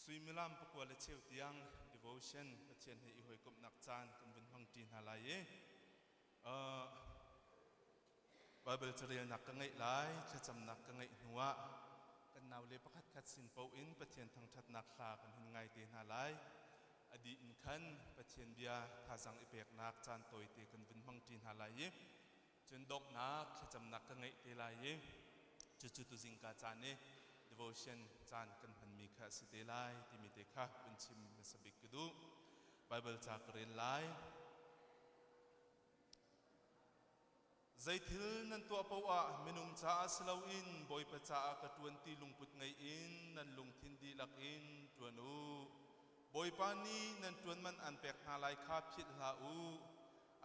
Suimilam pakua le cheu tiang devotion Pathian he i hawikomhnak caan kan vun hmang ṭi hna lai i uh, Bible carelnak ka ngeih lai, thlacamnak ka ngeih hnuah kan naule pakhat khat sin paoh in Pathian thangṭhatnak hla kan hun ngai te hna lai. A dih in khan Pathian bia thazaang i peknak caan tawite kan vun hmang ṭi hna lai i cun donghnak thlacamnak ka ngeih te lai i cucu tuzingka caan i devotion caan kan hmanmi kha a si te lai timi te kha vun chim hmasa bik ka duh. Bible ca ka rel lai. Zeithil nan tuah paoh ah minung caah si loin Bawipa caah ka ṭuan ti lungput ngei in nan lungthin dihlak in ṭuan u. Bawipa nih nan ṭuan man an pek hna lai kha philh hlah u.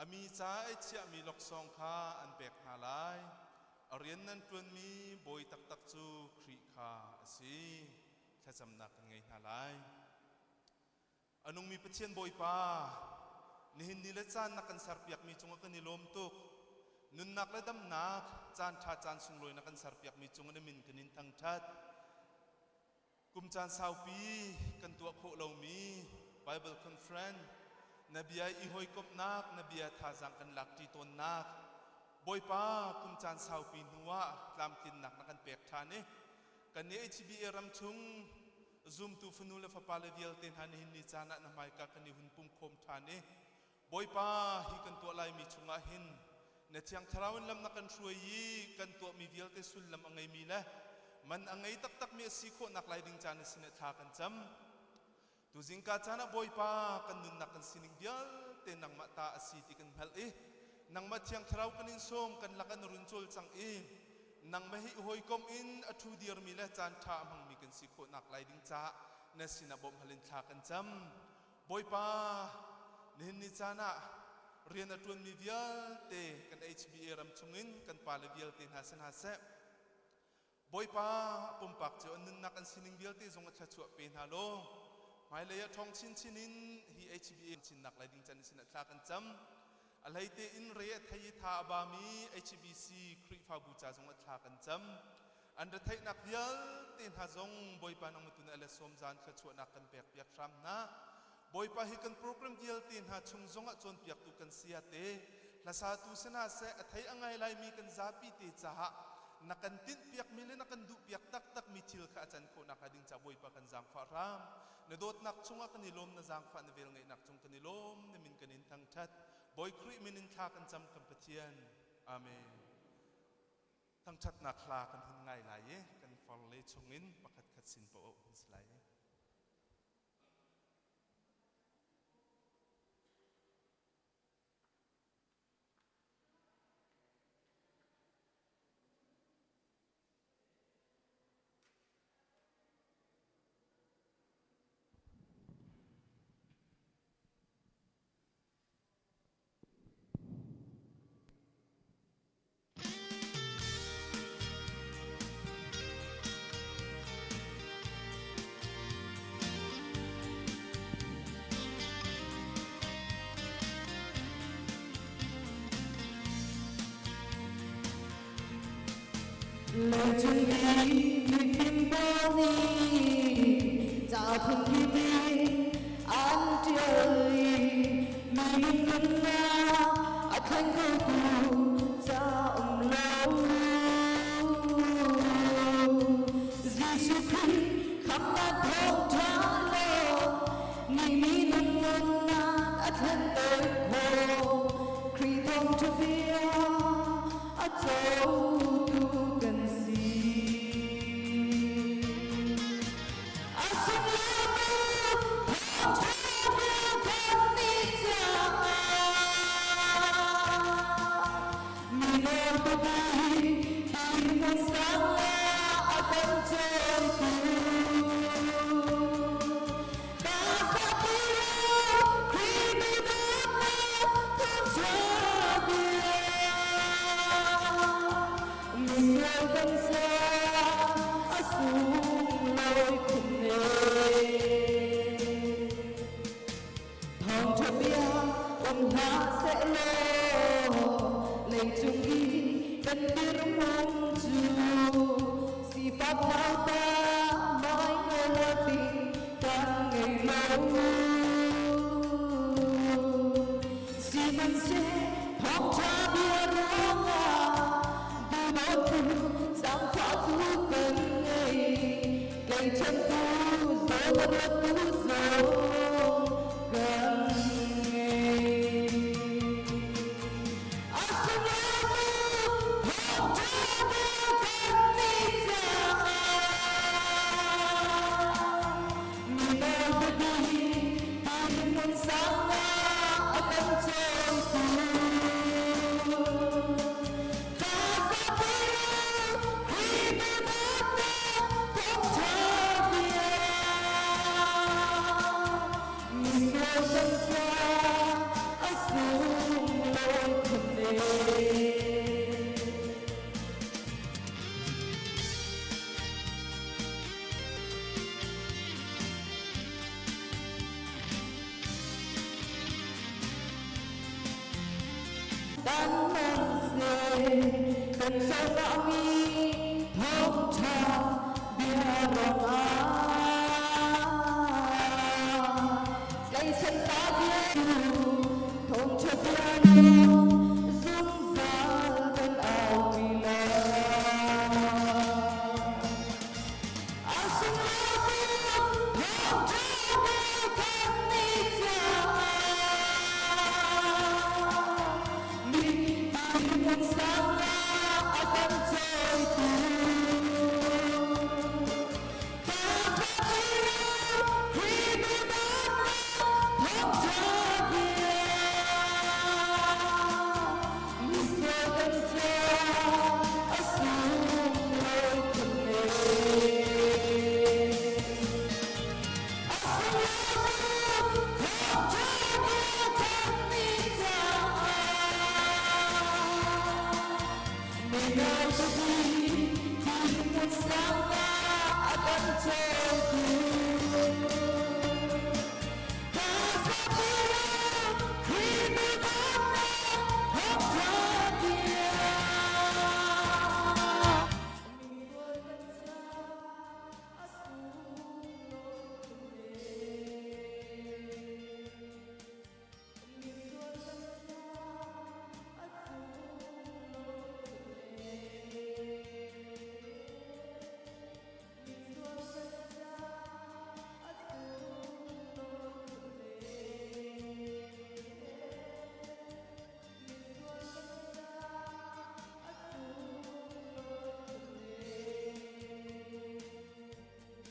A mi ca i chiahmi laksawng kha an pek hna lai. A rian nan ṭuanmi Bawi taktak cu Khrih kha a si. Thlacamnak kan ngei hna lai. A nungmi Pathian Bawipa, nihin ni le caan na kan serpiakmi cungah kan i lawm tuk. Nunnak le damnak, caan ṭha caan sunglawi na kan serpiakmi cungah na min kan in thangṭhat. Kum caan saupi kan tuah khawh lomi Bible Conference, na bia i hawikomhnak, na bia thazaang kan lakṭi tawnnak, Bawipa kum caan saupi hnuah tlamtlinnak na kan pek ṭhan i kan nih HBA ram chung Zumtu fanu le fapale vialte hna nihin ni caan ah na hmaika kan i hun pumkhawm ṭhan i Bawipa hi kan tuah laimi chungah hin na Thiang Thlarau in lam na kan hruai i kan tuahmi vialte sullam a ngeimi le man a ngei taktakmi a si khawhnak lai ding caan na sinah thla kan cam. Tuzingka caan ah Bawipa kan nunnak kan sining vialte nangmah ta a si ti kan hngalh i nangmah Thiang Thlarau kan in sawm kan lak an run cawl cang i nangmah hi hawikom in a ṭhu dirmi le caan ṭha a hmangmi kan si khawhnak lai ding caah na sinah bawmh hal in thla kan cam. Bawipa, nihin ni caan ah rian a ṭuanmi vialte kan HBA ram chungin kan pale vialte hna si hna seh. Bawipa, pumpak cio an nunnak an sining vialte zong a thluachuah pe hna law hmailei ah ṭhawng chinchin in hi HBA chinnak lai ding can sinah thla kan cam. A hleite in re a thei i tha a bami HBC Khrihfabu ca zong ah thla kan cam. An retheihnak vialte hna zong Bawipa nang tun le sawm zan thluachuahnak kan pek piak hram hna. Bawipa hi kan program vialte hna chung zong ah cawnpiaktu kan sia te hlasatu si hna seh a thei a ngai laimi kan zapi te caah na kan tinhpiakmi le na kan duhpiak taktakmi thil kha a can khawhnak hnga ding ca Bawipa kan zaangfah hram. Na dawtnak chungah kan i lawm, na zaangfah na velngeihnak cung kan i lawm, na min kan in thangṭhat. Bawi Khrih min in thla kan cam kan Pathian. Amen. Thangṭhatnak hla kan hun ngai lai i kan farle chungin pakhat khat sin paoh hun si lai. Leicung i mifim pawl nih ca phunphip in an ṭial i minung nunnak a thleng khotu ca um lo. Jesuh Khrih khamhnak thawngṭha lawng nih minung nunnak a thlenter khawh. Khrih thawngṭha bia a cotu kan si. A sunglawi thawngṭha bia kan nih caah mino tupi hi hmun sang ah a kan cawntu. Sihmanhseh thawngṭha bia ruangah duhdawtu zaangfahtu kan ngei. Tlaihchantu zawn a ruattu zong kan ngei. A sunglawi thawngṭha bia kan nih caah mino tete dirhmun sang ah a kan cawitu. Ka Khrih dawtnak thawngṭha bia misual kan sual a sunglawi khun ne. Kan kan sawhmi thawngṭha bia ruangah tlaihchan ta bia thawngṭha bia zungzal kan aupi lai. A sunglawi thawngṭha bia kan nih caah mi dirhmun sang ah a kan cawitu. Khrih dawtnak thawngṭha bia misual kan caah a sunglawi khun ne. A sunglawi thawngṭha bia kan nih caah mino tete dirhmun sang ah a kan cawitu. Khrih dawtnak thawngṭha bia misual kan caah a sunglawi khun ne. Misual kan caah a sunglawi khun ne. Misual kan caah a sunglawi khun ne. Misual kan caah a sunglawi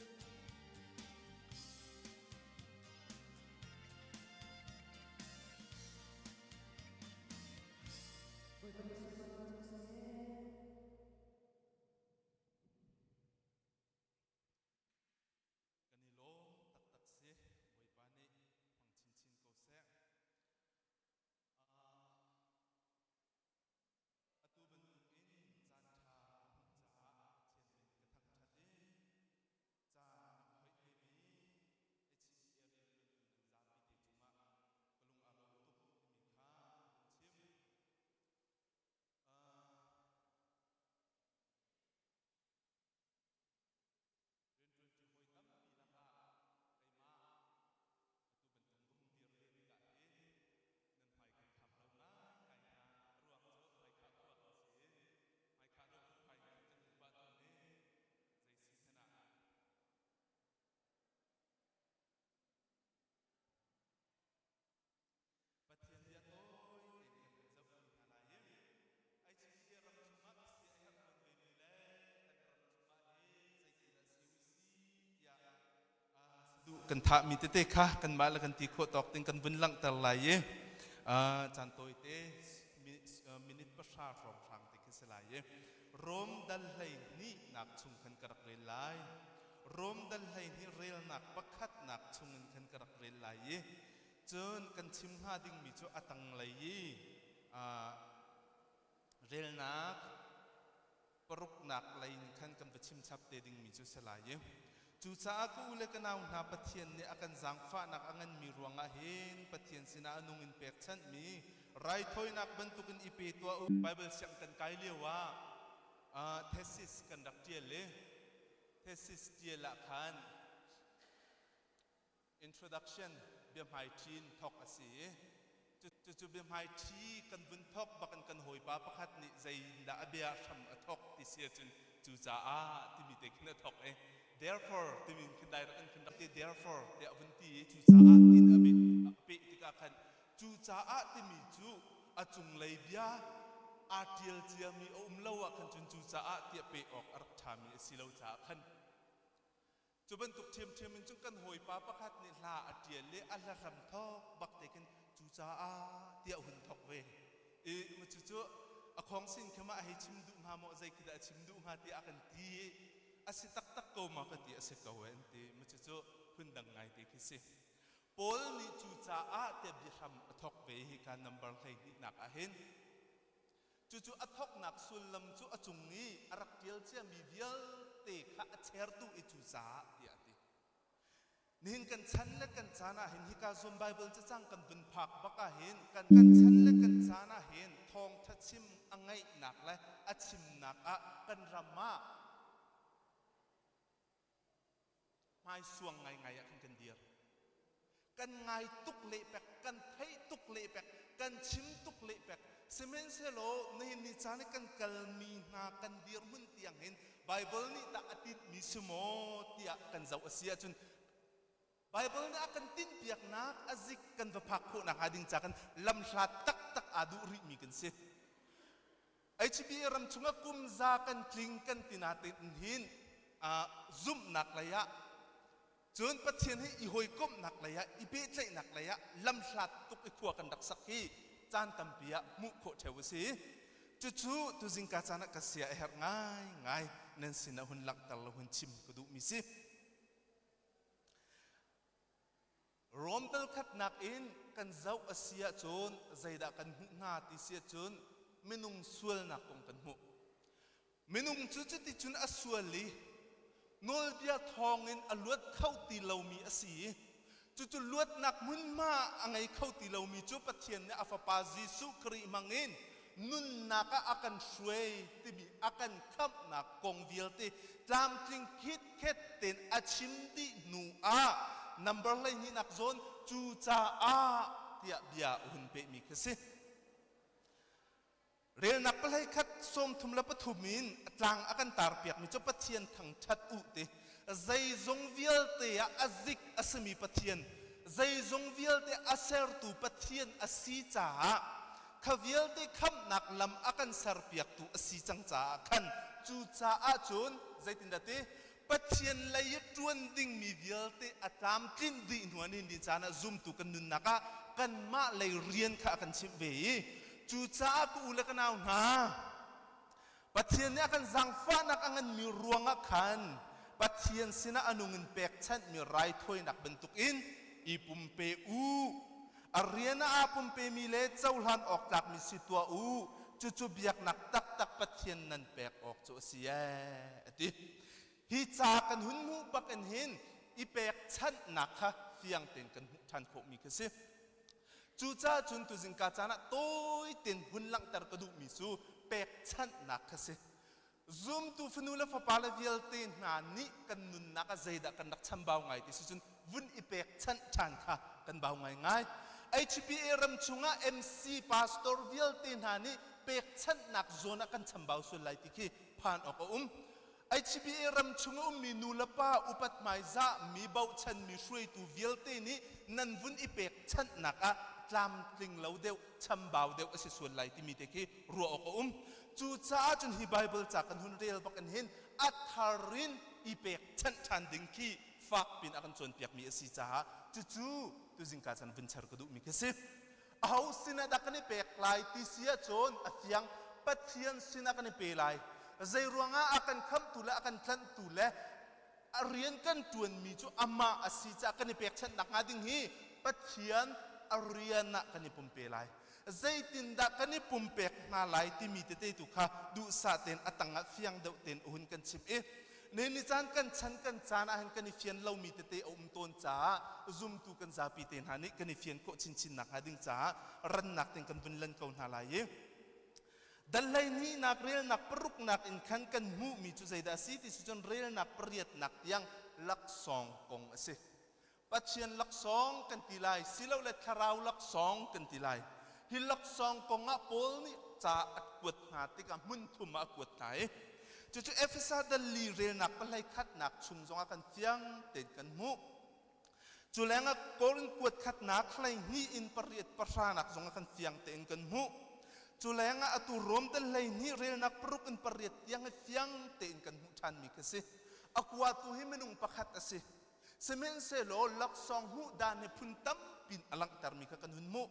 khun ne. Bawipa nih sunparnak cu seh. Kan i lawm taktak si. Bawipa nih hmang chinchin ko seh. Atu bantukin caan ṭha ka hmuh caah Pathian min ka thangṭhat i caan a ka hoih vemi HCA rianṭuantu nan zapi te cungah ka lung aa lawm tuk timi kha ka hun chim. Rianṭuanṭi hawi tampi lakah keimah atu bantuk ka hung dir ve tikah hin nan hmai kan kham lo ngaingai hna. A ruang cu hmaikhah khua kan si i hmaikhah lo phungphai in khan kan um pah tawn i zei si hmanh ah Pathian bia tawi tein kan hun zohmi hna lai i HCA ram chungah ka sia a herh tawn vemi le kan ram chungah hi zeitindah si u si tiah saduh kan thahmi tete kha kanmah le kan ti khawh tawk ding kan vun langhter lai i caan tawite minute 9 hrawnghrang te khi si lai i Rom dal 12 nak chung khan ka rak rel lai. Rom dal 12 relnak pakhatnak chungin khan ka rak rel lai i Cun kan chim hnga dingmi cu a tanglei i relnak paruknak lei in khan kan va chim chap te dingmi cu si lai i cucaah ka u le ka nau hna, Pathian nih a kan zaangfahnak a nganmi ruangah hin Pathian sinah a nung in pekchanhmi raithawinak bantukin i pe tuah u. Bible siang kan kai lio ah thesis kan rak ṭial i thesis ṭial ah khan introduction biahmaiṭhin thawk a si i Cucu biahmaiṭhi kan vun thawk bak in kan hawipa pakhat nih zeidah a bia hram a thawk ti si ahcun cucaah timi te khin a thawk i therefore timi khin direct in khin rak ti therefore tiah a vun ti i cucaah tin a peh tikah khan cucaah timi cu a cunglei bia aa ṭial ciami a um lo ah khan cun cucaah tiah peh awk a rak ṭhami a si lo caah khan Cu bantuk ṭhiamṭhiam in cun kan hawipa pakhat nih hla a ṭial i a hla hram thawk bak te khin cucaah tiah a hun thawk ve. I cucu a khawngsin khi ma a hei chim duh hnga maw zei khi dah a chim duh hnga tiah a kan ti i a si taktak ko ma ka ti a si ko e an ti. Ma cucu phundang ngaite khi si. Paul nih cucaah tiah biahram a thawk ve hi ka number 12 nak ah hin. Cucu a thawknak sullam cu a cung i a rak ṭial ciami vialte kha a chertu i cucaah tiah a ti. Nihin kan chan le kan caan ah hin hika zawn Baibal cacang kan vun phak bak ah hin kan kan chan le kan caan ah hin thawngṭha chim a ngaihnak le a chimnak ah kan ram ah hmaisuang ngaingai ah khan kan dir. Kan ngai tuk lehpek, kan theih tuk lehpek, kan chim tuk lehpek. Sihmanhsehlaw nihin ni caan i kan kalmi hna kan dirhmun tiang hin Baibal nih tah a tinhmi si maw tiah kan zoh a si ahcun Baibal nih a kan tinhpiaknak a zik kan va phak khawh nakhnga ding ca kan lamhlat taktak aa duh rihmi kan si. HBA ram chungah kum za kan tling kan ti natein hin zumhnak lei ah cun Pathian hi i hawikomhnak lei ah i pehtlaihnak lei ah lamhlat tuk i khua kan rak sak hi caan tampi ah hmuh khawh ṭheo a si. Cucu tuzingka caan ah ka sia a herh ngaingai nan sinah hun langhter lo hun chim ka duhmi si. Rom dal khatnak in kan zoh a si ahcun zeidah kan hmuh hna ti si ahcun minung sualnak kong kan hmuh. Minung cu cuticun a sual i nawlbia thawngin a luat kho ti lomi a si i cucu luatnak hmunhma a ngei kho ti lomi cu Pathian nih a Fapa Jesuh Khrih hmangin nunnak ah a kan hruai timi a kan khamhnak kong vialte tlamtling khitkhet tein a chim dih hnu ah number 12 nak zawn cucaah tiah bia a hun pehmi khi si. Relnak pahlei khat 33 in a tlang a kan tarpiakmi cu Pathian thangṭhat u ti. Zeizong vialte ah a zik a simi Pathian, zeizong vialte a sertu Pathian a si caah kha vialte khamhnak lam a kan serpiaktu a si cang caah khan cucaah cun zeitindah ti Pathian lei i ṭuan dingmi vialte a tlamtlinh dih hnu ah nihin ni caan ah zumtu kan nunnak ah kanmah lei rian kha a kan chimh ve i cucaah ka u le ka nau hna Pathian nih a kan zaangfahnak a nganmi ruangah khan Pathian sinah a nung in pekchanhmi raithawinak bantukin i pumpe u. A rian ah aa pumpemi le cohlan awk tlakmi si tuah u. Cucu biaknak taktak Pathian nan pek awk cu a si ee, a ti. Hi ca kan hun hmuh bak in hin i pekchanhnak kha fiang tein kan hmuh ṭhan khawhmi khi si. Cucaah cun tuzingka caan ah tawi tein hun langhter ka duhmi cu pekchanhnak kha si. Zumtu fanu le fapa le vialte hna nih kan nunnak ah zeidah kan rak chambau ngai ti si cun vun i pekchanh ṭhan kha kan bau ngaingai. HPA ram chungah MC pastor vialte hna nih pekchanhnak zawn ah kan chambau sual lai ti khi phan awk a um. HBA ram chung a ummi nu le pa upat hmaizah mi bochanmi hruaitu vialte nih nan vun i pekchanhnak ah tlamtling lo deuh chambau deuh a si sual lai timi te khi ruah awk a um. Cucaah cun hi Bible ca kan hun rel bak in hin a thar in i pekchanh ṭhan ding khi fak pin a kan cawnpiakmi a si caah cucu tuzingka chan vun char ka duhmi khi si. Aho sinah dah kan i pek lai ti si ahcun a fiang Pathian sinah kan i pe lai. Zei ruangah a kan khamhtu le a kan tlanhtu le a rian kan ṭuanmi cu amah a si caah kan i pekchanhnak hnga ding hi Pathian a rian ah kan i pumpe lai. Zeitindah kan i pumpek hna lai timi tete tu kha duhsah tein a tangah fiang deuh tein a hun kan chimh i Nihin caan kan chan kan caan ah hin kan i fian lomi tete a um tawn caah zumtu kan zapi te hna nih kan i fian khawh chinchin nakhnga ding caah rannak tein kan vun lan ko hna lai i dal 12 nak relnak paruknak in khan kan hmuhmi cu zeidah a si ti si cun relnak pariatnak tiang laksawng kong a si. Pathian laksawng kan ti lai, silole thlarau laksawng kan ti lai. Hi laksawng kongah Paul nih ca a kuat hna tikah hmun thum ah a kuat hna i cucu Efesa dal li relnak pahlei khatnak chung zongah kan fiang tein kan hmuh. Cu lengah Korin kuat khatnak 12 in pariat pahranak zongah kan fiang tein kan hmuh. Cu lengah atu Rom dal 12 relnak paruk in pariat tiang hi fiang tein kan hmuh ṭhanmi khi si. A kuatu hi minung pakhat a si. Sihmanhsehlaw laksawng hmuh dan hi phun tampi in a langhtermi kha kan hun hmuh.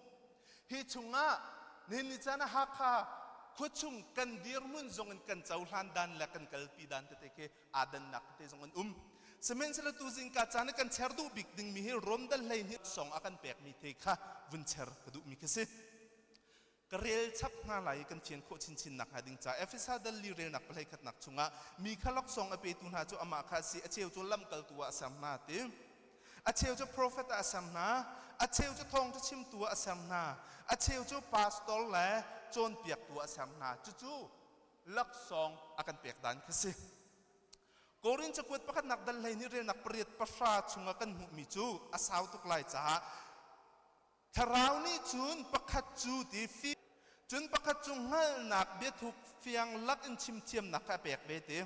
Hi chungah nihin ni caan ah Hakha khuachung kan dirhmun zong in kan cohlan dan le kan kalpi dan tete khi aa dannak tete zong an um. Sihmanhsehlaw tu zingka caan i kan cher duh bik dingmi hi Rom dal 12 song a kan pekmi te kha vun cher ka duhmi khi si. Ka rel chap hna lai i kan fian khawh chinchin nakhnga ding ca Efesa dal li relnak pahlei khatnak chungah mi kha laksawng a petu hna cu amah kha a si, a cheu cu lamkaltu ah a ser hna ti. A cheu cu profet ah a ser hna, a cheu cu thawngṭha chimtu ah a ser hna, a cheu cu pastor le cawnpiaktu ah a ser hna. Cucu laksawng a kan pek dan khi si. Korin cakuat pakhatnak dal 12 relnak pariat pahra chungah kan hmuhmi cu a sau tuk lai caah Thlarau nih cun pakhat cu ti fi cun pakhat cu hngalhnak biathuk fiang lak in chim thiamnak kha a pek ve ti.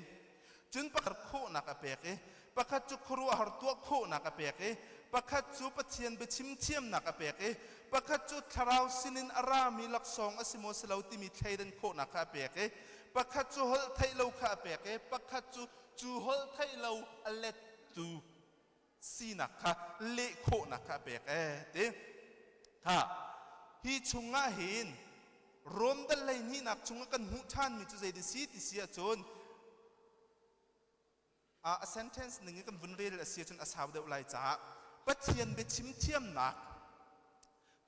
Cun pakhat khawhnak a pek i pakhat cu khuaruahhar tuah khawhnak a pek i pakhat cu Pathian biachim thiamnak a pek i pakhat cu thlarau sinin a rami laksawng a si maw si lo timi thleidan khawhnak kha a pek i pakhat cu holh theih lo kha a pek i pakhat cu cu holh theih lo a lettu sinak kha leh khawhnak kha a pek ee ti kha hi chungah hin Rom dal hleihnihnak chungah kan hmuh ṭhanmi cu zei si ti si ahcun a sentence ning in kan vun rel a si ahcun a sau deuh lai caah Pathian biachim thiamnak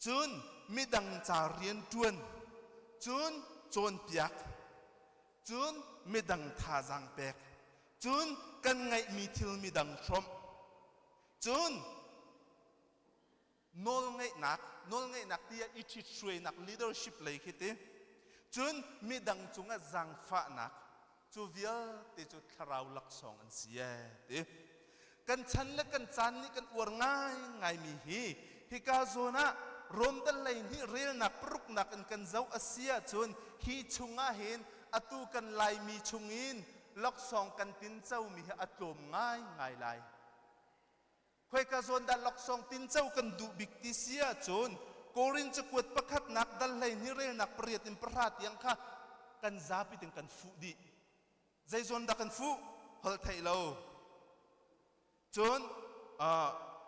cun midang ca rian ṭuan cun cawnpiak cun midang thazaang pek cun kan ngeihmi thil midang hrawmh cun nawlngeihnak nawlngeihnak tiah i ṭhithruainak leadership lei khi ti cun midang cungah zaangfahnak cu vialte cu thlarau laksawng an si ee ti kan chan le kan caan nih kan uar ngaingaimi hi hika zawn ah Rom dal lei nih relnak paruknak in kan zoh a si ahcun hi chungah hin atu kan Laimi chungin laksawng kan tincomi hi a tlawm ngaingai lai. Khoika zawn dah laksawng tinco kan duh bik ti si ahcun Korin cakuat pakhatnak dal 12 relnak pariat in pahra tiang kha kan zapi tin kan fuh dih. Zei zawn dah kan fuh? Holh theih lo. Cun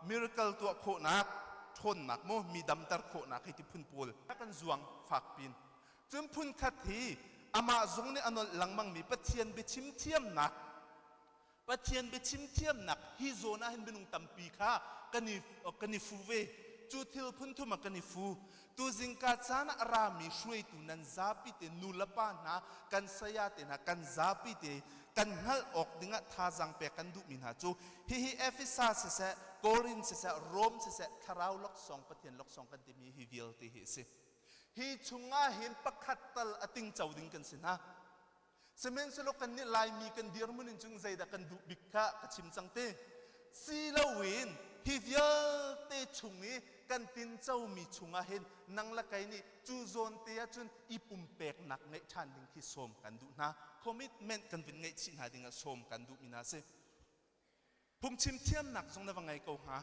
miracle tuah khawhnak, ṭhawnnak maw mi damter khawhnak hei ti phun pawl kan zuang fak pin. Cun phun khat hi amah zong nih a nolh lengmangmi Pathian biachim thiamnak Pathian biachim thiamnak hi zawn ah hin minung tampi kha kan i kan i fu ve. Cu thil phun thum ah kan i fu. Tu zingka caan ah a rami hruaitu nan zapi te nu le pa hna kan saya te hna kan zapi te kan hngalh awk dingah thazaang pek kan duhmi hna cu hihi Efesa siseh Korin siseh Rom siseh thlarau laksawng Pathian laksawng kan timi hi vialte hi a si. Hi chungah hin pakhat tal a tingco ding kan si hna. Sihmanhsehlaw kannih Laimi kan dirhmun in cun zeidah kan duh bik kha ka chim cang te. Si loin hi vialte chung i kan tincomi chungah hin nang le kei nih cu zawn te ah cun i pumpeknak ngeih ṭhan ding khi sawm kan duh hna. Commitment kan vun ngeih chih hna ding ah sawm kan duhmi hna a si. Phungchim thiamnak zong na va ngei ko hnga.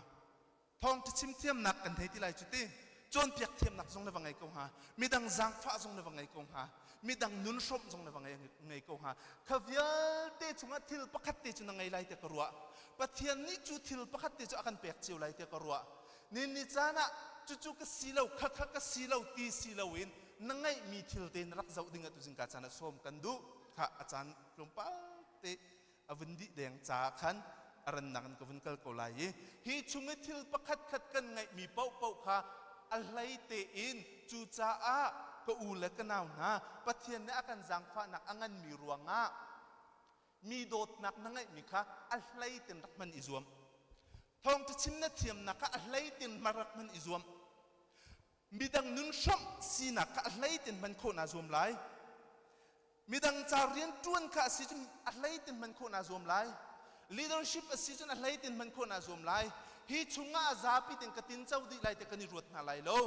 Thawngṭha chim thiamnak kan thei ti lai cu ti. Cawnpiak thiamnak zong na va ngei ko hnga. Midang zaangfah zong na va ngei ko hnga. Midang nun hrawmh zong na va ngei ko hnga. Kha vialte chungah thil pakhat te cu na ngei lai tiah ka ruah. Pathian nih cu thil pakhat te cu a kan pek cio lai tiah ka ruah. Ni ni caan ah cucu ka si lo, khakha ka si lo ti si loin na ngeihmi thil te na rak zoh ding ah tuzingka caan ah sawm kan duh. Kha a caan tlawmpal te a vun dih deng caah khan a rannak in ka vun kal ko lai i hi chung i thil pakhat khat kan ngeihmi paohpaoh kha a hlei tein cucaah ka u le ka nau hna Pathian nih a kan zaangfahnak a nganmi ruangah mi dawtnak na ngeihmi kha a hlei tein rak hman i zuam thawngṭha chim na thiamnak kha a hlei tein rak hman i zuam midang nun hrawmh sinak kha a hlei tein hman khawh naa zuam lai Midang ca rian ṭuan kha a si cun a hlei tin hman khawh naa zuam lai. Leadership a si cun a hlei tin hman khawh naa zuam lai. Hi chungah a zapi ten ka tin co dih lai te kan i ruat hna lai lo.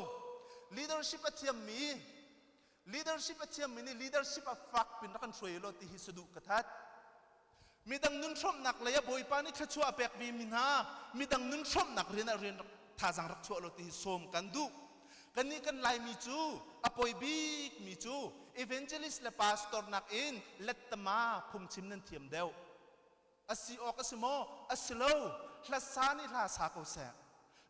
Leadership a thiammi leadership a thiammi nih leadership a fak pin rak kan hruai lo ti hi saduh ka that. Midang nun hrawmhnak lei ah Bawipa nih thluachuah a pek ve mi hna midang nun hrawmhnak rian ah rian thazaang rak chuah lo ti hi sawm kan duh. Kannih kan Laimi cu a poi bik mi cu evangelist le pastor nakin lettama phungchim nan thiam deuh. A si awk a si maw? A si lo. Hlasa nih hla sa ko seh.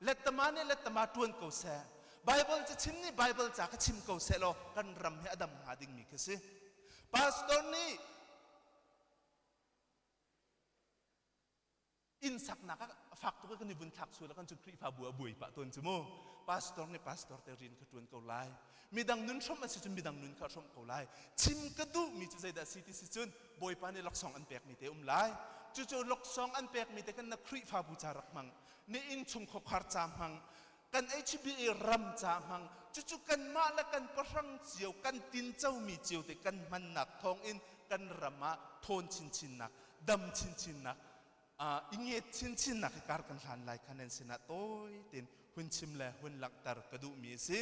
Lettama nih lettama ṭuan ko seh. Bible ca chim nih Bible ca ka chim ko seh law kan ram hi a dam hnga dingmi khi si. Pastor nih inn saknak ah fak tuk kan i vun thlak sual kan cu Khrihfabu a buai pah tawn cu mu. Pastor nih pastor te rian kha ṭuan ko lai. Midang nun hrawmh a si cun midang nun kha hrawmh ko lai. Chim ka duhmi cu zeidah si ti si cun Bawipa nih laksawng an pekmi te um lai. Cucu laksawng an pekmi te kan na Khrihfabu ca rak hmang, na innchung khuakhar ca hmang, kan HBA ram ca hmang. Cucu kanmah le kan pahrang cio, kan tincomi cio te kan hmannak thawngin kan ram ah thawn chinchinnak, dam chinchinnak, i nget chinchinnak hi kar kan hlan lai kha nan sinah tawi tein hun chim le hun langhter ka duhmi a si.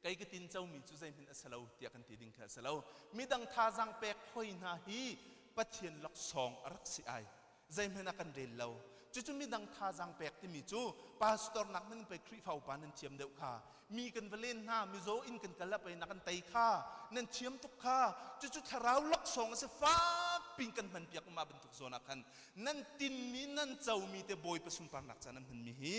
Kei ka tincomi cu zeihmanh a si lo tiah kan ti ding kha a si lo. Midang thazaang pek hoi hna hi Pathian laksawng a rak si ai. Zeihmanh a kan rel lo. Cucu midang thazaang pek timi cu pastor nak nan pei Khrihfa upa nan thiam deuh kha. Mi kan va len hna, mizaw inn kan kal ah pei na kan tei kha. Nan thiam tuk kha. Cucu thlarau laksawng a si fak pin kan hman piak mah bantuk zawn ah khan nan tinmi nan comi te Bawipa sunparnak ca nan hmanmi hi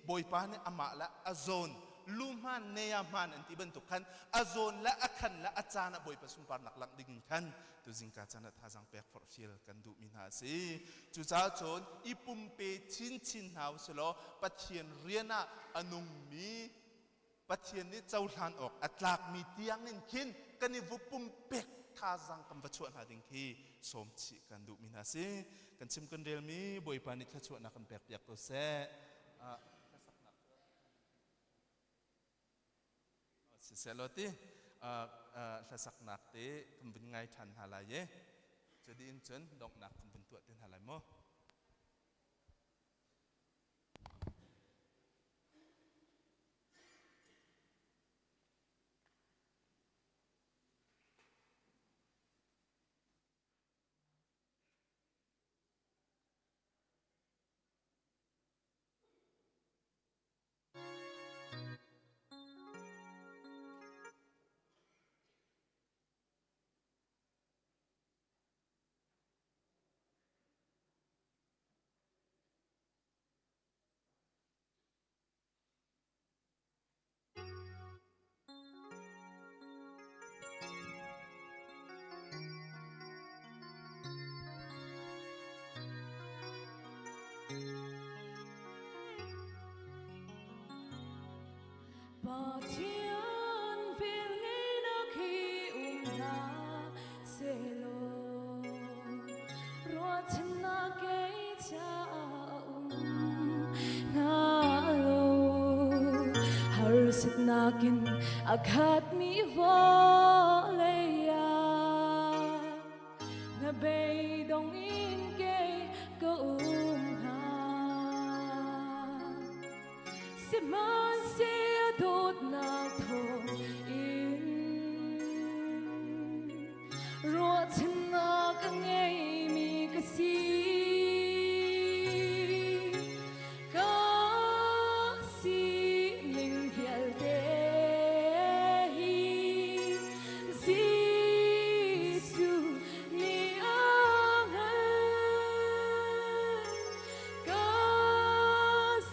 Bawipa nih amah le a zawn lu hmaan nea hmaan an ti bantuk khan a zawn le a khan le a caan ah Bawipa sunparnak langh ding in khan tuzingka caan ah thazaang pek forhfial kan duhmi hna a si. Cucaah cun i pumpe chinchin hna u silaw Pathian rian ah a nungmi Pathian nih cohlan awk a tlakmi tiangin khin kan i vu pumpek thazaang kan va chuah hna ding khi sawm chih kan duhmi hna si. Kan chim kan relmi Bawipa nih thluachuahnak kan pek piak ko seh. Siseh law ti hlasaknak te kan vun ngai ṭhan hna lai i cuti in cun donghnak kan vun tuah te hna lai mu. Pathian velngeihnak hi um hlah sehlaw ruahchannak kei caah a um hnga lo. Harsatnak in a khatmi vawlei ah na beidong in kei ka um hnga. Sihmanhsehlaw dawtnak thawng in ruahchannak a ngeimi ka si. Ka sining vialte hi Jesuh nih a hngalh. Ka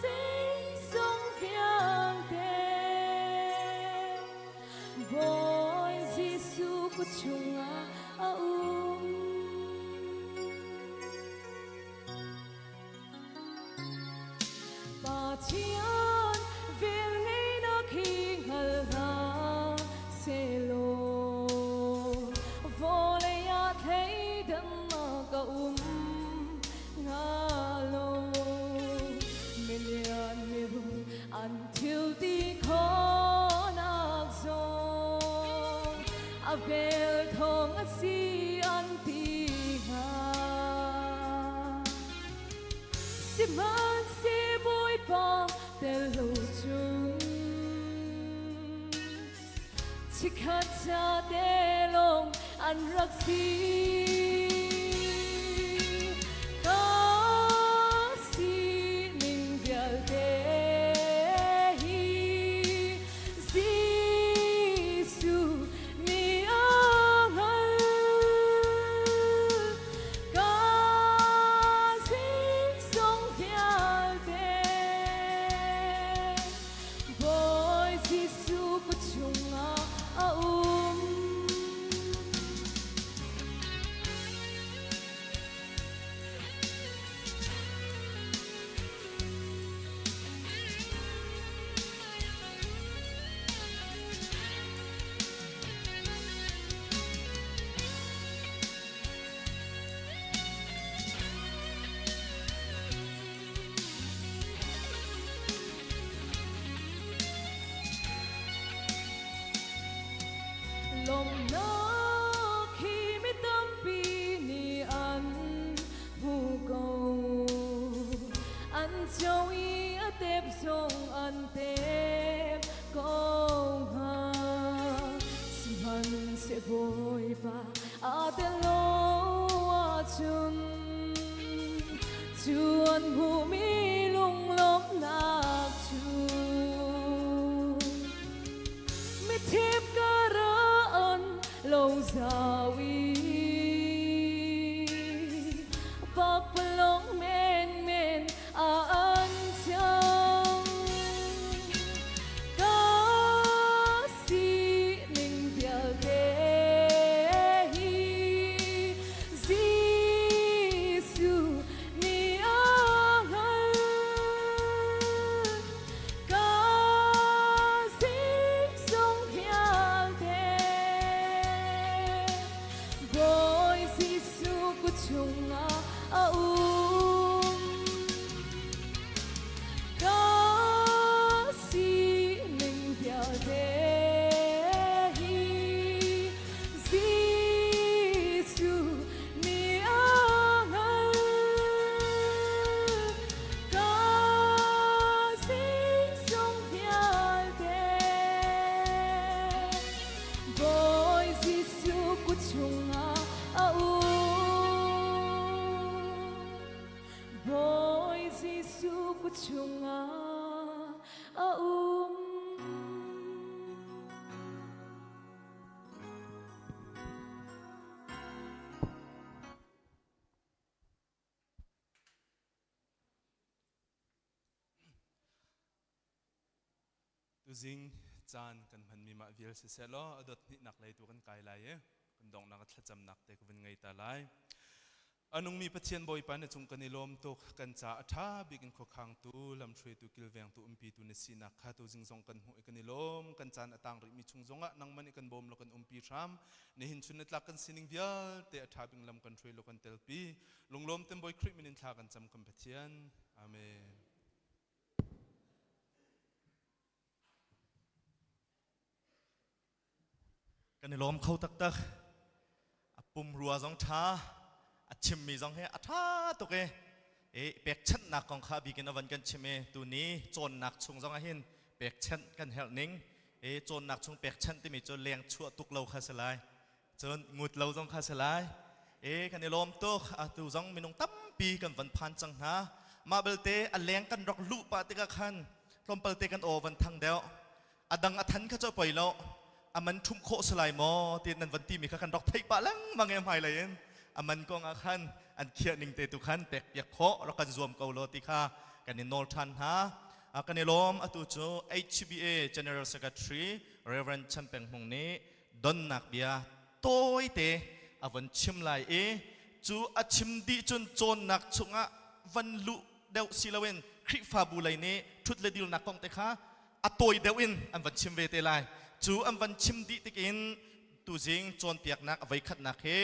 zeizong vialte Bawi Jesuh ku chungah a um. Pathian velngeihnak hi hngal hna sehlaw vawlei ah thleidannak a um hnga lo. Milian mirum an thil ti khawhnak zong a vel thawng a si an ti hnga. Sihmanhsehlaw Bawipa tel lo cun Chikkhat ca te lawng an rak si. Ka sining vialte hi Jesuh nih a hngalh. Ka zeizong vialte Bawi Jesuh ka chungah a um. Lawmhnak hi mi tampi nih an hmu ko. An co i a tep zong an tep ko hnga. Sihmanhseh Bawipa aa tel lo ahcun Cu an hmuhmi lunglawmhnak cu mithip karah an lo zau i pakpalawng menmen ah an cang. Ka sining vialte hi Jesuh nih a hngalh. Ka zeizong vialte Bawi Jesuh kut chungah a um. Ka sining vialte hi Jesuh nih a hngalh. Ka zeizong vialte Bawi Jesuh kut chungah a um. Bawi Jesuh kut chungah a um. Tuzing caan kan hmanmi mah vial siseh law a dot hnihnak lei tu kan kai lai i kan donghnak ah thlacamnak te ka vun ngei ta lai. A nungmi Pathian Bawipa na cung kan i lawm tuk. Kan ca a ṭha bik in khuakhangtu, lamhruaitu, kilvengtu, umpitu na sinak kha tuzing zong kan hmuh i kan i lawm. Kan caan a tang rihmi chung zongah nangmah nih kan bawm law kan umpi hram. Nihin chun ni tlak kan sining vialte a ṭha bik lam kan hruai law kan telpi. Lunglawm ten Bawi Khrih min in thla kan cam kan Pathian. Amen. Kan i lawm kho taktak. A pumrua zong ṭha, a chimmi zong hi a ṭha tuk i i pekchanhnak kong kha bikin a van kan chim i tuni cawnnak chung zong ah hin pekchanh kan herh ning i cawnnak chung pekchanh timi cu leng chuah tuk lo kha si lai cun ngut lo zong kha si lai e kan i lawm tuk atu zong minung tampi kan van phan cang hna mah belte a leng kan rak luh pah tikah khan tlawmpal te kan aw van thang deuh a dang a than kha cu poi lo a man ṭhumh khawh si lai maw ti nan van timi kha kan rak theih pah lengmang e hmailei in a man kong ah khan an khiah ning te tu khan pek piak khawh rak kan zuam ko law ti kha kan i nawl ṭhan hna kan i lawm atu cu HBA General Secretary Reverend Chan Peng Hmung nih donnak bia tawite a von chim lai i cu a chim dih cun cawnnak chungah van luh deuh si loin Khrihfabu lei nih ṭhut le dilnak kong te kha a tawi deuh in an van chim ve te lai cu an van chim dih tikin tuzing cawnpiaknak a voikhatnak hi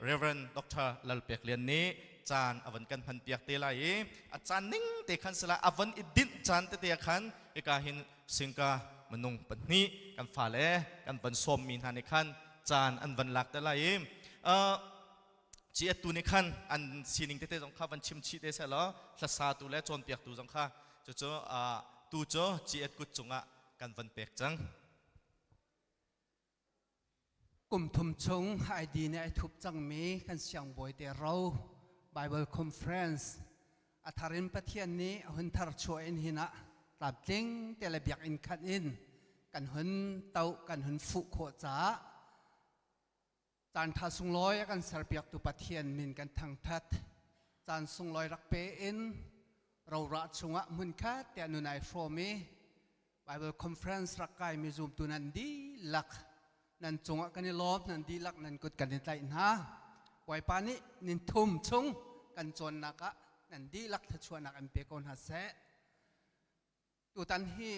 Reverend Dr. Lalpek Lian nih caan a van kan hman piak te lai i a caan ning te khan sila a van i dinh caan tete ah khan hika hin singka minung pahnih kan fale kan van sawmmi hna nih khan caan an van lak te lai i ci atu nih khan an sining tete zong kha van chim chih te seh law hlasatu le cawnpiaktu zong kha. Cucu tu cu GS kut cungah kan van pek cang. Kum thum chung ID nih ai thup cangmi kan siangbawi te ro Bible Conference a thar in Pathian nih a hun thar chuah in hin ah tlamtling te le biakinn khat in kan hun to kan hun fuh khawh caah caan ṭha sunglawi a kan serpiaktu Pathian min kan thangṭhat. Caan sunglawi rak pe in rorah chungah hmunkhat tiah nun ai hrawm i Bible conference rak kaimi zumtu nan dihlak nan cungah kan i lawm, nan dihlak nan kut kan i tlaih hna. Bawipa nih nin thum chung kan cawnnak ah nan dihlak thluachuahnak an pe ko hna seh. Tutan hi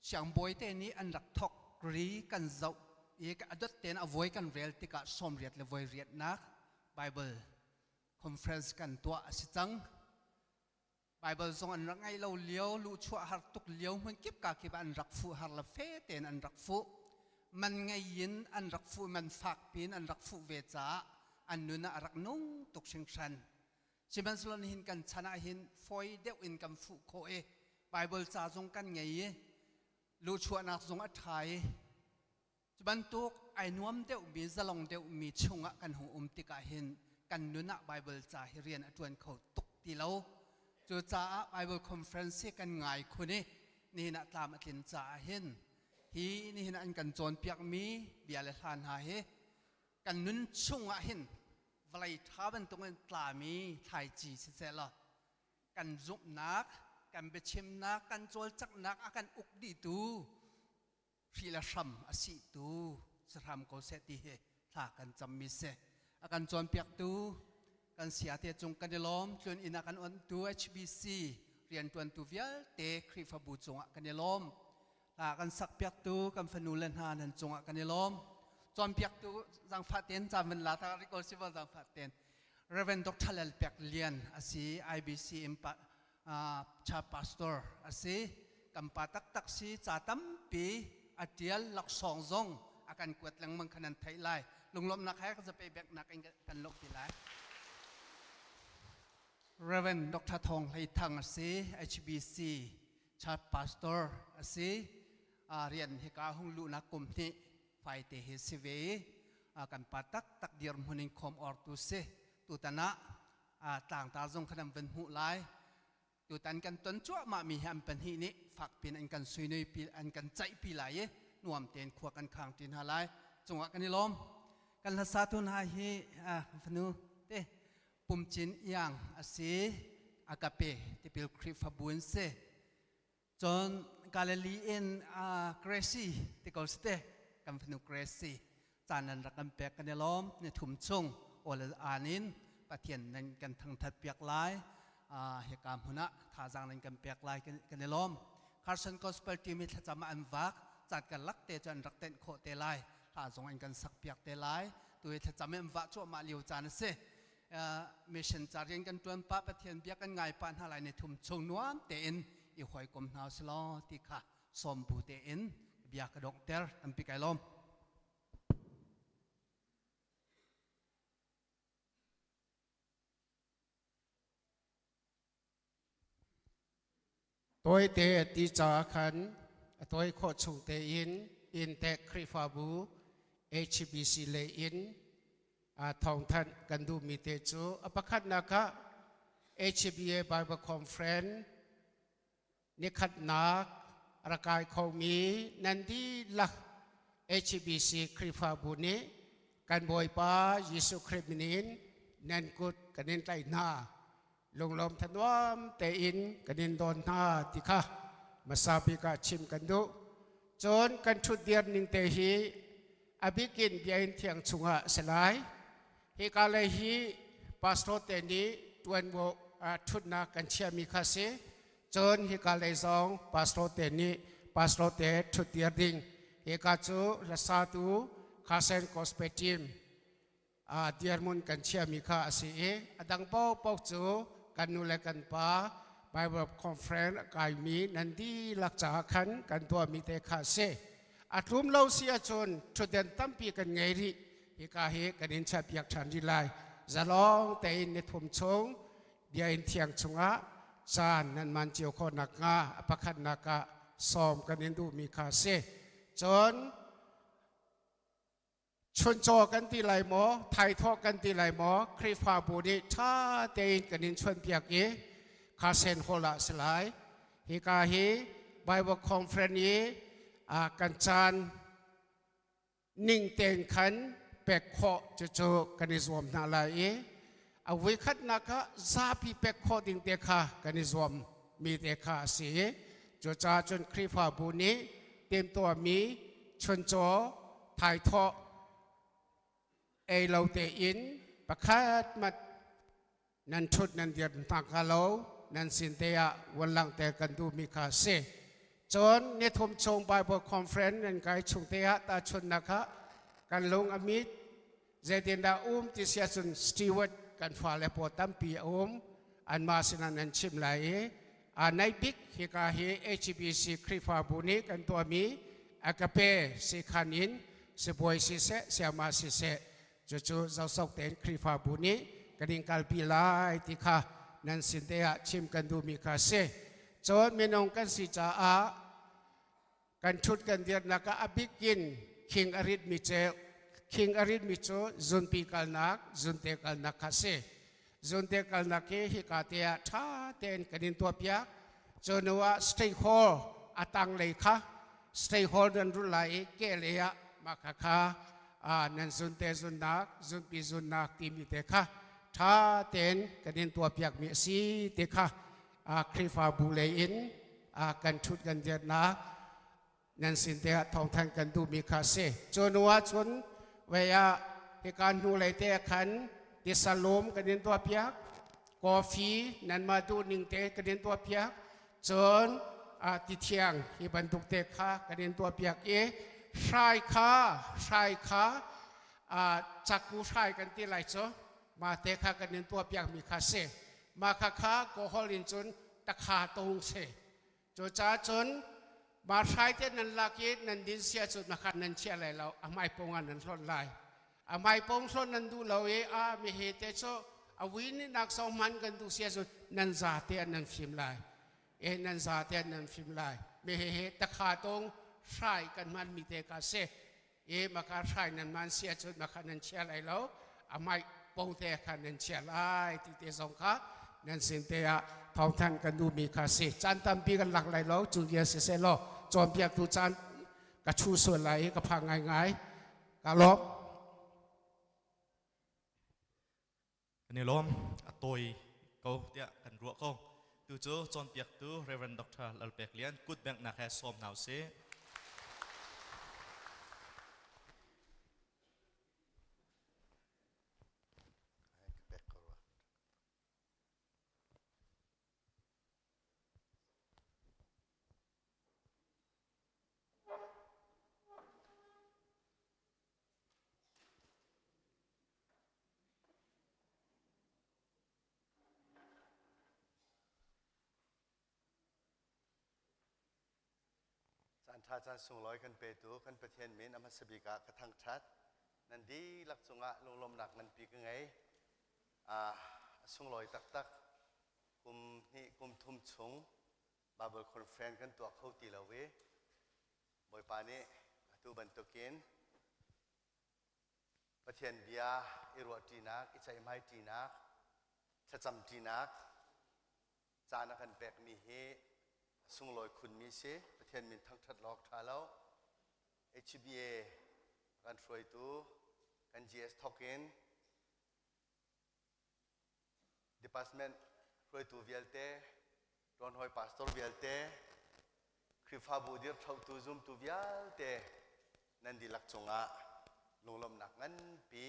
siangbawi te nih an rak thok ri kan zoh i a dot tein a voi kan rel tikah sawmriat le voi riatnak Bible conference kan tuah a si cang. Bible zong an rak ngeih lo lio, luhchuah har tuk lio hmun kip ka kip an rak fuh har le fe tein an rak fuh. Man ngei in an rak fuh, man fak piin an rak fuh ve caah an nun ah a rak nung tuk hringhran. Sihmanhsehlaw nihin kan chan ah hin fawi deuh in kan fuh khawh i Bible ca zong kan ngei i luhchuahnak zong a ṭha i cu bantuk ai nuam deuhmi zalong deuhmi chungah kan hung um tikah hin kan nun ah Bible ca hi rian a ṭuan kho tuk ti lo. Cucaah Bible conference hi kan ngai khun i nihin ah tlam a tlin caah hin hi nihin an kan cawnpiakmi bia le hla hna hi kan nun chungah hin vawlei ṭha bantukin tlami thlaici siseh law kan zumhnak, kan biachimnak, kan cawlcanghnak a kan uk dihtu hri le hram a sihtu si hram ko seh ti hi thla kan cammi si. A kan cawnpiaktu kan siate cung kan i lawm. Tlun inn ah kan onhtu HBC rianṭuantu vialte Khrihfabu cungah kan i lawm. Hla kan sakpiaktu kan fanu le hna nan cungah kan i lawm. Cawnpiaktu zaangfah tein caan van la ta rih ko si bal zaangfah tein. Reverend Dr. Lal Pek Lian a si IBC in pa, uh, cha pastor a si. Kan pa taktak si ca tampi a tial laksawng zong a kan kuat lengmang kha nan theih lai. Lunglawmhnak he ka zape beknak in kan lawmh ti lai. Reverend Dr. Thong Hlei Thang a si HBC Church pastor a si. Rian hika hung luhnak kum hnih faite hi si ve i kan pa taktak dirhmun in khawm ortu si. Tutan ah tlangtar zong khan an van hmuh lai. Tutan kan ton cuahmah mi hi an pahnih nih fakpin an kan suinui pi an kan caihpi lai i nuam tein khua kan khang ṭi hna lai. Cungah kan i lawm. Kan hlasa tu hna hi fanu te Pumcin Iang a si, Agape tipil Khrihfabu an si. Cun Galilee in Gracie ti ko si te, kan fanu Gracie caan nan rak kan pek kan i lawm. Ni thum chung awl aan in Pathian nan kan thangthat piak lai. Hika hmun ah thazaang nan kan pek lai kan i lawm. Carson Gospel team hi thlacam ah an vak caan karlak te cu an rak tenh khawh te lai. Hla zong an kan sak piak te lai. Tu hi thlacam in an vah cuahmah lio caan a si. Mission ca rian kan ṭuan pah Pathian bia kan ngai pah hna lai ni thum chung nuam tein i hawikom hna usih ti kha sawm bu tein bia ka donghter tampi kai lawm. Tawite ti caah khan a tawi khawh chung tein inntek Khrihfabu HBC lei in thawngthanh kan duhmi te cu a pakhatnak ah HBA Bible Conference nikhatnak rak kai khomi nan dihlak HBC Khrihfabu nih kan Bawipa Jesuh Khrih min in nan kut kan in tlaih hna. Lunglawm thanuam tein kan in dawn hna ti kha hmasa bik ah chim kan duh. Cun kan ṭhutdir ning te hi a bikin biakinn thiang chungah a si lai. Hika lei hi pastor te nih ṭuanvo ṭhutnak kan chiahmi kha si. Cun hika lei zong pastor te nih pastor te ṭhutdir ding. Hika cu hlasatu Khasen Gospel Team dirhmun kan chiahmi kha a si i a dang paohpaoh cu kan nu le kan pa Bible conference a kaimi nan dihlak caah khan kan tuahmi te kha a si. A tlum lo si ahcun ṭhutden tampi kan ngei rih. Hika hi kan in chiahpiak ṭhan rih lai. Zalong tein ni thum chung biakinn thiang chungah. caan nan man cio khawh nakhnga a pakhatnak ah sawm kan in duhmi kha a si. Cun chuncaw kan ti lai maw, thaithawh kan ti lai maw, Khrihfabu nih ṭha tein kan in chawnhpiak i kha sen hall ah si lai. Hika hi Bible Conference i kan caan ning tein khan pek khawh cucu kan i zuam hna lai i a voikhatnak ah zapi pek khawh ding te kha kan i zuam mi te kha a si i cucaah cun Khrihfabu nih timhtuahmi chuncaw thaithawh ei lo tein pakhat mat nan ṭhut nan dir hna hnga lo nan sin te ah vuanlang te kan duhmi kha a si. Cun nithum chung Bible conference nan kai chung te ah tahchunhnak ah kan lung a mit zeitindah um ti si ahcun steward kan fale pawl tampi a um anmah sinah nan chim lai i a naih bik hika hi HBC Khrihfabu nih kan tuahmi agape sikhan in sibawi siseh sayama siseh Cucu zosok tein Khrihfabu nih kan in kalpi lai ti kha nan sin te ah chim kan duhmi kha a si. Cun minung kan si caah kan ṭhut kan dirnak ah a bik in khing a ritmi cu khing a ritmi cu zunpi kalnak, zunte kalnak kha a si. Zunte kalnak hi hika te ah ṭha tein kan in tuahpiak. Cu hnu ah state hall a tanglei kha state hall nan rul lai i kehlei ah mah kha kha nan zunte zunnak, zunpi zunnak timi te kha ṭha tein kan in tuahpiakmi a si ti kha Khrihfabu lei in kan ṭhut kan dirnak nan sin te ah thawngthanh kan duhmi kha a si. Cu hnu ah cun vei ah hika hnulei te ah khan tisalum kan in tuahpiak, coffee nanmah duh ning te kan in tuahpiak, cun tithiang hi bantuk te kha kan in tuahpiak i hrai kha hrai kha caku hrai kan ti lai cu mah te kha kan in tuahpiakmi kha si. Mah kha kha kawhol in cun takha tong si. Cucaah cun mah hrai te nan lak i nan din si ahcun makhan nan chia lai lo, a hmaipung ah nan hlawt lai. A hmaipung hlawt nan duh lo i a mihi te cu a vui nih nak so hman kan duh si ahcun nan za te ah nan fim lai. E nan za te ah nan fim lai. Mihi hi takha tung hrai kan hmanmi te ka si. E maka hrai nan man si ahcun maka nan chia lai lo a mai pong te kha nan chia lai ti te zong kha nan sin te ah thawngthanh kan duhmi kha si caan tampi kan lak lai lo cu vial si seh law cawnpiaktu caan ka chu sual lai i ka phang ngaingai ka lawm. Kan i lawm a tawi ko tiah kan ruah ko. Tu cu cawnpiaktu Reverend Dr. Lalpek Lian kut benghnak he sawm hna usih. Caan ṭha caan sunglawi kan petu kan Pathian min a hmasa bik ah ka thangṭhat. Nan dihlak cungah lunglawmhnak nganpi ka ngei. A sunglawi taktak. Kum hnih kum thum chung Bible conference kan tuah kho ti lo i Bawipa nih atu bantukin Pathian bia i ruahṭinak, i ceihmaiṭinak, thlacamṭinak caan a kan pekmi hi a sunglawi khunmi si. Pathian min thangṭhat lawk ṭha lo. HBA kan hruaitu kan GS thawk in department hruaitu vialte, ṭuanhawi pastor vialte, Khrihfabu dirhṭhotu zumtu vialte nan dihlak cungah lunglawmhnak nganpi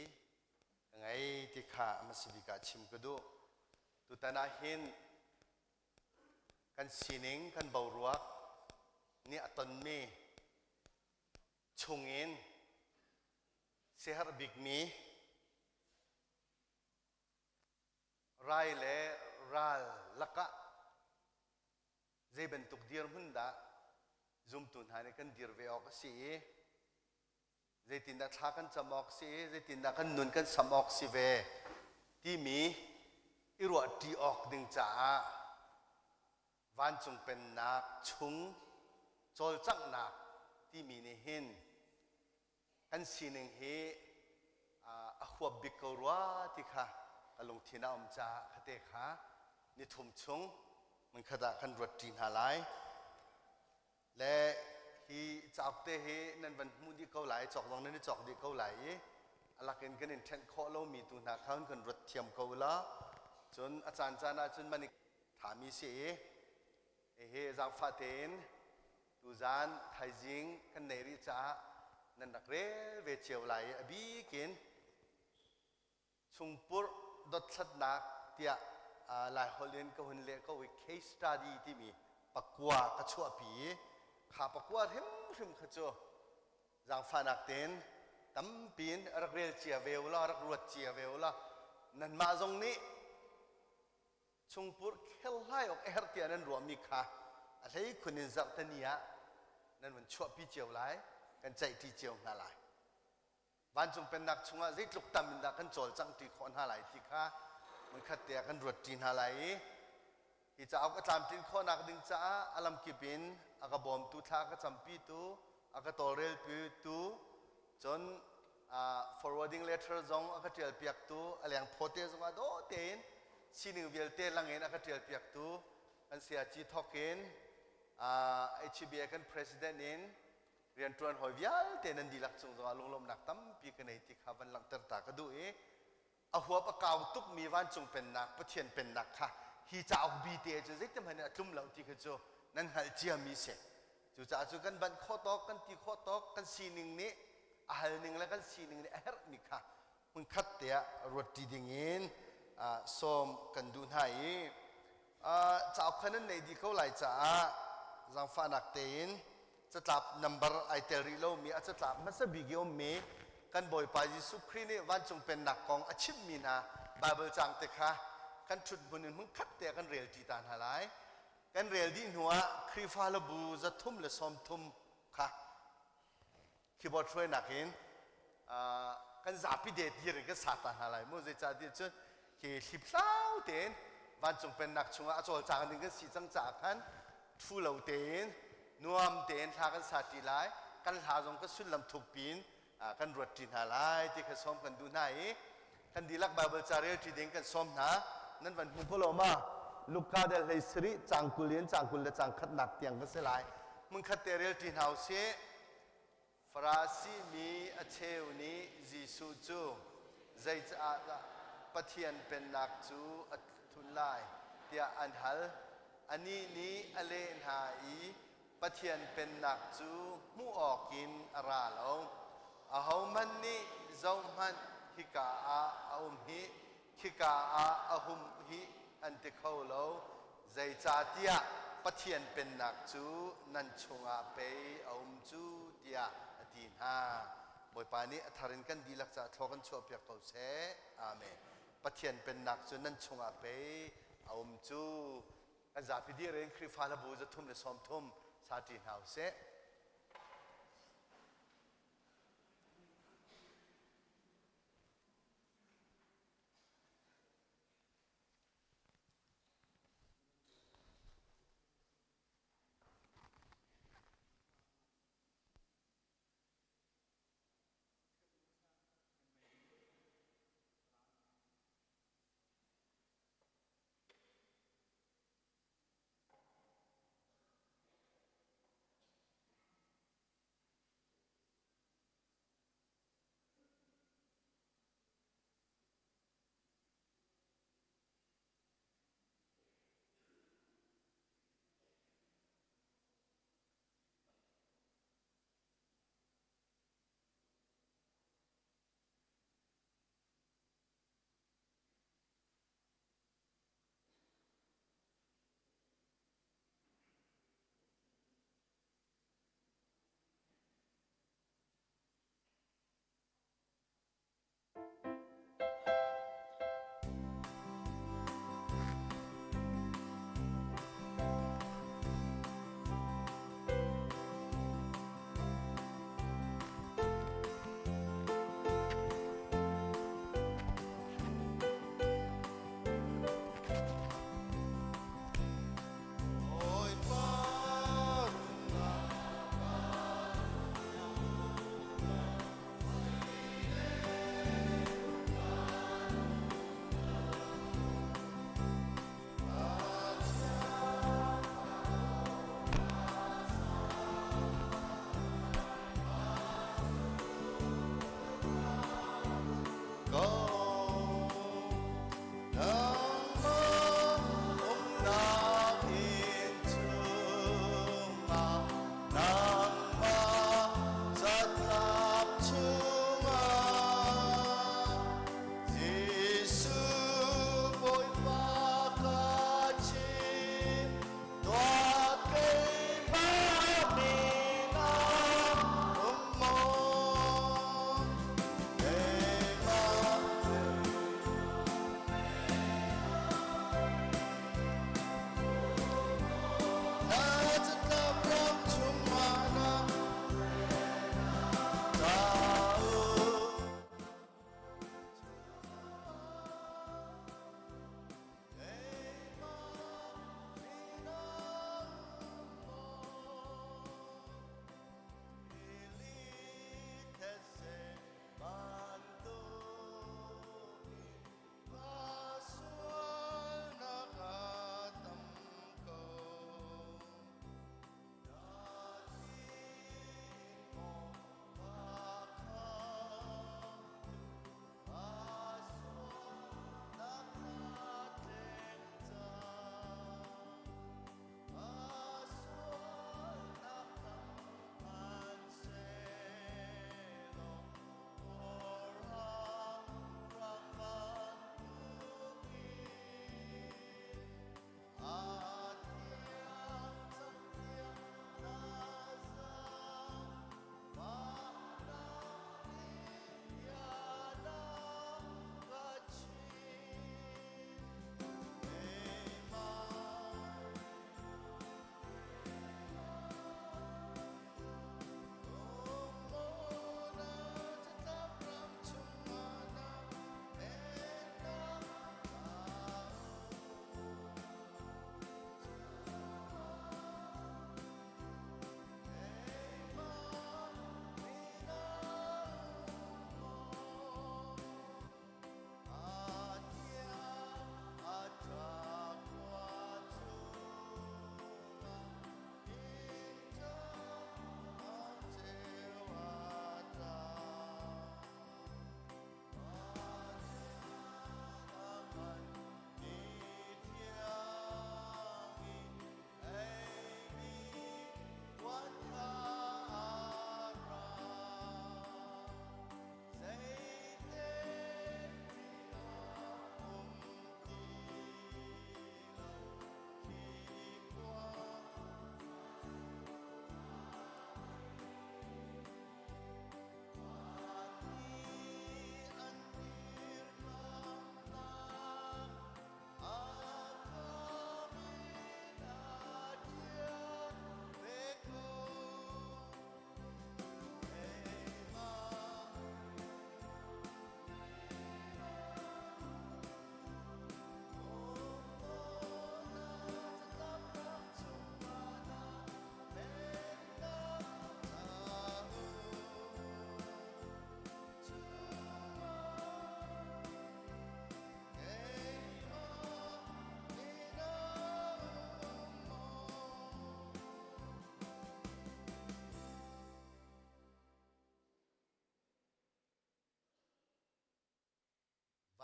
ka ngei ti kha a hmasa bik ah chim ka duh. Tutan ah hin kan sining, kan boruak nih a tonmi chungin siaherh bikmi rai le ral lakah zei bantuk dirhmun dah zumtu hna nih kan dir ve awk a si i zeitindah thla kan cam awk si i zeitindah kan nun kan sam awk si ve timi i ruahṭi awk ding caah. Vancung pennak chung cawlcanghnak timi nih hin kan sining hi a huap bik ko rua ti kha ka lungthin a um caah khate kha nithum chung hmunkhat ah kan ruat ṭi hna lai. Le hi cauk te hi nan van hmuh dih ko lai, cawk zong nan i cawk dih ko lai i a lakin kan in ṭhenh khawh lomi tu hna kha kan ruat thiam ko la. Cun a caan caan ah cun man i thami si i hihi zaangfah tein tuzaan thaizing kan nei rih caah nan rak rel ve cio lai i a bikin chungpurh dothlatnak tiah Laiholh in ka hun leh ko i case study timi pakua ka chuahpi i kha pakua hrimhrim kha cu zaangfahnak tein tampiin rak rel cia ve u law rak ruat cia ve u law nanmah zong nih chungpur kherhlai awk a herh tiah nan ruahmi kha a hleikhun in zarhteni ah nan vun chuahpi cio lai kan ceihṭi cio hna lai vancung pennak chungah zeitluk tam in dah kan cawlcangh ṭi khawh hna lai ti kha hmunkhat te ah kan ruat ṭi hna lai i hi cauk a tlamtlin khawhnak ding caah a lamkip in a ka bawmtu thla a ka campitu a ka tawlrelpitu cun forwarding letter zong a ka ṭial piaktu a leng phawte zong ah dawh tein sining vialte langin a ka ṭial piaktu kan sayaci thawk in HBA kan president in rianṭuan hawi vialte nan dihlak cung zongah lunglawmhnak tampi ka nei ti kha van langhter ta ka duh i a huap a kau tukmi vancung pennak Pathian pennak kha hi cauk bi te cu zeitihmanh in a tlum lo ti kha cu nan hngalh ciami si cucaah cu kan banh khawh tawk kan ti khawh tawk kan sining nih a hal ning le kan sining nih a herhmi kha hmunkhat te ah ruat ṭi ding in sawm kan duh hna i cauk kha nan neih dih ko lai caah zaangfahnak tein catlap number ai tel rih lomi a catlap hmasa bik i ummi kan Bawipa Jesuh Khrih nih vancung pennak kong a chimhmi hna Baibal caang te kha kan ṭhut hmun in hmunkhat te ah kan rel ṭi ta hna lai. Kan rel dih hnuah Khrihfa labu 330 kha keyboard hruainak in kan zapi de dir in kan sa ta hna lai mu zeicahtiah cun khi hliphlau tein vancung pennak chungah a cawlcang ding kan si cang caah khan thu lo tein nuam tein hla kan sa ṭi lai kan hla zong kan sullam thuk piin kan ruat ṭi hna lai ti kha sawm kan duh hna i kan dihlak Bible ca rel ṭi ding kan sawm hna nan van hmu ko lo ma Luka del hlei sarih cang 20 in cang 20 le cang khatnak tiang ka si lai hmunkhat te rel ṭi hna usih Farasi mi a cheu nih Jesuh cu zeicaah dah Pathian Pennak cu a tlun lai tiah an hal. Anih nih a leh hna i Pathian Pennak cu hmuh awkin a ra lo. Ahohmanh nih zohhmanh hika ah a um hih, khika ah a hum hih an ti kho lo. Zeicahtiah Pathian Pennak cu nan chungah pei a um cu tiah a ti hna. Bawipa nih a thar in kan dihlak caah thlua kan chuahpiak ko seh. Amen. Pathian Pennak cu nan chungah pei a um cu. Kan zapi dir in Khrihfa hlabu 330 sa ṭi hna u sih.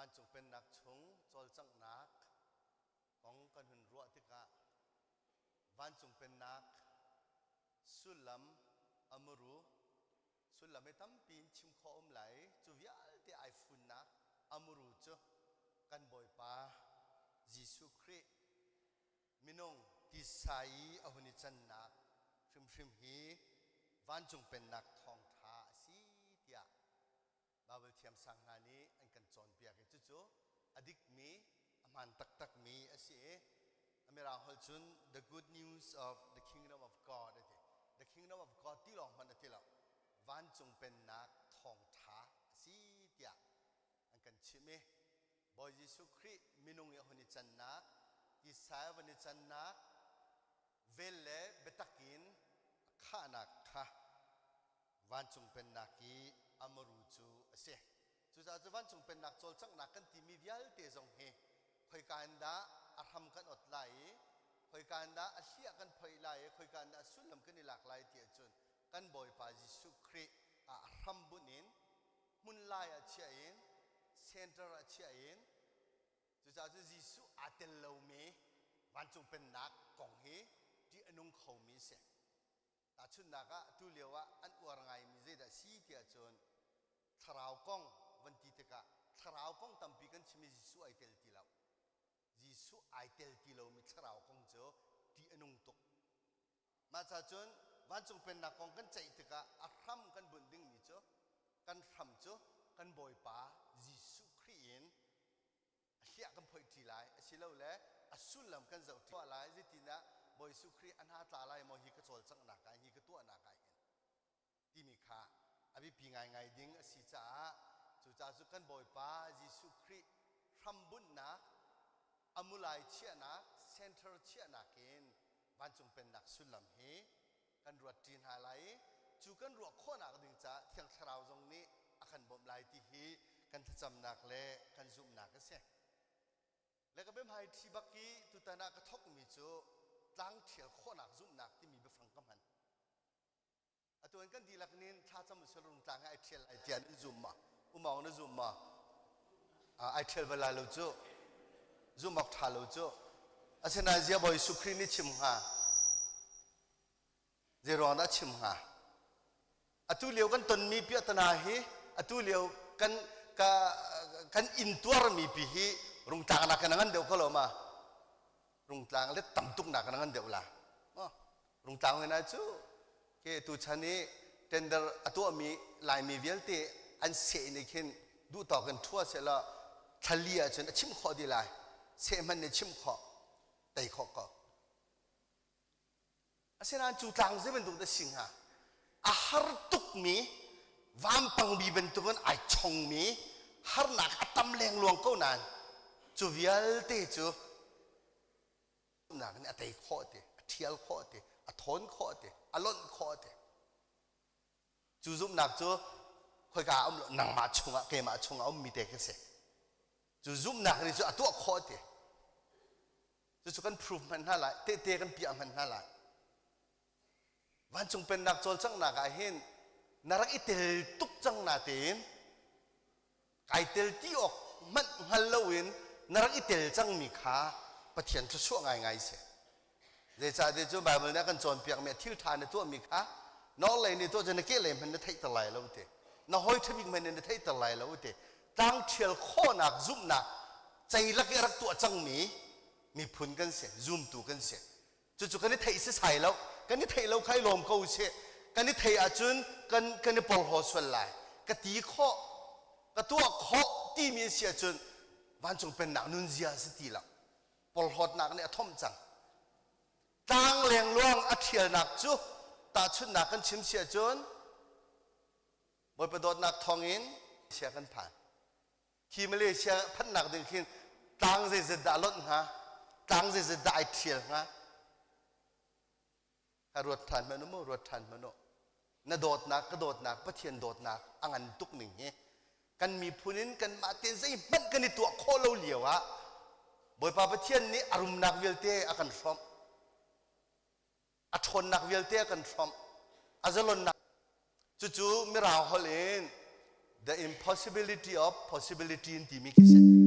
Vancung Pennak chung cawlcanghnak kong kan hun ruah tikah Vancung Pennak sullam a muru sullam hi tampi in chim khawh um lai. Cu vialte ai funnak a muru cu kan Bawipa Jesuh Khrih minung tisa i a hun i cannak hrimhrim hi vancung pennak thawngṭha a si tiah Baibal thiamsang hna nih an kan cawnpiak i cucu a dikmi, a hmaan taktakmi a si i a mirang holh cun the good news of the kingdom of God a ti. The kingdom of God ti lawng hmanh a ti lo. Vancung pennak thawngṭha a si tiah an kan chimh i Bawi Jesuh Khrih minung i a hun i cannak, tisa i a van i cannak, vel le biatak in a khahnak kha vancung pennak i a muru cu a si. Cucaah cu vancung pennak cawlcanghnak kan timi vialte zong hi khoika in dah a hram kan ot lai i khoika in dah a hliah kan phoih lai i khoika in dah a sullam kan i lak lai ti ahcun kan Bawipa Jesuh Khrih ah a hram bunh in hmun lai ah chiah in center ah chiah in cucaah cu Jesuh aa tel lomi vancung pennak kong hi ṭih a nung khomi a si. Tahchunhnak ah tu lio ah an uar ngaimi zeidah si tiah cun thlarau kong van ti tikah thlarau kong tampi kan chim i Jesuh ai tel ti lo. Jesuh ai tel ti lomi thlarau kong cu ṭih a nung tuk. Mah ca cun vancung pennak kong kan ceih tikah a hram kan bunh dingmi cu kan hram cu kan Bawipa Jesuh Khrih in a hliah kan phoih ṭi lai asilole a sullam kan zoh ṭi lai zeitindah Bawi Jesuh Khrih a hna tla lai maw hi ka cawlcanghnak ah hi ka tuahnak ah hin timi kha a biapi ngaingai ding a si caah cucaah cu kan Bawipa Jesuh Khrih hrambunhnak a mulai chiahnak center chiahnak in vancung pennak sullam hi kan ruat ṭi hna lai i cu kan ruah khawhnak ding caah Thiang Thlarau zong nih a kan bawmh lai ti hi kan thlacamnak le kan zumhnak a si. Le ka biahmai ṭhi bak i tutan ah ka thawkmi cu tlang ṭhial khawhnak zumhnak timi biafang ka hman. Atu in kan dihlak nin thlacam usih rungtlang hi ai ṭhial ai tiah nan zum ma? Umawng na zum ma? Ai ṭhial bal lai lo cu. Zum awk ṭha lo cu. Asinain zia Bawi Jesuh Khrih nih chim hnga? Zei ruang dah chim hnga? Atu lio kan tonmi piahtana hi atu lio kan ka kan intuarmi pi hi rungtlang nak in a ngan deuh ko lo ma? Rungtlang le tam tuk nak in a ngan deuh la. Rungtlang hna cu ke tu chan i tender a tuahmi Laimi vialte an seh nih khin duhtawk in ṭhua sehla thlali ahcun a chim khawh dih lai. Seh hmanh nih chim khawh, tei khawh ko. Asinain cu tlang zei bantuk dah si hnga? A har tukmi vampangbi bantukin ai chongmi harnak a tam lengluang ko nain cu vialte cu nak nih a tei khawh ti, a ṭhial khawh ti, a thawn khawh ti, a lonh khawh ti. Cu zumhnak cu khoika ah um lo, nangmah chungah keimah chungah ummi te khi si. Cu zumhnak nih cu a tuah khawh ti. Cucu kan proof hmanh hna lai, tehte kan piah hmanh hna lai. Vancung pennak cawlcanghnak ah hin na rak i tel tuk cang na tein kai tel ti awk hmanh hngal loin na rak i tel cangmi kha Pathian thluachuah ngaingai si. Zeicahtiah cu Baibal nih a kan cawnpiakmi a thil ṭha na tuahmi kha nawlei nih tuah cu na kehlei hmanh na theihter lai lo ti. Na hawi ṭhabik hmanh nih na theihter lai lo ti. Tlang ṭhial khawhnak zumhnak ceilak i a rak tuah cangmi miphun kan si, zumtu kan si. Cucu kan i theih sisai lo. Kan i theih lo kha i lawm ko usih. Kan i theih ahcun kan, kan i porhlaw sual lai. Ka ti khawh, ka tuah khawh timi a si ahcun vancung pennak nunzia a si ti lo. Porhlawtnak nih a thomh cang. Tlang lengluang a ṭhialnak cu tahchunhnak kan chim si ahcun Bawipa dawtnak thawngin sia kan phan. Khi Malaysia phanhnak ding khin tlang zeizat dah lonh hnga? Tlang zeizat dah ai ṭhial hnga? Ha ruat ṭhan hmanh u mu, ruat ṭhan hmanh u. Na dawtnak, ka dawtnak, Pathian dawtnak a ngan tuk ning hi kan miphun in kanmah tein zeihmanh kan i tuah khawh lo lio ah Bawipa Pathian nih a rumnak vialte a kan hrawmh. A ṭhawnnak vialte a kan hrawmh. A zalonnak cucu Mirang holh in the impossibility of possibility in timi khi si.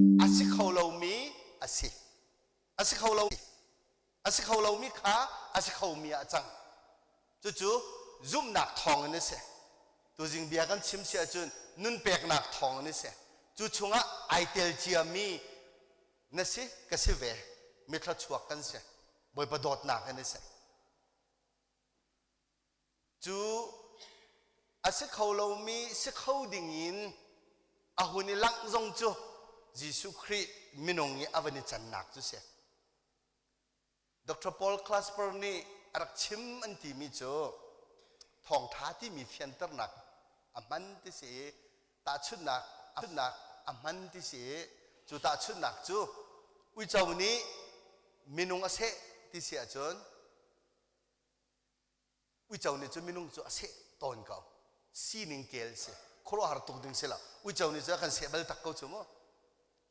kho lomi a si. A si kho lo a si kho lomi kha a si khomi ah a cang. Cucu zumhnak thawng in a si. Tuzing bia kan chim si ahcun nun peknak thawng in a si. Cu chungah ai tel ciami na si ka si ve. Mithluachuak kan si. Bawipa dawtnak in a si. Cu a si kho lomi si kho ding in a hun i langh zong cu Jesuh Khrih minung i a van i cannak cu si. Dr. Paul Clasper nih a rak chim an timi cu thawngṭha timi fianternak a hman ti si i tahchunhnak a hman ti si i cu tahchunhnak cu uico nih minung a seh ti si ahcun Uico nih cun minung cu a seh tawn ko. Sining kel si. Khuaruahhar tuk ding si lo. Uico nih cun a kan seh bal tak ko cu mu.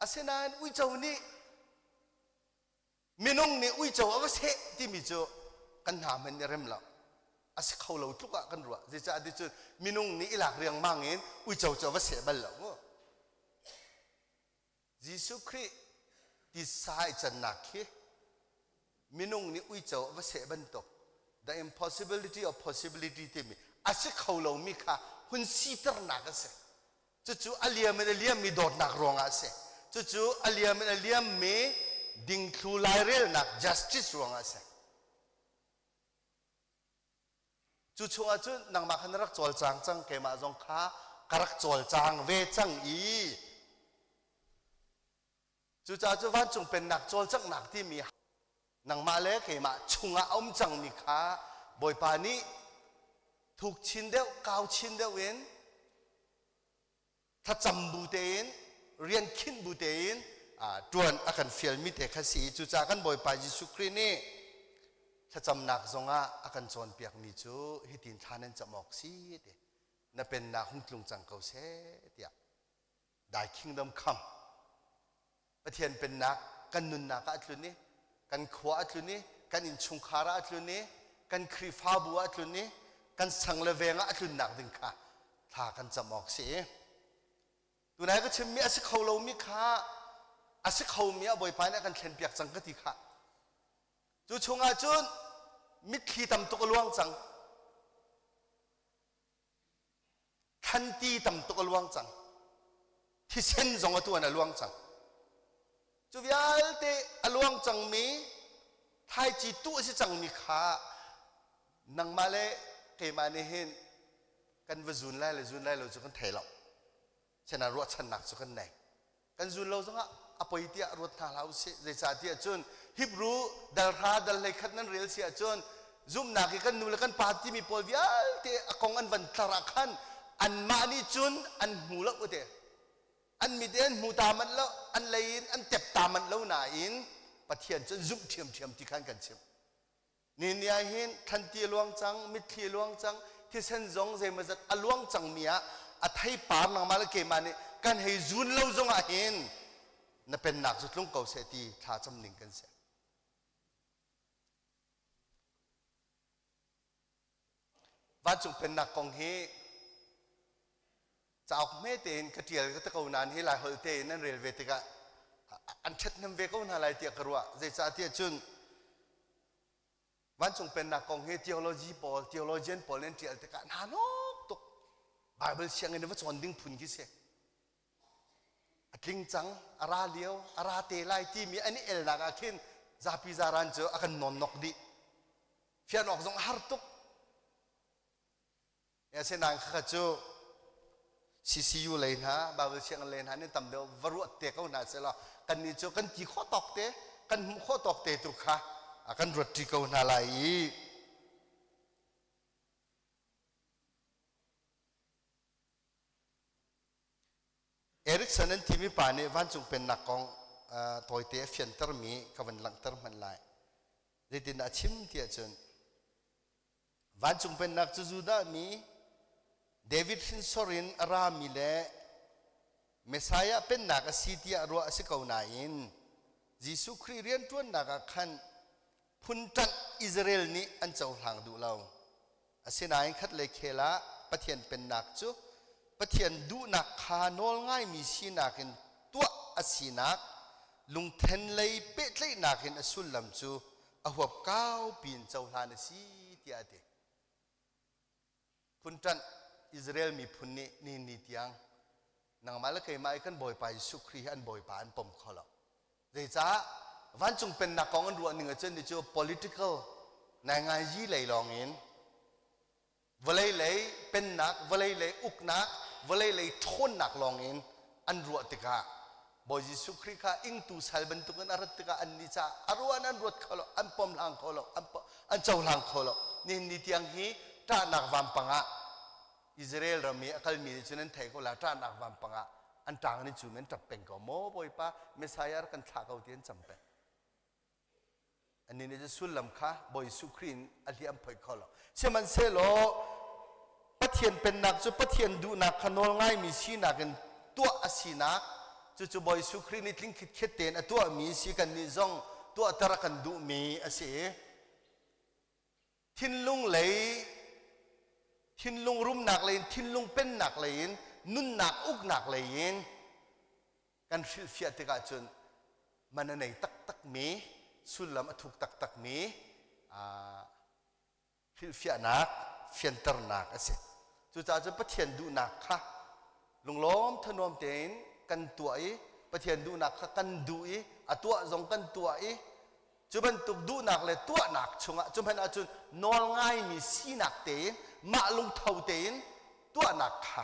Asinain uico nih minung nih uico a va seh timi cu kan hna hmanh nih rem lo. A si kho lo tluk ah kan ruah. Zeicah ti cun minung nih i lak riangmang in uico cu a va seh bal lo mu. Jesuh Khrih titsa i cannak khi minung nih uico a va seh bantuk the impossibility of possibility timi a si kho lomi kha hun siternak a si. Cucu a liam in a liammi dawtnak ruangah a si. Cucu a liam in a liammi dingthlu lairelnak justice ruangah a si. Cu chungah cun nangmah kha na rak cawlcang cang, keimah zong kha ka rak cawlcang ve cang i cucaah cu vancung pennak cawlcanghnak timi nangmah le keimah chungah a um cangmi kha Bawipa nih thuk chin deuh, kau chin deuh in thlacam bu tein rian khinh bu tein ṭuan a kan fialmi te kha si i cucaah kan Bawipa Jesuh Khrih nih thlacamnak zongah a kan cawnpiakmi cu hitin thla nan cam awk si ti na pennak hung tlung cang ko seh tiah thy kingdom come Pathian pennak kan nunnak ah a tlun i kan khua a tlun i kan innchungkhar ah a tlun i kan Khrihfabu ah a tlun i kan sang le veng ah a tlunnak ding kha thla kan cam awk si. Tunai ka chimmi a si kho lomi kha a si khomi ah Bawipa nih a kan thlenpiak cang ka ti kha. Cu chungah cun mitthli tam tuk a luang cang. Thlanti tam tuk a luang cang. Thisen zong atu an a luang cang. Cu vialte a luang cangmi thlaici tuh a si cangmi kha nangmah le keimah nih hin kan va zun lai le zun lai lo cu kan thei lo. Sinain ruahchannak cu kan nei. Kan zun lo zongah a poi tiah ruat hna hlah usih. Zeicahtiah cun Hebrew dal hra dal 11 nan rel si ahcun zumhnak i kan nu le kan pa timi pawl vialte a kong an van tlar ah khan anmah nih cun an hmu lo te. An mit in an hmu ta manh lo, an lei in an tep ta manh lo nain Pathian cu an zumh ṭhiamṭhiam ti khan kan chimh. Ni ah hin thlanti a luang cang, mitthli a luang cang, thisen zong zeimawzat a luang cangmi ah a theipar nangmah le keimah nih kan hei zun lo zongah hin na pennak cu tlung ko seh ti thla cam ning kan si. Vancung pennak kong hi cauk hme tein ka ṭial ka ti ko nain hi Laiholh tein nan rel ve tikah an ṭhathnem ve ko hna lai tiah ka ruah. Zeicahtiah cun vancung pennak kong hi theology pawl, theologian pawl nih an ṭial tikah hna nok tuk. Bible sianginn va cawn ding phun khi si. A tling cang, a ra lio, a ra te lai timi an i elnak ah khin zapi zaran cu a kan nawnnok dih. Fian awk zong a har tuk. Asinain khakha cu CCU lei hna, Bible sianginn lei hna nih tam deuh va ruat te ko hna seh law kannih cu kan ti khawh tawk te, kan hmuh khawh tawk te tu kha kan ruat ṭi ko hna lai i Erikson an timi pa nih vancung pennak kong tawite a fiantermi ka van langhter hmanh lai. Zeitindah a chim ti ahcun Vancung pennak cu Judah mi David hrinsor in a rami le Messiah pennak a si tiah ruah a si ko nain Jesuh Khrih rianṭuannak ah khan phun ṭanh Israel nih an cohlang duh lo. Asinain khatlei khel ah Pathian pennak cu Pathian duhnak kha nawl ngaimi sinak in tuah a sinak. Lungthen lei pehtlaihnak in a sullam cu a huap kaupi in cohlan a si tiah a ti. Phunṭanh Israel miphun nih nihin ni tiang nangmah le keimah i kan Bawipa Jesuh Khrih hi an Bawipa an pom kho lo. Zeicah vancung pennak kong an ruah ning ahcun ni cu political naingazi lei lawng in vawlei lei pennak, vawlei lei uknak, vawlei lei ṭhawnnak lawng in an ruah tikah Bawi Jesuh Khrih kha ingtu sal bantukin a rat tikah annih caah a ruah an ruat kho lo, an pom hlang kho lo, an cohlang kho lo. Nihin ni tiang hi ṭahnak vampang ah Israel ram i a kalmi nih cun an theih ko la ṭahnak vampang ah an ṭang ni cu men ṭap peng ko maw Bawipa Messiah rak kan thlah ko ti an cam peng. Annih nih cun sullam kha Bawi Jesuh Khrih in a hliam phoi kho lo. Sihmanhsehlaw Pathian pennak cu Pathian duhnak kha nawl ngaimi sinak in tuah a sinak cucu Bawi Jesuh Khrih nih tling khitkhet tein a tuahmi si kannih zong tuahter a kan duhmi a si. Thinlung lei thinlung rumnak lei in thinlung pennak lei in nunnak uknak lei in kan hrilhfiah tikah cun man a nei taktakmi sullam a thuk taktakmi hrilhfiahnak fianternak a si. Cucaah cun Pathian duhnak kha lunglawm thanuam tein kan tuah i Pathian duhnak kha kan duh i a tuah zong kan tuah i cu bantuk duhnak le tuahnak chungah cu hmanh ahcun nawl ngaimi sinak tein mah lungtho tein tuahnak kha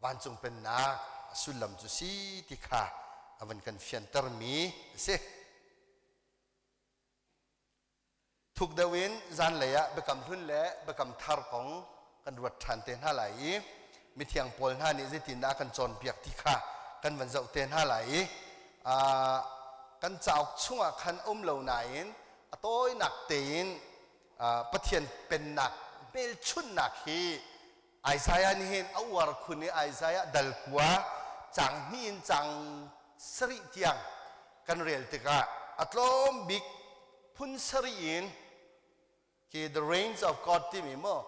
vancung pennak a sullam cu si ti kha a van kan fiantermi a si. Thuk deuh in zanlei ah biakam hlun le biakam thar kong kan ruat ṭhan te hna lai i mithiang pawl hna nih zeitindah a kan cawnpiak ti kha kan van zoh te hna lai i kan cauk chungah khan um lo nain a tawinak tein Pathian pennak hmelchunhnak hi Isaiah nih hin a uar khun i Isaiah dal kua cang hnih in cang sarih tiang kan rel tikah a tlawm bik phun sarih in khi the reigns of God timi maw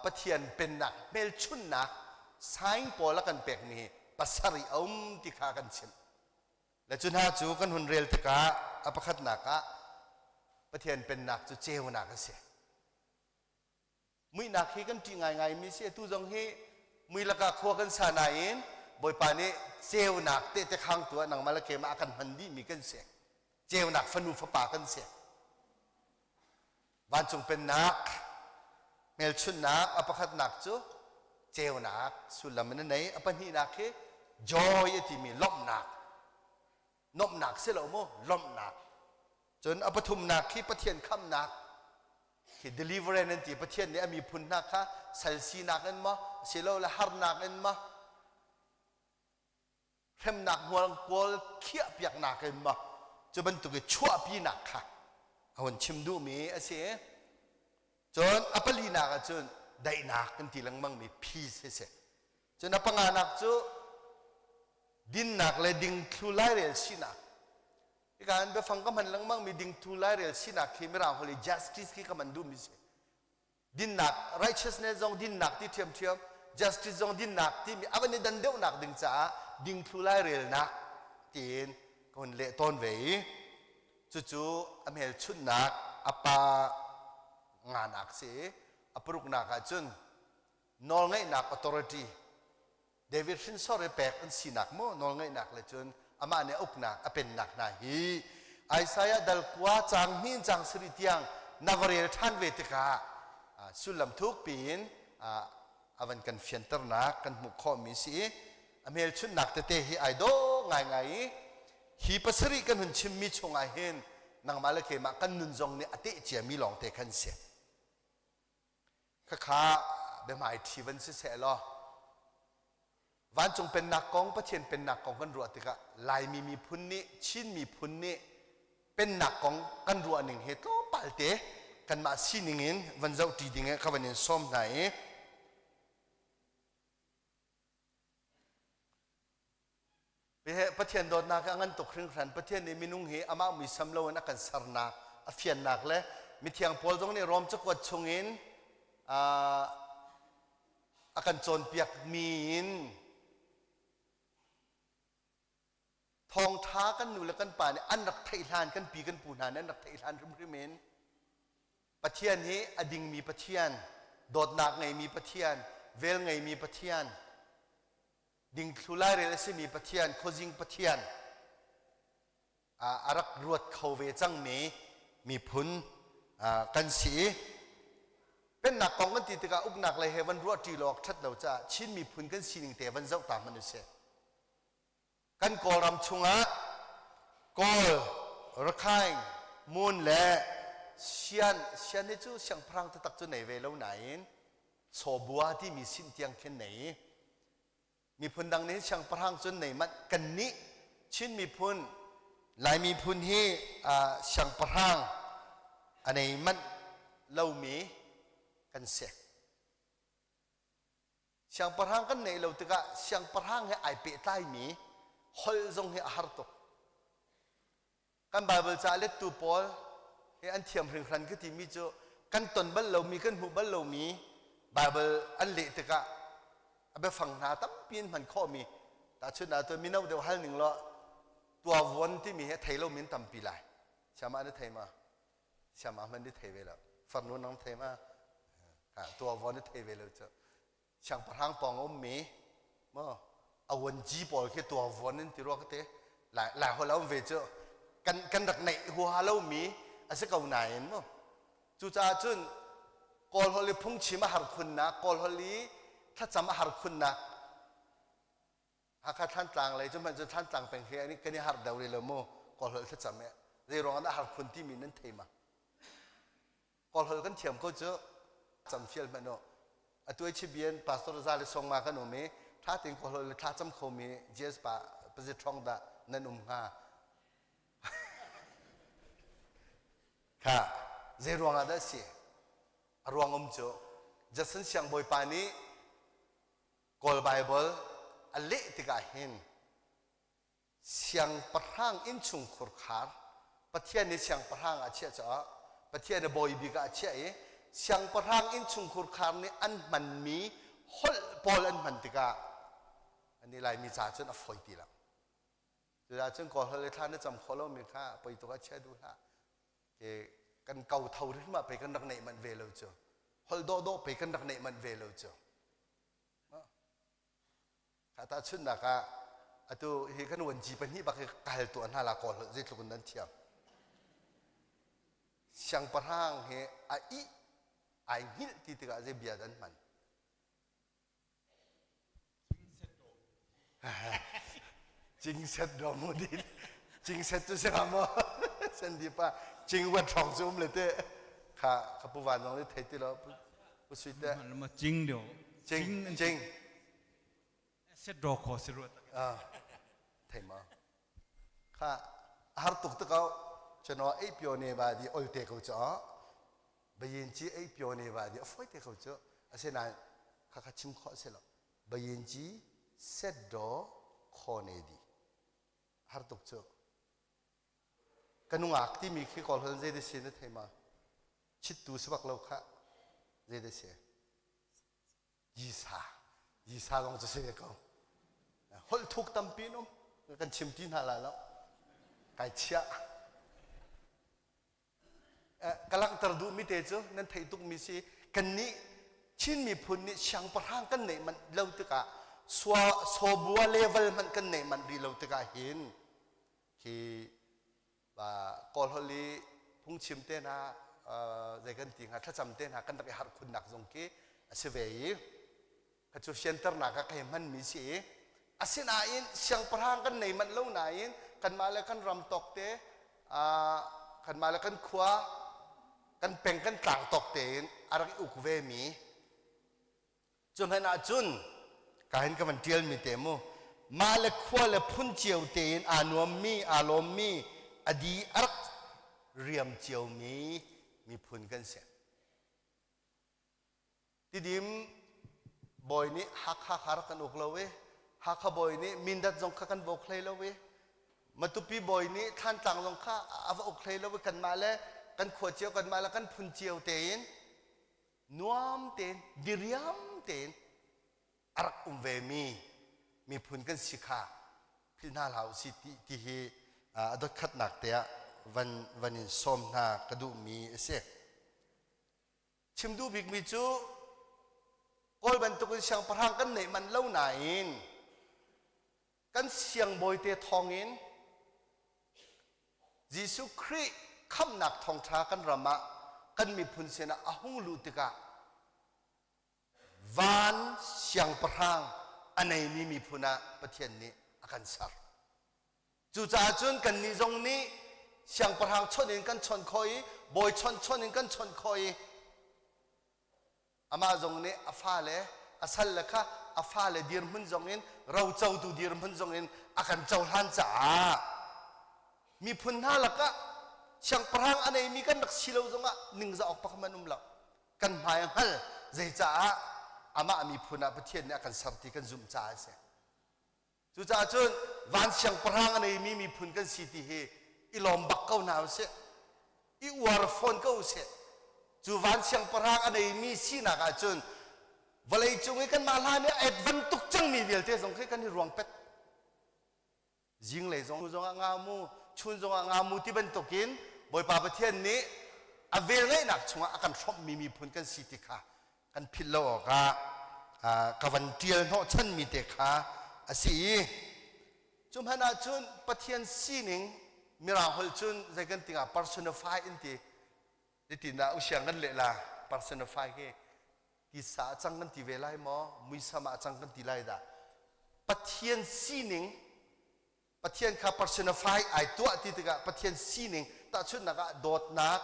Pathian pennak hmelchunhnak sign pawl a kan pekmi hi pasarih a um ti kha kan chimh. Le cu hna cu kan hun rel tikah a pakhatnak ah Pathian pennak cu ceunak a si. Muihnak hi kan ṭih ngaingaimi si. Atu zong hi mui lakah khua kan sa nain Bawipa nih ceunak tehte khangtu ah nangmah le keimah a kan hman dihmi kan si. Ceunak fanu fapa kan si. Vancung pennak hmelchunhnak a pakhatnak cu ceunak sullam in a nei. A pahnihnak hi joy a timi lawmhnak. Nuamhnak si lo mu, lawmhnak. Cun a pathumnak khi Pathian khamhnak khi deliverance an ti Pathian nih a miphun hna kha sal sinak in maw asilole harnak in maw hremnak hmual kawl khiah piaknak in maw cu bantuk i chuahpinak kha a hun chim duhmi a si cun a palinak ah cun daihnak kan ti lengmang mi peace hi si cun a panganak cu dinnak le dingthlu lairel sinak Hika in biafang ka hman lengmang mi dingthu lairel sinak khi mirang holh i justice khi ka hman duhmi si. Dinnak righteousness zong dinnak ti ṭhiamṭhiam justice zong dinnak timi a van i dan deuhnak ding caah dingthlu lairelnak tiin ka hun leh tawn ve i cucu a hmelchunhnak a pa nganak si i a paruknak ah cun nawlngeihnak authority David hrinsor i pek an sinak maw nawlngeihnak le cun amah nih a uknak a pennak hna hi Isaiah dal kua cang hnih in cang sarih tiang na va rel ṭhan ve tikah sullam thuk piin a van kan fianternak kan hmuh khawhmi si i a hmelchunhnak tete hi ai dawh ngaingai i hi pasarih kan hun chimmi chungah hin nangmah le keimah kan nun zong nih a teh ciami lawngte khan si. Khakha biahmaiṭhi van si seh law vancung pennak kong Pathian pennak kong kan ruah tikah Laimi miphun nih Chin miphun nih pennak kong kan ruah ning hi tlawmpal te kanmah sining in van zohṭi ding ah ka van in sawm hna i Pathian dawtnak a ngan tuk hringhran. Pathian nih minung hi amah muisam loin a kan sernak, a fiannak le mithiang Paul zong nih Rom cakuat chungin a kan cawnpiakmi in Thawngṭha kan nu le kan pa nih an rak theih hlan, kan pi kan pu hna nih an rak theih hlan hrimhrim in Pathian hi a dingmi Pathian, dawtnak ngeimi Pathian, vel ngeimi Pathian, dingthlu lairel a simi Pathian, khuazing Pathian a rak ruat kho ve cangmi miphun kan si i pennak kong kan ti tikah uknak lei he van ruah ṭi lawk ṭhat lo caah Chin miphun kan sining te van zoh ta hmanh usih. Kan Kawlram chungah Kawl, Rakhine, Mon le Sian, Sian hi cu siangpahrang taktak cu nei ve lo nain Sawbua timi sin tiang khin nei i miphun dang nih siangpahrang cun nei manh kannih Chin miphun Lai miphun hi uh, siangpahrang a nei manh lomi kan si. Siangpahrang kan neih lo tikah siangpahrang he ai pehtlaimi holh zong hi a har tuk. Kan Bible ca lettu pawl he an thiam hringhran ka timi cu kan ton bal lomi kan hmuh bal lomi Bible an leh tikah a biafang hna tampi in hman khawhmi tahchunh ah tuan mino deuh hal ning law tuavuan timi hi a thei lomi an tampi lai. Siamah na thei ma? Siamah hmanh na thei ve lo. Farnu nang thei ma? Tuavuan na thei ve lo cu. Siangpahrang pawng a ummi maw a vuanci pawl khi tuavuan in ti rua ka ti. Lai lai holh a um ve cu. Kan kan rak neih huaha lomi a si ko nain mu. Cucaah cun Kawl holh i phungchim a har khunnak, Kawl holh i thlacam a har khunnak Hakha Thlantlang lei cu hmanh cu Thlantlang peng hi kan i harh deuh rih lo mu Kawl holh thlacam eh zei ruang ah har khun timi nan thei ma Kawl holh kan thiam ko cu cam fial hmanh u atu ai chibian pastor za le song ma kan um i tha tein Kawl holh le thla cam kho mi JS pa pazit thong dah nan um hnga kha zei ruang ah dah si a ruang um cu Jason siangbawipa nih Kawl Baibal a leh tikah hin siangpahrang innchungkhur khar Pathian nih siangpahrang ah a chiah caah Pathian nih bawi bik ah a chiah i siangpahrang innchungkhur khar nih an hmanmi holh pawl an hman tikah ani Laimi ca cun a fawi ti lo. Cucaah cun Kawl holh le thla na cam khawh lomi kha poi tuk ah chia duh hlah. Ke kan ko tho hrim ah pei kan rak neih manh ve lo cu. Holh dawhdawh pei kan rak neih manh ve lo cu. Kha tahchunhnak ah atu hi kan uanci pahnih bak hi ka hal tuah hna la kawl holh zeitluk in nan thiam. Siangpahrang hi a ih ai hngilh ti tikah zei bia dan hman. Cing set do mu di. Cing set cu si hnga maw? Sen di pa cing wan ṭhawng cu um le te. Kha ka pu van zong nih thei ti lo. Pu sui te. Ma cing lio. Cing cing. Set do kho si ruat. Ah. Thei ma. Kha har tuk te ko. Chano ei pio ne ba di ol te ko cho. Bayin ci ei pio ne ba di a foi te ko chu. Asinain kha kha chim khawh si lo. Bayin ci set do kho ne di. Har tuk cu. Ka nungak timi khi kawl holh zei da si na thei ma? Chittu si bak lo kha. Zei da si? Yisa. Yisa zong cu si ve ko. Holh thuk tampi in um. Kan chim ti hna lai lo. Kai chiah. Ka langhter duhmi te cu nan theih tukmi si. Kannih Chin miphun nih siangpahrang kan neih manh lo tikah sawbua level hmanh kan neih manh rih lo tikah hin khi Kawl holh i phungchim te hna zei kan ti hnga thlacam te hna kan rak i harh khunnak zong khi a si ve i kha cu fianternak ah ka hei hmanmi si i asinain siangpahrang kan nei manh lo nain kanmah le kan ram tawk te kanmah le kan khua kan peng kan tlang tawk tein a rak i uk ve mi Cu hmanh ahcun ka hin ka van ṭialmi te mu mah le khua le phun cio tein aa nuammi aa lawmmi a di a rak riam ciomi miphun kan si. Tidim bawi nih Hakha kha rak kan uk lo i Hakha bawi nih Mindat zong kha kan vok hlei lo i Matupi bawi nih Thlantlang zong kha a va uk hlei lo i kanmah le kan khua cio kanmah le kan phun cio tein nuam tein diriam tein a rak um vemi miphun kan si kha. Philh hna hlah usih ti, ti hi a dotkhatnak te ah van, van in sawm hna ka duhmi a si. Chim duh bikmi cu Kawl bantukin siangpahrang kan neih manh lo nain kan siangbawi te thawngin Jesuh Khrih khamhnak thawngṭha kan ram ah kan miphun sinah a hung luh tikah van siangpahrang a neimi miphun ah Pathian nih a kan ser. Cucaah cun kannih zong nih siangpahrang chawnh in kan chawnh khawh i bawi chawnh chawnh in kan chawnh khawh i amah zong nih a fale a salle kha a fale dirhmun zong in rocotu dirhmun zong in a kan cohlan caah miphun hna lakah siangpahrang a neimi kan rak si lo zongah ningzah awk pakhat hmanh um lo. Kan hmai a hngal zeicaah amah miphun ah Pathian nih a kan ser ti kan zumh caah a si. Cucaah cun van siangpahrang a neimi miphun kan si ti hi i lawm bak ko hna usih. I uar fawn ko usih. Cu van siangpahrang a neimi sinak ahcun vawlei cung i kanmah hlan i a advan tuk cangmi vialte zong khi kan i ruang pet. Zinglei zong zong ah nga mu, chun zong ah nga mu ti bantukin Bawipa Pathian nih a velngeihnak chungah a kan hrawmhmi miphun kan si ti kha kan philh lo awkah ka van ṭial hnawhchanmi te kha a si i cu hmanh ah cun Pathian sining mirang holh cun zei kan tingah personify in ti zeitindah usiang kan leh la personify hi tisa a cang kan ti ve lai maw muisam ah a cang kan ti lai dah Pathian sining Pathian kha personify ai tuah ti tikah Pathian sining tahchunhnak ah dawtnak,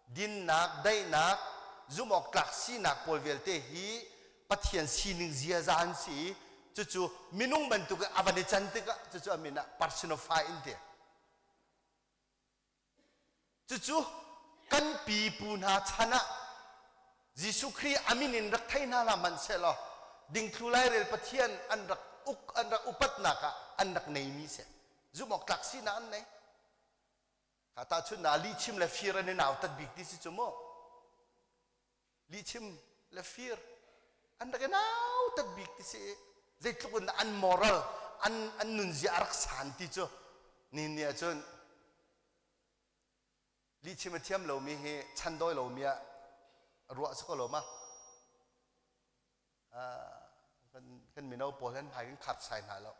dinnak, daihnak, zumhawktlak sinak pawl vialte hi Pathian sining ziaza an si i cucu minung bantuk in a van i can tikah cucu a min ah personify in ti. Cucu kan pipu hna chan ah Jesuh Khrih a min in rak thei hna hlah hmanhsehlaw dingthlu lairel Pathian an rak uk an rak upatnak ah an rak neimi si. Zumh awk tlak sinak an nei. Kha tahchunhnak lihchim le fir an i nautat bik ti si cu mu. Lihchim le fir an rak i nautat bik ti si zeitluk in an moral an an nunzia a rak san ti cu ni ni ahcun lihchim a thiam lomi hi chan dawi lomi ah ruah si ko lo ma kan kan mino pawl han hmai kan khap sai hna lo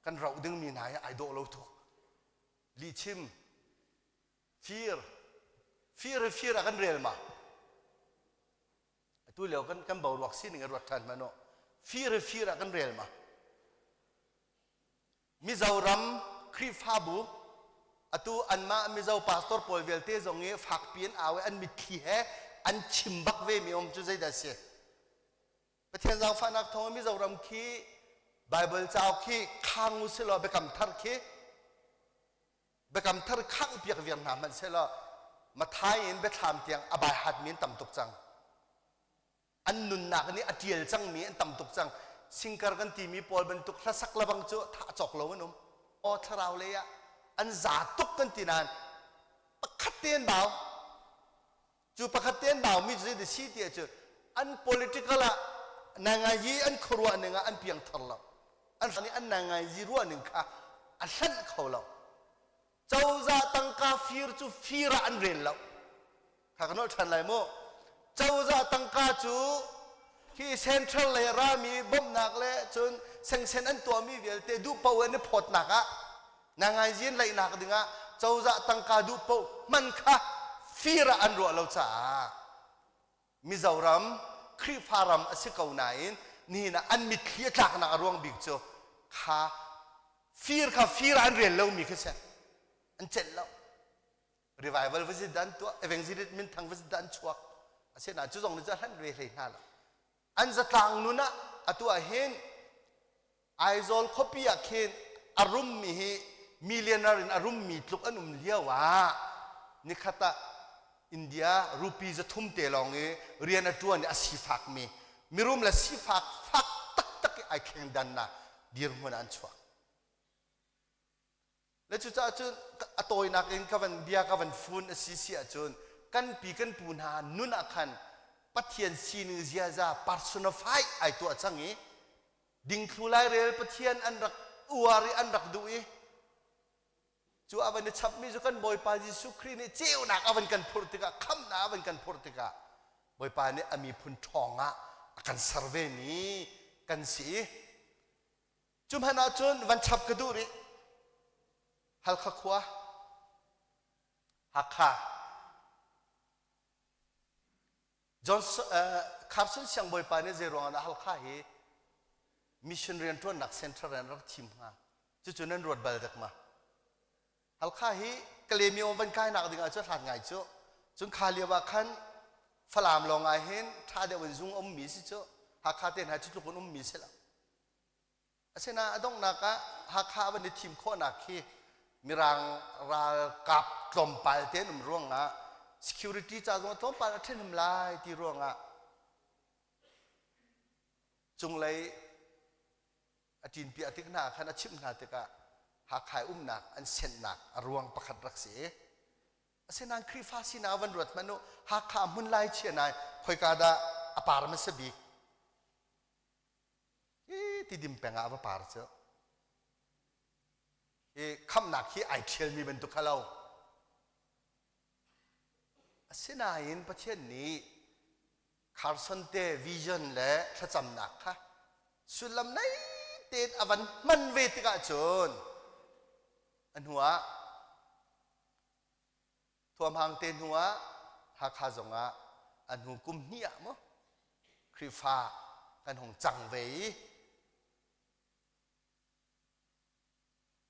kan rauh dingmi hna hi ai dawh lo tuk lihchim fir fir hi fir ah kan rel ma atu lio kan kan boruak sining a ruat ṭhan hmanh u fir hi fir ah kan rel ma Mizoram Khrihfabu atu anmah Mizo pastor pawl vialte zong i fakpi an au i an mitthli he an chim bak ve mi um cu zeidah si Pathian zaangfahnak thawng Mizoram khi Bible cauk khi khang u silaw biakam thar khi biakam thar khangh piak viar hna hmanh sehlaw Mathai in biathlam tiang a bai hat mi an tam tuk cang an nunnak nih a ṭial cangmi an tam tuk cang singkar kan timi pawl bantuk hlasak lebang cu thah cawk lo an um aw thlarau lei ah an za tuk kan ti nain pakhat te an bau cu pakhat te an bau mi cu zei si ti ahcun an political ah nangayi an khuaruah ning ah an piangthar lo an nih an nangayi ruah ning kha a hlanh kho lo cozah tangka fir cu fir ah an rel lo kha ka nolh ṭhan lai mu cozah tangka cu khi central lei rami bawmhnak le cun sengsen an tuahmi vialte duh paoh an i phawtnak ah nangaizin laihnak dingah cozah tangka duh paoh hman kha fir ah an ruah lo caah Mizoram Khrihfa ram a si ko nain nihin ah an mitthli a tlaknak a ruang bik cu kha fir kha fir ah an rel lomi khi si an celh lo revival va zit an tuah evangelist minthang va zit an chuak asinain cu zong nih cu hlanh ve hlei hna lo an zatlang nun ah atu ah hin Aizawl khuapi ah khin a rummi hi millionaire in a rummi tluk an um lio ah nikhat ah India rupee 300 te lawng i rian a ṭuan i a sifakmi mirum le sifak fak taktak i ai thleng dannak dirhmun ah an chuak Le cucaah cun a tawinak in ka van bia ka van fun a si si ahcun kan pi kan pu hna nun ah khan Pathian sining ziaza personify ai tuah cang i dingthlu lairel Pathian an rak uar i an rak duh i cu a van i chapmi cu kan Bawipa Jesuh Khrih nih ceunak a van kan phurh tikah khamnak a van kan phurh tikah Bawipa nih a miphun ṭhawng ah a kan ser ve mi kan si i cu hmanh ahcun van chap ka duh rih Halkha khua Hakha Johnson, uh, Carson siangbawipa nih zei ruangah dah Halkha hi mission rianṭuannak center in rak thim hnga? Cucu nan ruat bal dek ma? Halkha hi Kalaymyo van kainak ding ah cu hlat ngai cu. Cun kha lio ah khan Falam lawng ah hin ṭha deuh in zung ummi si cu. Hakha te hna cu tluk in ummi si lo. Asinain a donghnak ah Hakha van i thim khawhnak khi Mirang ralkap tlawmpal te an um ruangah security ca zong tlawmpal a ṭhahnem lai ti ruangah cunglei a ṭinpiah tik hna khan a chimh hna tikah Hakha i umnak an senhnak a ruang pakhat rak si. Asinain Khrihfa sinak van ruat hmanh u Hakha hmun lai chia nai khoika dah a par hmasa bik Hi tidim peng ah a va par cu. Hi khamnak hi ai ṭhialmi bantuk kha lo. Asinain Pathian nih Carson te vision le thlacamnak kha sullam nei tein a van hman ve tikah cun a hnu ah Thuamhang te hnu ah Hakha zongah a hnu kum hnih ah maw Khrihfa kan hung cang ve i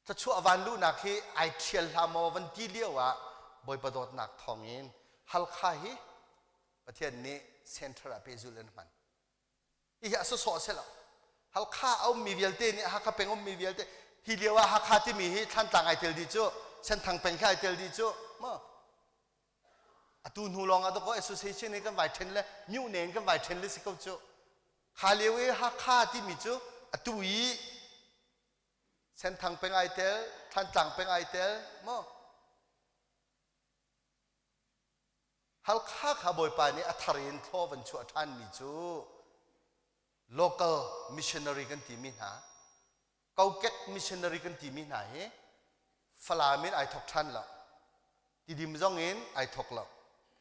thluachuah van luhnak hi ai ṭhial hlah maw van ti lio ah Bawipa dawtnak thawngin Halkha hi Pathian nih center ah pehzulh in hman. Hihi a sawsawh a si lo. Halkha a ummi vialte nih Hakha peng ummi vialte hi lio ah Hakha timi hi Thlantlang ai tel dih cu Senthang peng khi ai tel dih cu maw atu hnu lawng ah dakaw association hi kan vai then le myuhne in kan vai then le si ko cu kha lio i Hakha timi cu atu i Senthang peng ai tel Thlantlang peng ai tel maw Halkha kha Bawipa nih a thar in thlaw van chuah ṭhanmi cu local missionary kan timi hna, kokek missionary kan timi hna hi Falam in ai thok ṭhan lo. Tidim zong in ai thok lo.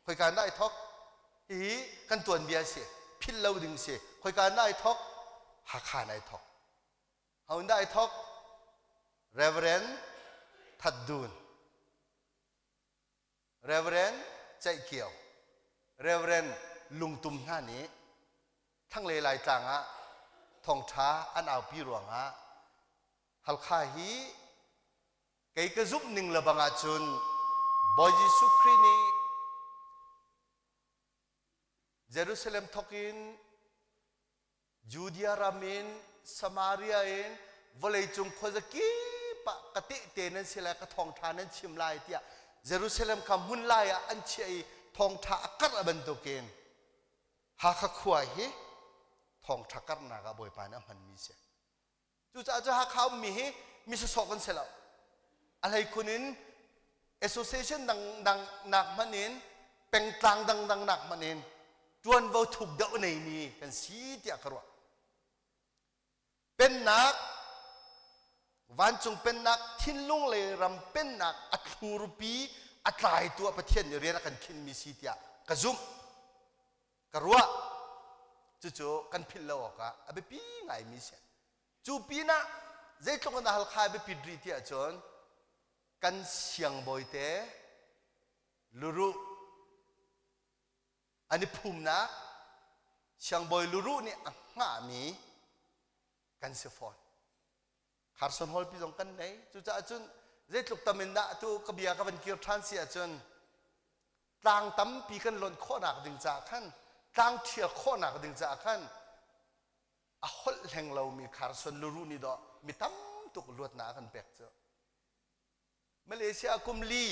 Khoika in dah ai thok? Hihi kan tuanbia a si. Philh lo ding si. Khoika in dah ai thok? Hakha in ai thok. Ho in dah ai thok? Reverend That Dun. Reverend Ceih Kio, Reverend Lungtum hna nih thlanglei Laitlang ah thawngṭha an aupi ruangah Halkha hi kei ka zumh ning le bang ahcun Bawi Jesuh Khrih nih Jerusalem thawk in Judea ram in Samaria in vawleicung khuazakip ah ka tehte nan si lai ka thawngṭha nan chim lai tiah Jerusalem kha hmun lai ah an chiah i thawngṭha a karh bantukin Hakha khua hi thawngṭha karhnak ah Bawipa nih a hmanmi si. Cucaah cu Hakha ummi hi mi sawsawh kan si lo. A hleikhun in association dangdang nak hmanh in pengtlang dangdang nak hmanh in ṭuanvo thuk deuh a neimi kan si tiah ka ruah. Pennak vancung pennak thinlung le ram pennak a thlurpi a tlaitu ah Pathian nih rian a kan khinhmi si tiah ka zumh. Ka ruah. Cucu kan philh lo awkah a biapi ngaimi si. Cu pinah zeitluk in a Halkha a biapit rih ti ahcun kan siangbawi te luruh an i phumnak siangbawi luruh nih a hngahmi kan si fawn. Carson Hall pi zong kan nei. Cucaah cun zeitluk tam in dah atu ka bia ka van kir ṭhan si ahcun tlang tampi kan lonh khawhnak ding caah khan tlang ṭhial khawhnak ding caah khan a holh hleng lomi Carson luruh nih dawh mi tam tuk luatnak a kan pek cu. Malaysia kum li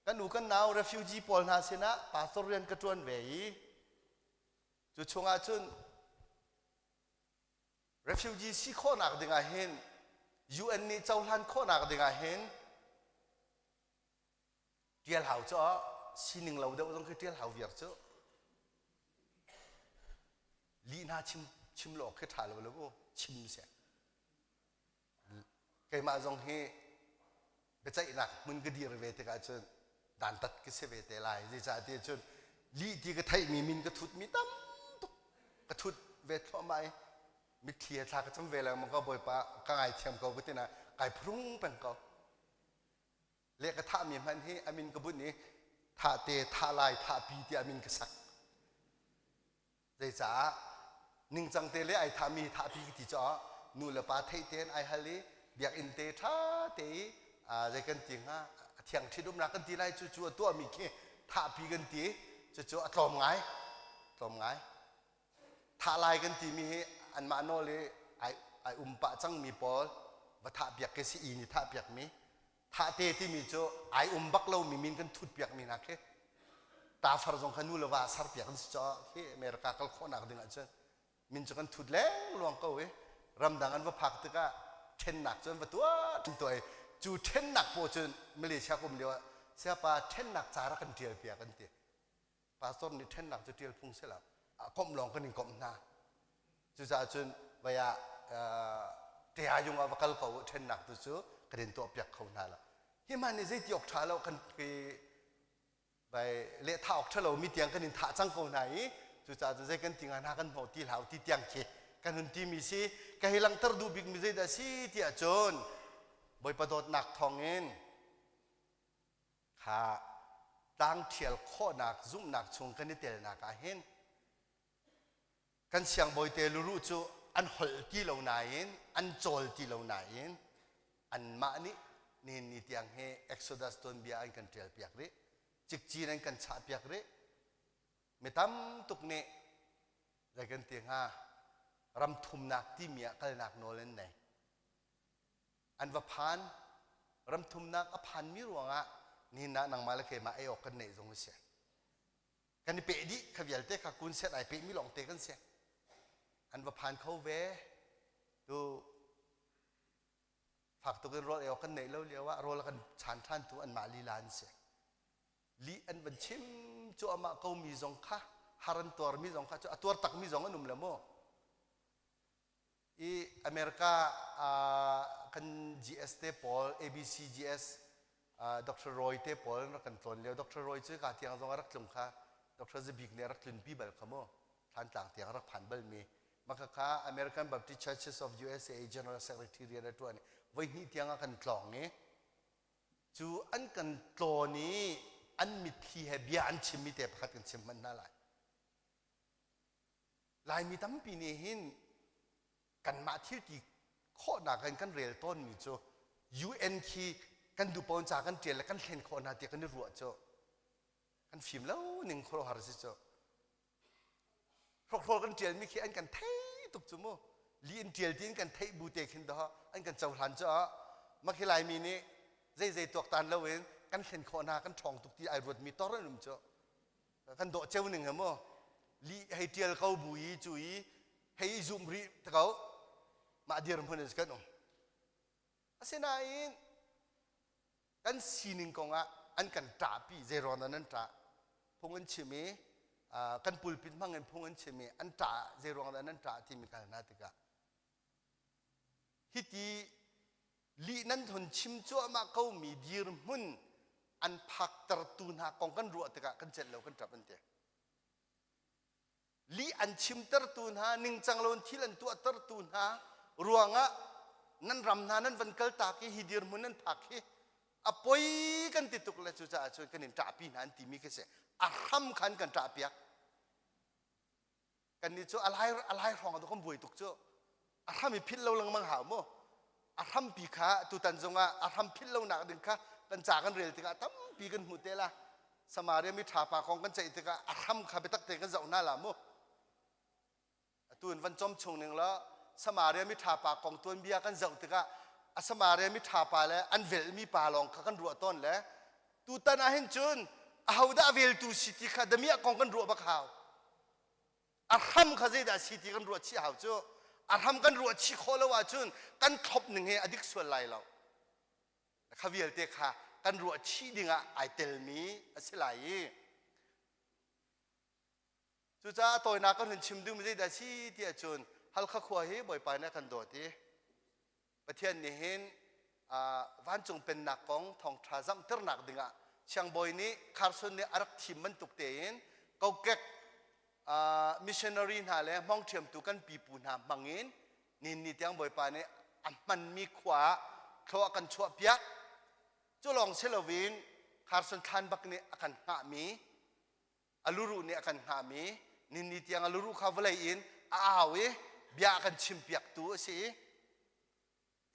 kan u kan nau refugee pawl hna sinah pastor rian ka ṭuan ve i cu chungah cun refugee si khawhnak ding ah hin UN nih cohlan khawhnak ding ah hin ṭial hau cu sining lo deuh zong khi ṭial hau viar cu lih hna chim chim lo khi ṭha lo lo chim seh. Keimah zong hi biaceihnak hmun ka dir ve tikah cun dantat ka si ve te lai. Zeicahtiah cun lih ti ka theihmi min ka thutmi tam tuk ka thut ve thluahmah i mitthli he thla ka cam ve lengmang ko Bawipa ka ngaithiam ko ka ti na kai phrung peng ko. Le ka thahmi hmanh hi a min ka bunh i thah te thah lai thah pi tiah min ka sak. Zeicaah ningcang te le ai thahmi thahpi ti caah nu le pa theih tein ai hal i biakinn te ṭha te i zei kan ti hnga a thiang ṭhitumnak kan ti lai cu cu a tuahmi khi thahpi kan ti cucu a tlawm ngai tlawm ngai thah lai kan timi hi anmah nawl i ai ai um pah cangmi pawl va thah piak khi si i nih thah piakmi thah te timi cu ai um bak lomi min kan thut piakmi hna khi tafar zong kha nu le va ser piak an si caah khi America kal khawhnak ding ahcun min cu kan thut lengluang ko i ramdang an va phak tikah ṭhennak cu an va tuah tuah i cu ṭhennak paw cun Malaysia kum lio ah siapa ṭhennak ca rak kan ṭial piak an ti pastor nih ṭhennak cu ṭial phung si lo komh lawng kan in komh hna cucaah cun vai ah tea yung ah va kal ko ṭhennak tu cu kan in tuah piak kho hna lo hi hman nih zeiti awk ṭha lo kan vai lehthah awk ṭha lo mi tiang kan in thah cang ko hna i cucaah cun zei kan ti nga hna kan hnawh ti hlah ti tiang khi kan hun ti mi si ka hei langhter duh bik mi zeidah si tiah cun Bawipa dawtnak thawngin kha tlang ṭhial khawhnak zumhnak chung kan i telnak ah hin kan siangbawite luruh cu an holh ti lo nain an cawl ti lo nain anmah nih nihin ni tiang hi Exodus tuanbia an kan ṭial piak rih cikcin an kan chah piak rih mi tam tuk nih zei kan ti hnga ram thumnak timi ah kalnak nawl an nei an va phan ram thumnak a phanmi ruangah nihin ah nangmah le keimah ei awk kan neih zong a si kan i peh dih kha vialte kha kun set ai pehmi lawngte kan si an va phan kho ve tu fak tuk in rawl ei awk kan neih lo lio ah rawl a kan chan ṭhan tu anmah lila an si lih an van chim cuahmah ko mi zong kha har an tuar mi zong kha cu a tuar tak mi zong an um le mu i America kan GS te pawl ABCGS Dr. Roy te pawl rak kan tlawn lio Dr. Roy cu ka tiang zong a rak tlung kha Dr. Zabik nih a rak tlunpi bal kha mu Thlantlang tiang a rak phan bal mi maka kha American Baptist Churches of USA General Secretary rian a tuan voi hnih tiang a kan tlawng i cu an kan tlawn i an mitthli he bia an chimmi te pakhat kan chim hmanh hna lai Laimi tampi nih hin kanmah thil ti khawhnak in kan rel tawnmi cu UN khi kan duh pawn ca kan ṭial le kan thlen khawh hna tiah kan i ruah cu kan fim lo ning khuaruahhar si cu hrokhrawl kan ṭialmi khi an kan thei tuk cu mu li in ṭial ti in kan theih bu te khin dah an kan cohlan cu makhi Laimi nih zei zei tuaktan loin kan thlen khawh hna kan ṭhawng tuk ti ai ruatmi tor an um cu kan dawh ceu ning he mu li hei tial ko bu i cu i hei zum rih te ko mah dirhmun in kan um asinain kan sining kong ah an kan ṭahpi zeiruang dah nan ṭah phung an chim i kan pulpit hmang in phung an chim i an ṭah zeiruang dah nan ṭah timi kal hna tikah hiti lih nan hun chim cuahmah komi dirhmun an phaktertu hna kong kan ruah tikah kan celh lo kan ṭap an ti lih an chimtertu hna ningcang lo in thil an tuahtertu hna ruangah nan ram hna nan van kaltak i hi dirhmun nan phak hi a poi kan ti tuk le cucaah cun kan in ṭahpi hna an timi khi si a hram khan kan ṭahpiak Kannih cu a lai a lai hrawng ah kan buai tuk cu. A hram i philh lo lengmang hau mu. A hrampi kha tutan zongah a hram philh lonak ding kha kan ca kan rel tikah tampi kan hmuh te la. Samaria mi ṭha pa kong kan ceih tikah a hram kha biatak tein kan zoh hna la mu. Atu in van com chung ning law Samaria mi ṭha pa kong tuanbia kan zoh tikah a Samaria mi ṭha pa le an velhmi pa lawng kha kan ruah tawn le tutan ah hin cun ahodah veltu si ti kha damiah kong kan ruah bak hau. A hram kha zeidah a si ti kan ruah chih hau cu. A hram kan ruah chih khawh lo ahcun kan thlop ning hi a dik sual lai lo. Kha vialte kha kan ruah chih dingah ai telmi a si lai i cucaah tawinak kan hun chim dingmi zeidah a si ti ahcun Halkha khua hi Bawipa nih a kan dawt i Pathian nih hin. Vancung pennak kong thawngṭha zamhternak dingah siangbawi nih Carson nih a rak thim bantuk tein kokek missionary hna le hmawngṭhiamtu kan pipu hna hmangin nihin ni tiang Bawipa nih a hmanmi khua ah thlua kan chuahpiak. Cu lawng si loin Carson thlan bak nih a kan hngahmi a luruh nih a kan hngahmi ninni tiang a luruh kha vawlei in a au i bia a kan chimpiaktu a si i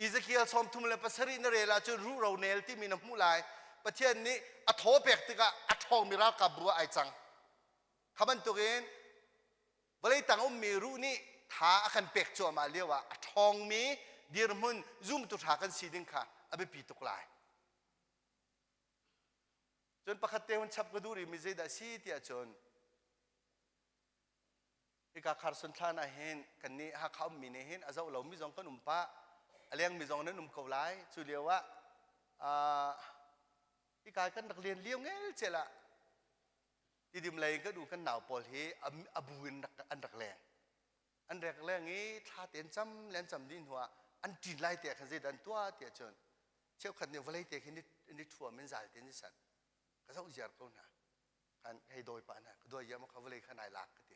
Ezekiel 37 na rel ahcun ruhro nel timi na hmuh lai. Pathian nih a thaw pek tikah a ṭhawngmi ralkap bu ah ai cang. Kha bantukin vawlei tang ummi ruh nih tha a kan pek cuahmah lio ah a ṭhawngmi dirhmun zumtu ṭha kan si ding kha a biapi tuk lai. Cun pakhat te hun chap ka duh rihmi zeidah a si tiah cun Hika Carson thlan ah hin kannih Hakha ummi nih hin a zoh lomi zong kan um pah a lengmi zong nan um ko lai cu lio ah uh, hika kan rak len lio ngel cel ah tidim lei kan u kan nau pawl hi a bu in an rak leng an rek leng i thla ten cam len cam dih hnu ah an ṭin lai te khan zeidah an tuah tiah cun cheukhat nih vawlei te khi ni ṭhuam in zal te ni san ka zoh ziar ko hna kan hei dawi pah na ka duai ya ma kha vawlei kha nai lak ka ti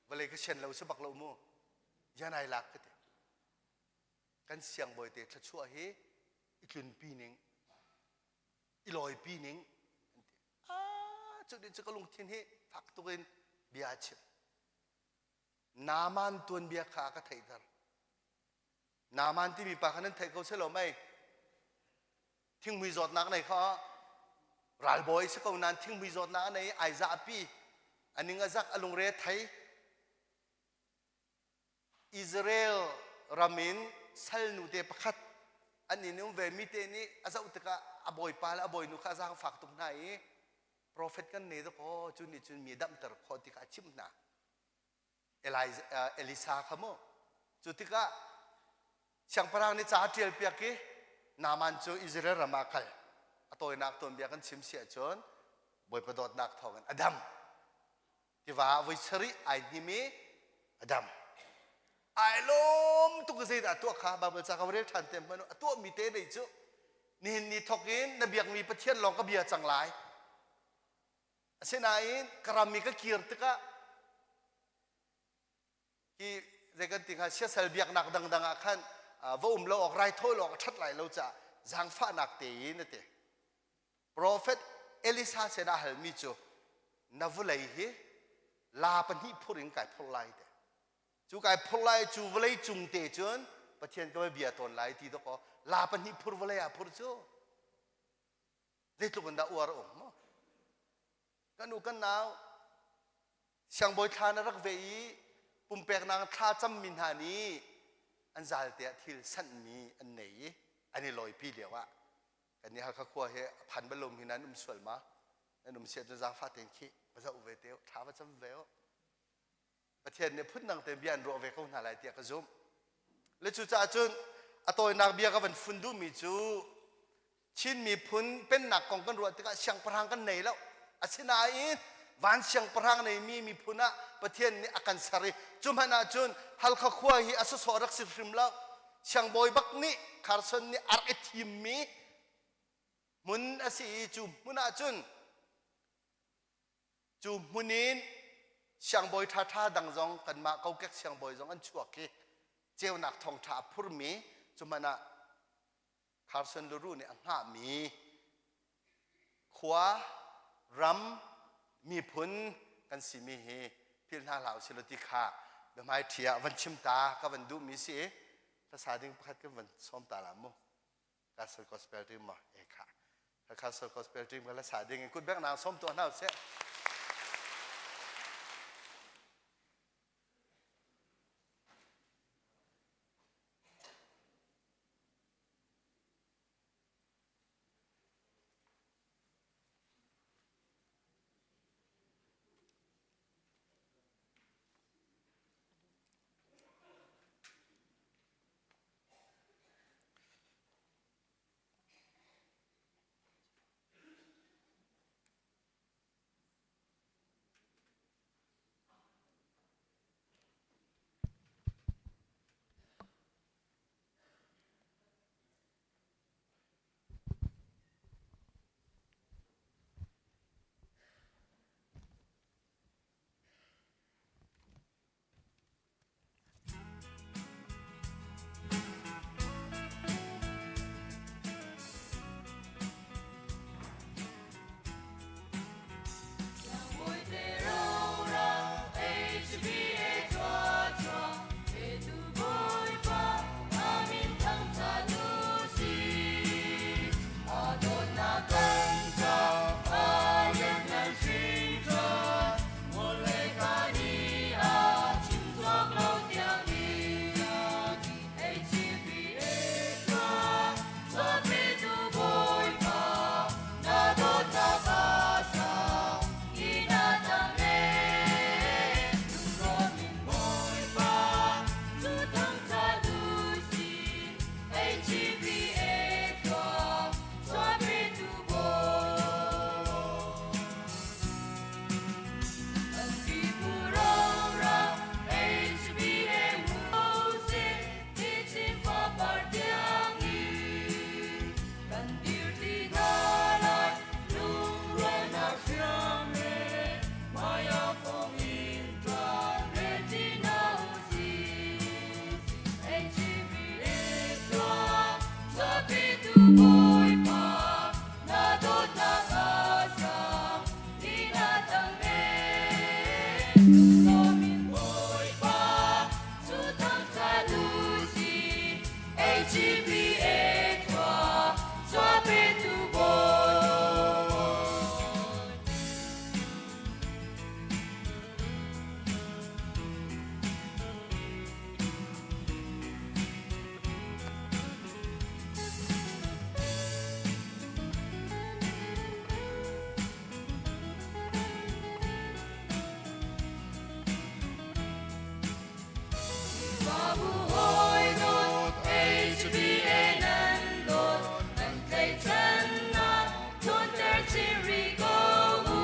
vawlei ka sian lo si bak lo mu ya nai lak ka ti kan siangbawi te thluachuah hi i tlunpi ning i lawipi ning an ti ah cu din cu ka lungthin hi fak tuk in bia chim Naaman tuanbia kha ka theihter Naaman timi pa kha nan theih ko selaw mei thinghmui zawtnak nei kha ralbawi si ko nain thinghmui zawtnak a nei ai zahpi a ning a zak a lungre thei Israel ram in salnu te pakhat an inn um ve mi te nih a zoh tikah a bawipa le a bawinu kha a zaangfak tuk hna i profet kan nei dakaw cu nih cun mi damter khawh ti kha a chimh hna Elisa kha mu cu tikah siangpahrang nih ca a ṭial piak i Naaman cu Israel ram ah kal a tawinak tuanbia kan chim si ahcun Bawipa dawtnak thawngin a dam tiva ah voi sarih ai hnim i a dam ai lawm tuk zeidah tuah kha Bible ca ka rel ṭhan te hmanh a tuahmi te nei cu nihin ni thawk in na biakmi Pathian lawng ka bia cang lai Asinain ka ram i ka kir tikah hi zei kan ti hnga siasal biaknak dangdang ah khan va um lo awk raithawi lo awk a ṭhat lai lo caah zaangfahnak tein a ti. Profet Elisa sin ah halmi cu na vawlei hi la pahnih phur in kai phurh lai te. Cu kai phurh lai cu vawlei cung te cun Pathian ka va bia tawn lai ti dawkaw la pahnih phur vawlei ah phur cu zeitluk in dah uar a um maw kan u kan nau siangbawi thla na rak ve i pumpeknak thla cammi hna nih an zal te ah thil sanhmi an nei i an i lawipi lio ah kan nih Hakha khua he a phan bal lomi nan um sual ma nan um siah cun zaangfah tein khi va zoh ve te thla va cam ve Pathian nih phundang tein bia an ruah ve ko hna lai tiah ka zumh. Le cucaah cun a tawinak bia ka van fun duhmi cu Chin miphun pennak kong kan ruah tikah siangpahrang kan nei lo. Asinain van siangpahrang neimi miphun ah Pathian nih a kan ser i cu hmanh ah cun Halkha khua hi a sawsawh rak si hrim lo. Siangbawi bak nih Carson nih a rak i thimmi hmun a si i cu hmun ah cun Cu hmun in siangbawi ṭhaṭha dang zong kanmah kokek siangbawi zong an chuak i ceunak thawngṭha a phurmi cu hmanh ah Carson Luru nih a hngahmi khua ram miphun kan simi hi philh hna hlah usih law ti kha biahmaiṭhi ah van chim ta ka van duhmi si i hlasa ding pakhat kan van sawm ta la mu. Castle Gospel Team ma e kha Castle Gospel Team ka la sa ding in kut bek nang som to hna seh HBA khua chua pe tu bawi. Babu hoi dawt HBA nan dawt nan tlaihchannak ṭhawnter chin rih ko u.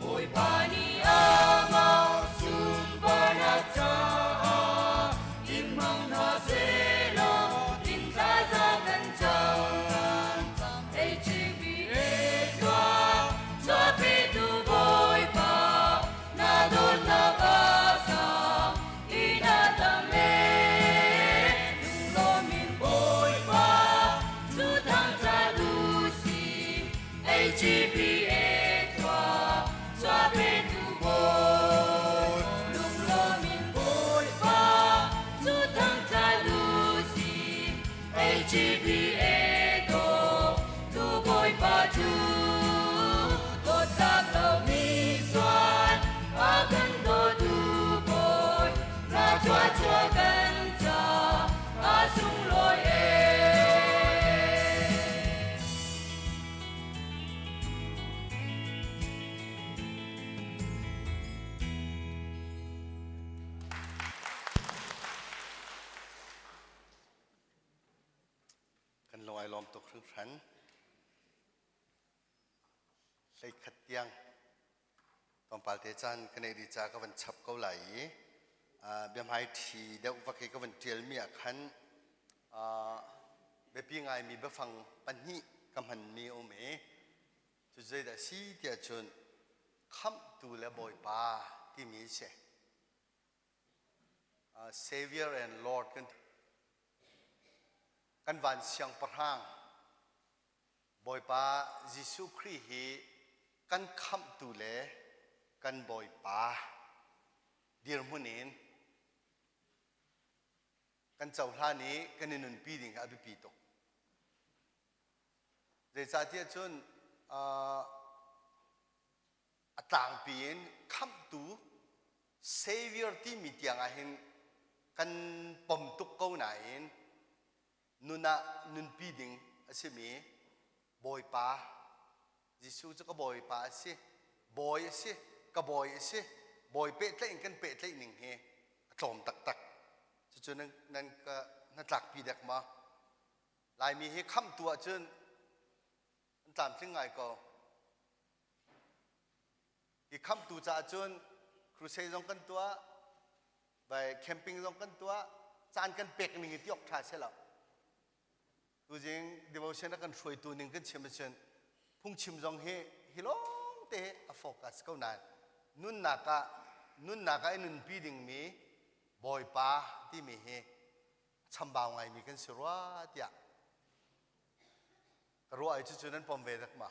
Bawipa nih amah sunparnak caah in hmang hna sehlaw in thlaza kan cang. HBA tuah chuahpitu Bawipa na dawtnak a sang i na tam ee. Lunglawm in Bawipa cu thangṭhat u sih. HBA tuah chuahpitu Bawi lunglawm in Bawipa cu thangṭhat u sih. HBA dawt tu Bawipa cu dawtnak lomi sual a kan dawtu Bawi na thluachuah kan ca a sunglawi ee. Kan lung ai lawm tuk hringhran. Hleikhat tiang tlawmpal te caan ka neih dih ca ka van chap ko lai i biahmai ṭhi deuh vak i ka van ṭialmi ah khan biapi ngaimi biafang pahnih ka hmanmi a um i cu zeidah si tiah cun khamhtu le bawipa timi a si. Savior and Lord kan kan van siangpahrang Bawipa Jesuh Khrih hi kan khamhtu le kan Bawipa dirhmun in kan cohlan i kan i nunpi ding hi a biapi tuk. Zeicahtiah cun a tlangpi in khamhtu Savior timi tiang ah hin kan pom tuk ko nain nun ah nunpi ding a simi Bawipa Jesuh cu ka Bawipa a si bawi a si ka bawi a si bawi pehtlaih in kan pehtlaih ning hi a tlawm taktak cucu nan nan ka hnatlakpi dek ma Laimi hi khamhtu ahcun an tlamtling ngai ko Hi khamhtu caah cun crusade zong kan tuah, vai camping zong kan tuah, caan kan pek ning hi ti awk ṭha si lo. Tuzing devotion a kan hruaitu ning kan chim ahcun phungchim zong hi hi lawng te a focus ko nain nunnak ah nunnak ah i nunpi dingmi Bawipa timi hi chambau ngaimi kan si rua tiah ka ruah i cucu nan pom ve dak ma?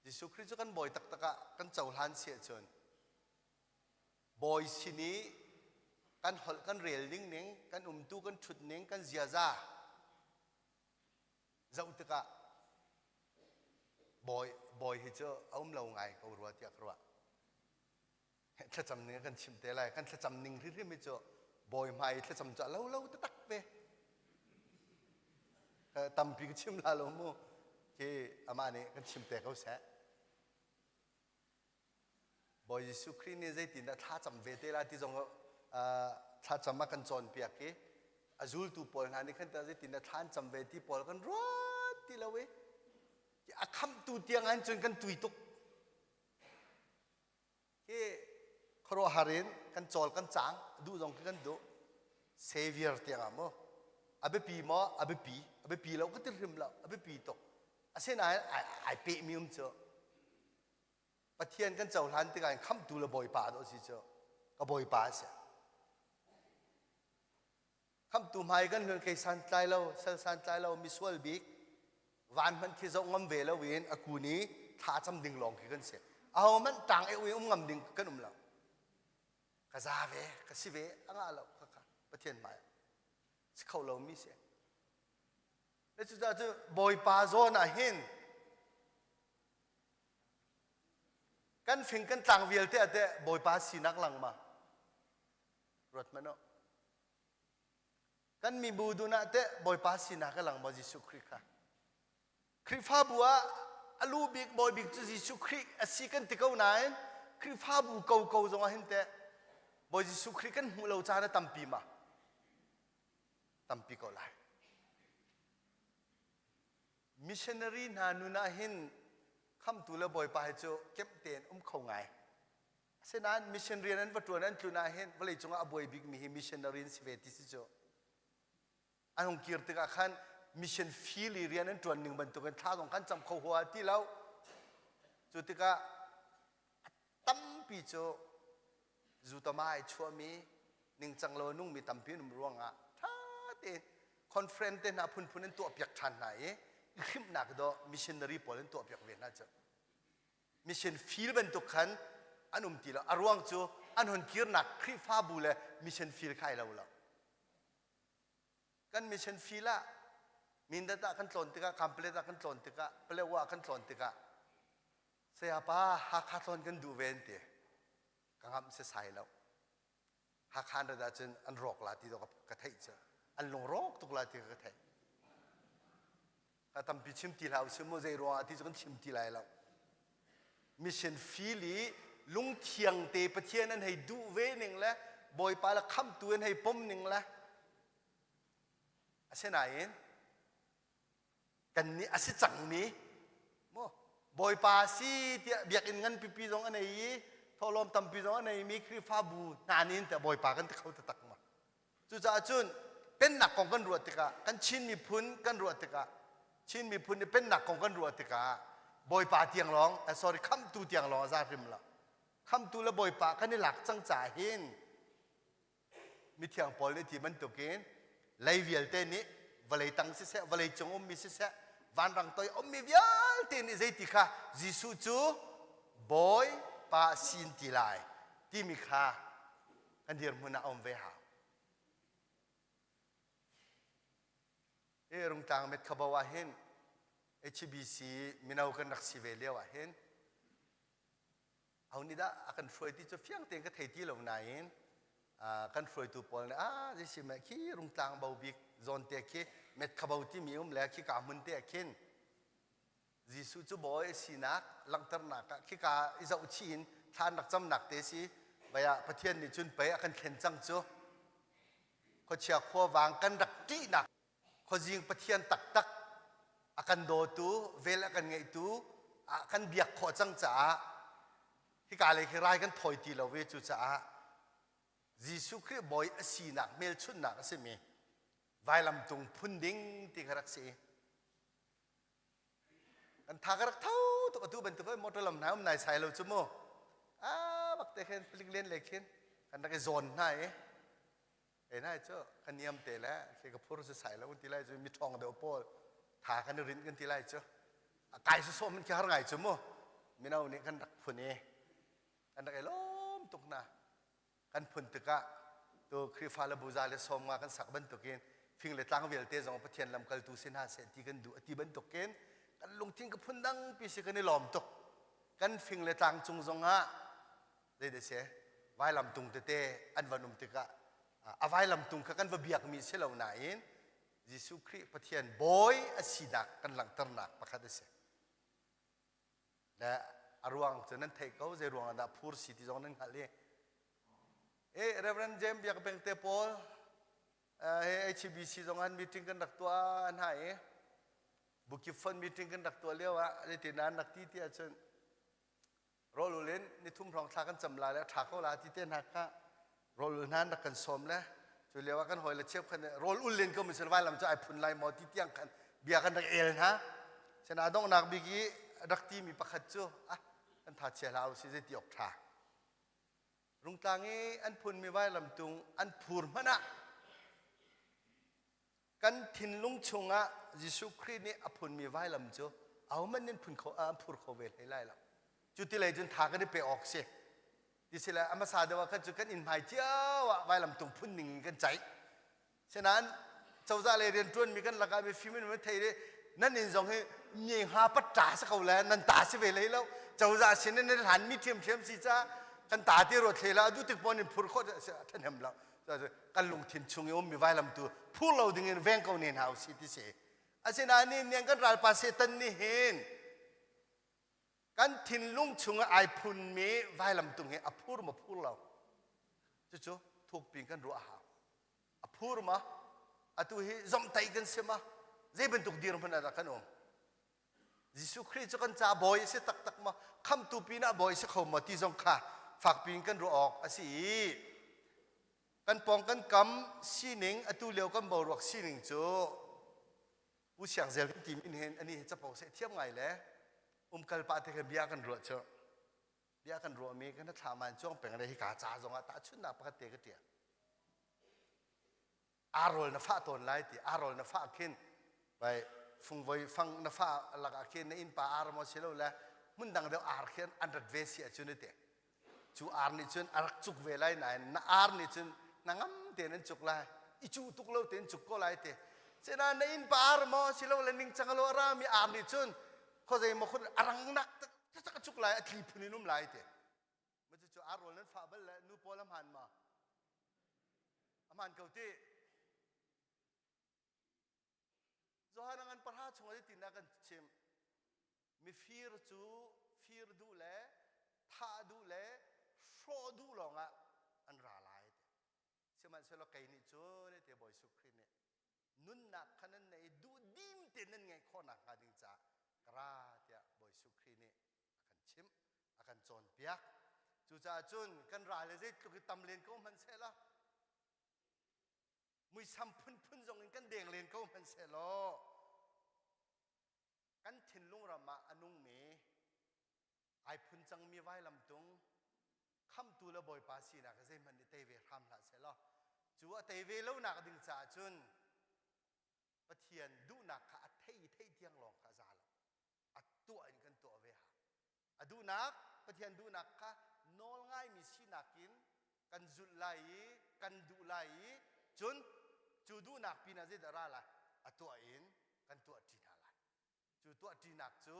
Jesuh Khrih cu kan bawi taktak ah kan cohlan si ahcun bawi sin i kan holh kan rel ning ning kan umtu kan ṭhut ning kan ziaza zoh tikah bawi bawi hi cu a um lo ngai ko rua tiah ka ruah thlacam ning kan chim te lai kan thlacam ning hrimhrim hi cu bawi hmai i thlacam cu a lo lo taktak ve tampi ka chim la lo mu khi amah nih kan chim te ko seh Bawi Jesuh Khrih nih zeitindah thlacam ve te la ti zong thlacam a kan cawnpiak i a zultu pawl hna nih khan zeitindah thla an cam ve ti pawl kan ruat ti lo i a khamhtu tiang an cun kan tui tuk Hi khuaruahhar in kan cawl kan cang duh zong khi kan duh savior tiang ah mu a biapi maw a biapi a biapi lo ka ti hrim lo a biapi tuk asinain ai ai pehmi um cu Pathian kan cohlan tikah in khamhtu le bawipa dawh si cu ka bawipa a si Khamhtu hmai kan hluan kei santlai lo, sal santlai lo, misual bik, van hmanh khi zoh ngam ve lo in a kun i thla cam ding lawng khi kan si. Aho hmanh tang eu i um ngam ding kan um lo. Ka za ve, ka si ve, a ngah lo, ka ka Pathian hmai. Si kho lomi si. Le cucaah cu Bawipa zawn ah hin kan fing kan tlang vialte ah teh Bawipa sinak lang ma? Ruat hmanh u. Kan mibu dun ah teh Bawipa sinak a lang maw Jesuh Khrih kha? Khrihfabu ah a lu bik bawi bik cu Jesuh Khrih a si kan ti ko nain Khrihfabu koko zong ah hin teh Bawi Jesuh Khrih kan hmuh lo caan a tampi ma? Tampi ko lai. Missionary hna nun ah hin khamtu le Bawipa hi cu kemh tein um kho ngai. Asinain mission rian an va ṭuan an tlun ah hin vawlei cungah a buai bikmi hi missionary an si ve ti si cu. An hung kir tikah khan mission field i rian an ṭuan ning bantukin thla zong khan cam kho hua ti lo. Cu tikah a tampi cu zutama ai chuahmi ningcang lo a nungmi tampi an um ruangah ṭha tein conference te hna phunphun an tuahpiak ṭhan hna i i hrimhnak dawh missionary pawl an tuahpiak ve hna cu. Mission field bantuk khan an um ti lo. A ruang cu an hun kirnak Khrihfabu le mission field kha ai lo lo. Kan mission field ah Mindat ah kan tlawn tikah, Kampelet ah kan tlawn tikah, Palewa ah kan tlawn tikah sayapa Hakha tlawn kan duh ve an ti. Ka ngamh si sai lo. Hakha an rat ahcun an rawk la ti dawh ka theih cu. An lung rawk tuk la ti ka theih. Ka tampi chim ti hlah usih mu zei ruangah ti cu kan chim ti lai lo. Mission field i lungthiang te Pathian an hei duh ve ning le Bawipa le khamhtu an hei pom ning le asinain kan nih a si cangmi mu Bawipa si tiah biakinn ngan pipi zong a nei i thawhlawm tampi zong a neimi Khrihfabu hna nih tiah Bawipa kan ti kho taktak ma Cucaah cun pennak kong kan ruah tikah kan Chin miphun kan ruah tikah Chin miphun i pennak kong kan ruah tikah Bawipa tiang lawng eh, sorry khamhtu tiang lawng a za hrim lo. Khamhtu le Bawipa kan i lak cang caah hin mithiang Paul nih ti bantukin lei vialte nih vawlei tang siseh vawlei cung ummi siseh vanrang toi ummi vialte nih zeiti kha Jesuh cu Bawipa sin ti lai timi kha kan dirhmun ah a um ve hau. Hi Rungtlang Metkhabo ah hin HBC mino kan rak si ve lio ah hin ho nih dah a kan hruai ti cu fiang tein ka thei ti lo nain kan hruaitu pawl nih ah zeisi meh khi Rungtlang bo bik zawn te khi Metkhabo timi um le khi ka hmun te ah khin Jesuh cu bawi a sinak langhternak ah khika i zohchih in thla an rak camnak te si vai ah Pathian nih cun pei a kan thlen cang cu khuachia khuavang kan rak ṭihnak khuazing Pathian taktak a kan dawtu vel a kan ngeihtu a kan biak khawh cang caah hika lei khi rai kan thawi ti lo ve cucaah Jesuh Khrih bawi a sinak hmelchunhnak a simi vailamtung phun ding ti kha rak si. Kan tha ka rak tho tuk atu bantuk ai motor lam hna um nai sai lo cu mu. A bak te khin palik len le khin kan rak i zawn hna i ei nai cu kan niam te le khi ka phur si sai lo ti lai cu mi ṭhawng deuh pawl tha kan i rinh kan ti lai cu a kai su sawm khi har ngai cu mu mino nih kan rak phun i kan rak i lawm tuk na kan phun tikah tu Khrihfa le buza le sawmnga kan sak bantukin fing le tlang vialte zong Pathian lamkaltu si hna seh ti kan duh a ti bantukin kan lungthin ka phun dangpi si kan i lawm tuk kan fing le tlang cung zongah zei se vailam tung tete an van um tikah a vailam tung kha kan va biakmi si lo nain Jesuh Khrih Pathian bawi a sinak kan langhternak pakhat a si Le a ruang cu nan theih ko zei ruang ah dah phur si ti zong nan hngalh i e Reverend James Biak Beng te pawl he HBC zong an meeting kan rak tuah hna i Bukip Fund meeting kan rak tuah lio ah zeitin an rak ti ti ahcun rawl ul in nithum hrawng thla kan cam la le a ṭha ko la ti te hna kha rawl ul hna an rak kan sawm le cu lio ah kan hawi le cheu khan rawl ul len ko misal vailam cu ai phun lai maw ti tiang khan bia kan rak el hna sena donghnak bik i rak ti mi pakhat cu ah kan tha chia hlah usih zei ti awk ṭha rungtlang i an phun mi vailam tung an phur hmanh ah kan thinlung chungah Jesuh Khrih nih a phunmi vailam cu ahohmanh nih phun kho an phur kho ve hlei lai lo cu ti lei cun tha kan i pe awk si ti si le a hmasa deuh ah khan cu kan inn hmai cio ah vailam tung phun ning in kan ceih sinain. Cozah le rian ṭuanmi kan lakah mifim in thei le nan inn zong hi mi ha patta si ko le nan ta si ve lei lo. Cozah sin in nan hlanmi ṭhiamṭhiam si ca kan ta ti ruat hle la adu tik pon in phur khawh ṭhahnem lo. Kan lungthin chung i ummi vailam tu phur lo ding in veng ko ne hna usih ti si. Asinain nian kan ralpa Satan nih hin kan thinlung chungah ai phunmi vailamtung hi a phur maw phur lo cucu thukpi in kan ruah a hau a phur ma atu hi zomhtaih kan si ma zei bantuk dirhmun ah dah kan um Jesuh Khrih cu kan ca bawi a si taktak ma khamtu pinah bawi a si kho maw ti zong kha fakpi in kan ruah awk a si i kan pawng kan kam sining atu lio kan boruak sining cu Pu Siang Zel kan ti min hin ani hi capo seh thiam ngai le umkal pah te khan bia kan ruah cu bia kan ruah mi kan thla man chuang peng le hika ca zong ah tahchunnak pakhat te ka ṭial arol na fah tawn lai ti arol na fah khin vai fungvoi fang na fah lakah khin na innpa ar maw si lo le hmun dang deuh ar khin an rat ve si ahcun te Cu ar nih cun a rak cuk ve lai nain na ar nih cun na ngam tein an cuk lai. I cuh tuk lo tein cuk ko lai te. Sinain na innpa ar maw silole ningcang lo a rami ar nih cun khuazei maw khun a rangnak tak a cuk lai a tli phun in um lai te. Ma cucu ar rawl nan fah bal le nu pawl a hmaan ma? A hmaan ko ti. Johan a ngan pahra chung ah zeitindah kan chim? Mifir cu fir duh le thah duh le hrawh duh lawngah an ra lai ti. Sihmanhsehlaw kei nih cun te Bawi Jesuh Khrih nih nunnak kha nan neih i duhdim tein nan ngeih khawh nakhnga ding caah ka ra tiah Bawi Jesuh Khrih nih a kan chimh, a kan cawnpiak. Cucaah cun kan ral le zeitluk i tam len ko hmanh sehla muisam phunphun zong in kan deng len ko hmanh sehlaw kan thinlung ram ah a nungmi ai phun cangmi vailamtung khamtu le bawipa sinak hi zeihmanh nih tei ve hram hlah sehlaw cu a tei ve lonak ding caah cun Pathian duhnak kha a thei thei tiang lawng kha a za lo a tuah in kan tuah ve ha A duhnak, Pathian duhnak kha nawl ngaimi sinak in kan zulh lai i kan duh lai i cun cu duhnak pinah zeidah ra lai? A tuah in kan tuah ṭi hna lai. Cu tuah ṭinak cu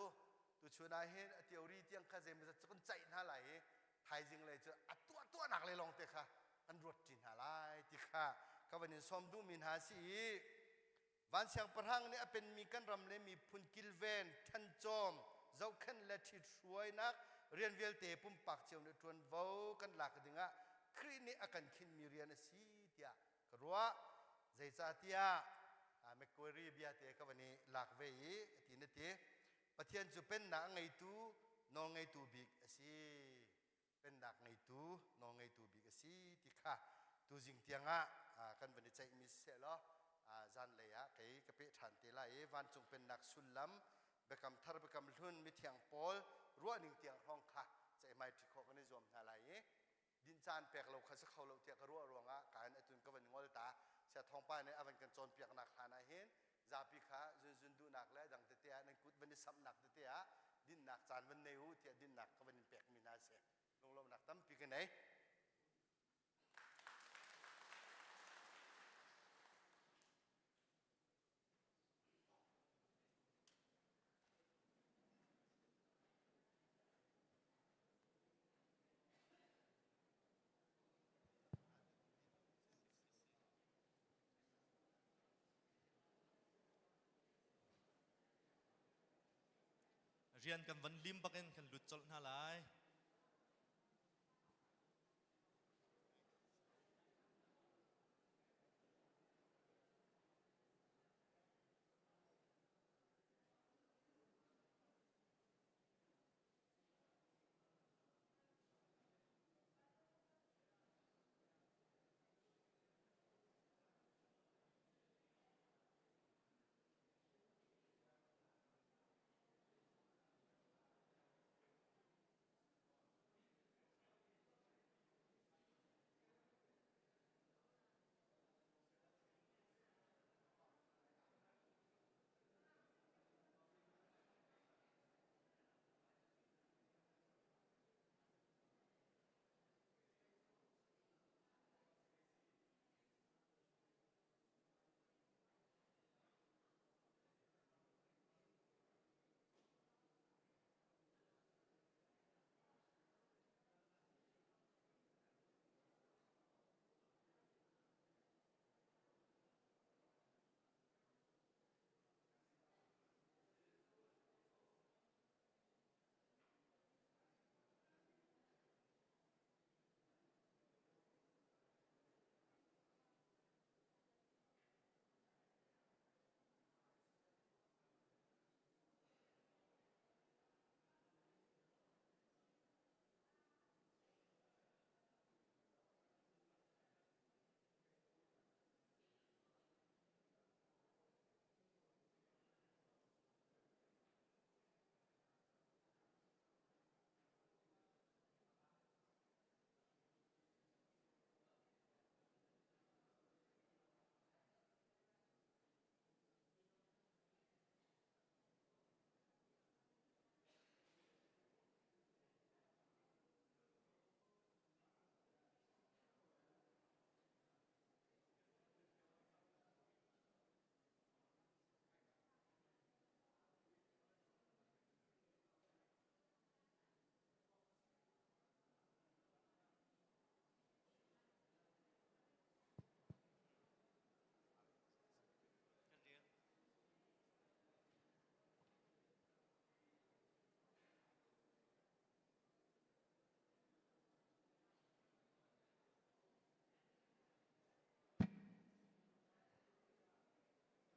tuchun ah hin a theory tiang kha zeimawzat cu kan ceih hna lai i thaizing lei cu a tuah tuahnak le lawng te kha kan ruat ṭi hna lai ti kha ka van in sawm duhmi hna si i Van siangpahrang nih a penmi kan ram le miphun kilven, ṭhancawm, zohkhenh le ṭhithruainak rian vialte pumpak cio nih ṭuanvo kan lak dingah Khrih nih a kan khinhmi rian a si tiah ka ruah. Zeicahtiah Macquarie bia te ka van i lak ve i a ti na ti. Pathian cu pennak a ngeitu, nawlngeitu bik a si. Pennak ngeitu, nawlngeitu bik a si ti kha tuzing tiangah kan van i ceihmi siseh law zanlei ah kei ka peh ṭhan te lai i vancung pennak sullam biakam thar biakam hlun mithiang pawl ruahning tiang hrawng kha ceihmai ṭi khawh kan i zuam hna lai i dinh caan pek lo kha si kho lo tiah ka ruah ruangah ka in atun ka van ngol ta sia thawngpa nih a van kan cawnpiaknak hlan ah hin zapi kha zunzun duhnak le dang tete ah nan kut van i samhnak tete ah dinnak caan van nei u tiah dinnak ka van in pekmi hna a si lunglawmhnak tampi ka nei Rian kan van lim bakin kan lut colh hna lai.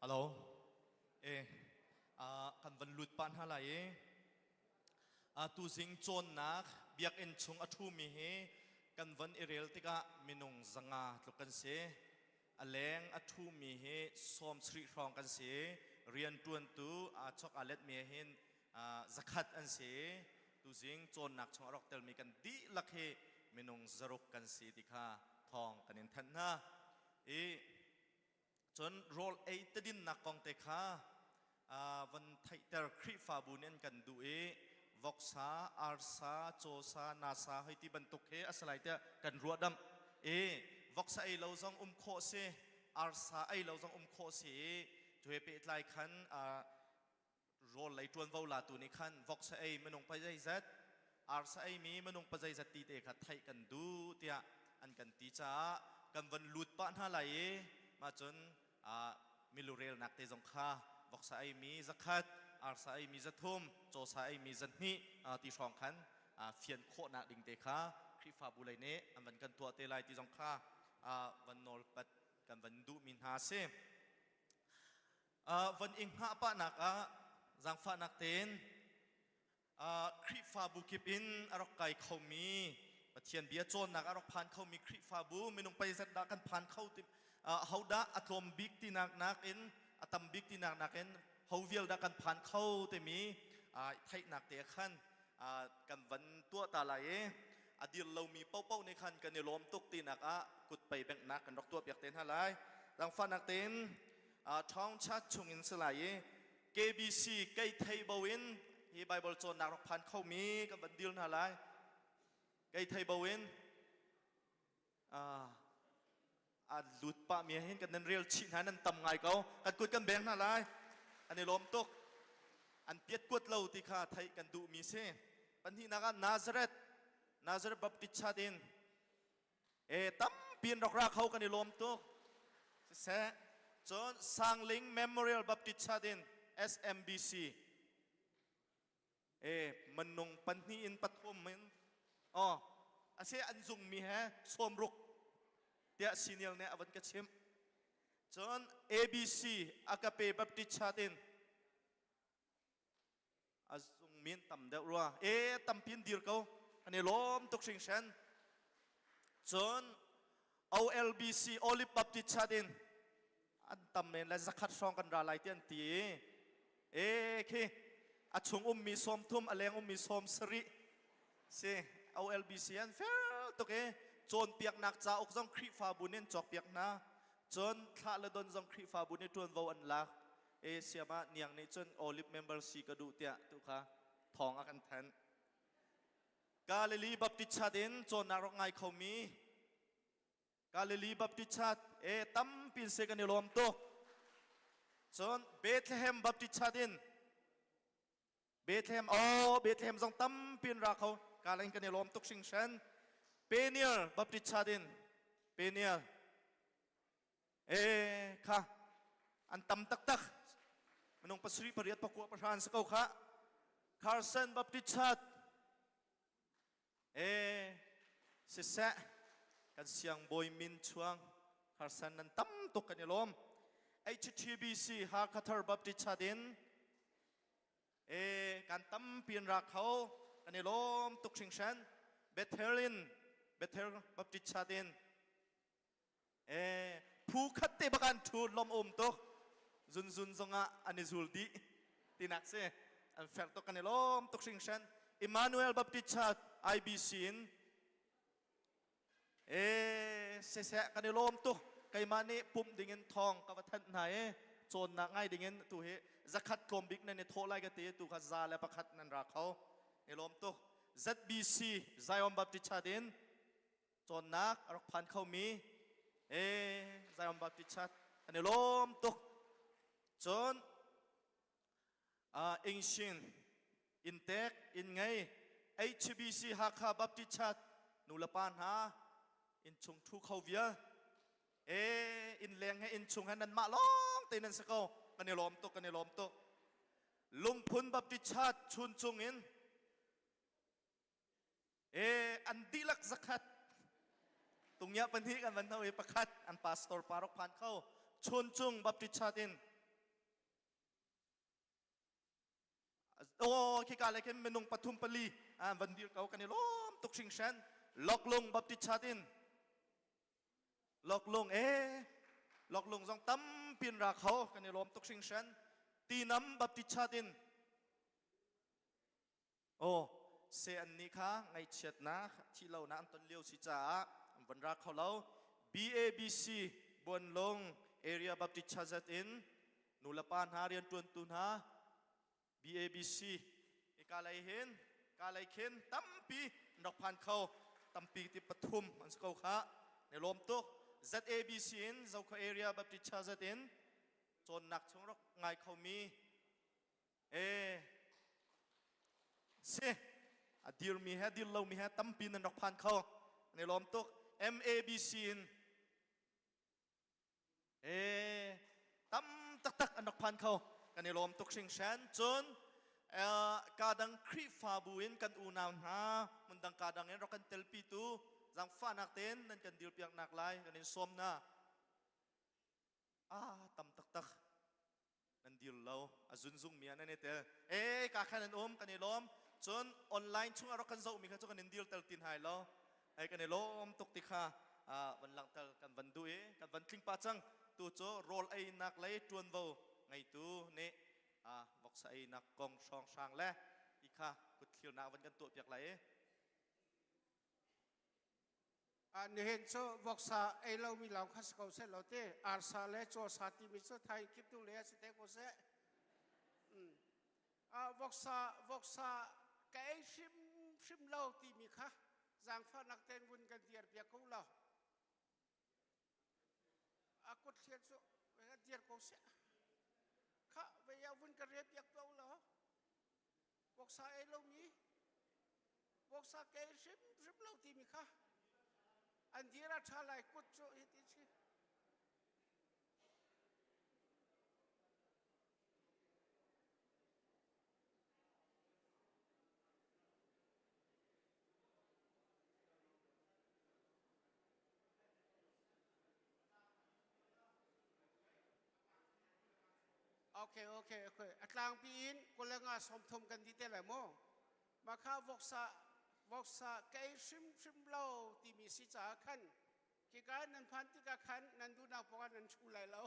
Hello. E kan van lut pa hna lai i tuzing cawnnak biakinn chung a ṭhumi hi kan van i rel tikah minung 500 tluk kan si. A leng a ṭhumi hi 70 hrawng kan si. Rianṭuantu aa chok aa letmi hin 100 an si. Tuzing cawnnak chung a rak telmi kan dihlak hi minung 600 kan si ti kha thawng kan in thanh hna. I Cun rawl ei tadinnak kong te kha van theihter Khrihfabu nih an kan duh i voksa, arsa, cawsa, nasa hei ti bantuk he a si lai tiah kan ruah damh. I voksa ei lo zong um khawh si, arsa ei lo zong um khawh si i cu he pehtlai khan rawl lei ṭuanvo latu nih khan voksa ei minung pa zeizat arsa ei mi minung pa zeizat ti te kha theih kan duh tiah an kan ti caah kan van lut pah hna lai i mah cun milurelnak te zong kha voksa ei mi 100 arsa ei mi 300 cawsa ei mi 200 ti hrawng khan fian khawhnak ding te kha Khrihfabu lei nih an van kan tuah te lai ti zong kha van nawlpat kan van duhmi hna si. Von i hngah pahnak ah zaangfahnak tein Khrihfabu kip in a rak kai khomi Pathian bia cawnnak a rak phan khomi Khrihfabu minung peizat dah kan phan kho ti hodah a tlawm bik tinak nakin a tam bik tinak nakin ho vial dah kan phan kho timi theihnak te khan kan van tuah ta lai i a dir lomi paohpaoh nih khan kan i lawm tuk tinak ah kut pei benghnak kan rak tuah piak te hna lai. Zaangfahnak tein ṭhawngchat chungin si lai i KBC kei thei bo in hi Bible cawnnak rak phan khomi kan van dil hna lai. Kei thei bo in a lut pah mi hin kan nan rel chih hna nan tam ngai ko kan kut kan beng hna lai an i lawm tuk an piat kuat lo ti kha theih kan duh mi si pahnihnak ah Nazareth Nazareth Baptist Church in e tampi in rak ra kho kan i lawm tuk siseh cun Sangling Memorial Baptist Church in SMBC E minung pahnih in pathum in oh ase an zungmi he 60 tiah senior nih a van ka chimh. Cun ABC Agape Baptist Church in a zungmi an tam deuh rua. E tampi in dir ko. An i lawm tuk hringhran. Cun OLBC Olive Baptist Church in an tam men le 100 hrawng kan ra lai ti an ti i e khi a chung ummi 30 a leng ummi 70 si OLBC an fel tuk i cawnpiaknak cauk zong Khrihfabu nih an cawkpiak hna cun thlah le don zong Khrihfabu nih ṭuanvo an lak e siam ah niang nih cun Olive member si ka duh tiah tu kha thawng a kan thanh Galilee Baptist Church in cawnnak rak ngai khomi Galilee Baptist Church e tampi se kan i lawm tuk. Cun Bethlehem Baptist Church in Bethlehem oh Bethlehem zong tampi in ra kho kalain kan i lawm tuk hringhran. Peniel Baptist Church in Peniel E kha an tam taktak minung 7 8 9 9 an si ko kha Carson Baptist Church e siseh kan siangbawi min chuang Carson nan tam tuk kan i lawm HTBC Hakha Baptist Church in e kan tampi in ra kho kan i lawm tuk hringhran Bethel in Bethel Baptist Church in Eh, phu khat te bak an ṭhu lom um tuk. Zunzun zongah an i zul dih tinak si. An fer tuk kan i lawm tuk hringhran. Emmanuel Baptist Church IBC in eh siseh kan i lawm tuk. Keimah nih pumh dingin thawng ka va thanh hna i cawnnak ngai dingin tu hi 100 tlawm bik nan i thawh lai ka ti tu kha 101 nan ra kho. I lawm tuk. ZBC Zion Baptist Church in cawnnak a rak phan khomi e Zion Baptist Church an i lawm tuk cun Ingshin inntek inn ngei HBC Hakha Baptist Church nu le pa hna innchung thu kho vial e inn leng he innchung he nanmah lawng te nan si ko kan i lawm tuk kan i lawm tuk Lungphun Baptist Church Chuncung in E an dihlak 100 tungya pahnih kan van ho i pakhat an pastor pa rak phan kho Chuncung Baptist Church in. Oh, khika le khin minung pathum pali an van dir ko kan i lawm tuk hringhran. Loklung Baptist Church in Loklung e Loklung zong tampin ra kho kan i lawm tuk hringhran. Tinam Baptist Church in Oh, se an nih kha ngaihchiatnak thihlonak an ton lio si caah an von ra kho lo. BABC Buanlung Area Baptist Church in nulepa hna rianṭuantu hna BABC ika lei hin ka lei khin tampi an rak phan kho tampi ti pathum an si ko kha ne lawm tuk ZABC in Zokhua Area Baptist Church in cawnnak chung rak ngai khomi E si a dirmi he dir lomi he tampi nan rak phan kho an i lawm tuk MABC in e tam taktak an rak phan kho kan i lawm tuk hringhran cun kadang Khrihfabu in kan unau hna hmundang kadang in rak kan telpi tu zangfahnak tein nan kan dirpiak nak lai kan in sawm hna ah tam taktak nan dir lo a zunzung mi ah nan i tel e ka khan an um kan i lawm cun online chung ah rak kan zoh mi kha cu kan in dir tel tin hai lo ai kan i lawm tuk ti kha van langhter kan van duh i kan van tling pa cang tu cu rawl ei nak lei tuanvo ngeitu nih voksa ei nak kong hrawng hrang le i kha kut thlir nak van kan tuah piak lai i Nihin cu voksa ei lomi lawng kha si ko seh law ti arsa le cawsa timi cu thai kip tu le si te ko seh. Voksa voksa ka ei hrim hrim lo timi kha zaangfahnak ten vun kan dir piak ko law. A kut thlian cu dir ko seh. Kha vei vun ka re piak ko law. Voksa ei lomi voksa ke hrimhrim lo timi kha an dir a ṭha lai kut cu hi ti si. Okay, okay, okay. A tlangpi in kulenga 30 kan ti te lai mu. Mah kha voksa voksa ka ei hrimhrim lo timi si caah khan khika nan phan tikah khan nan duhnak poah nan chu lai lo.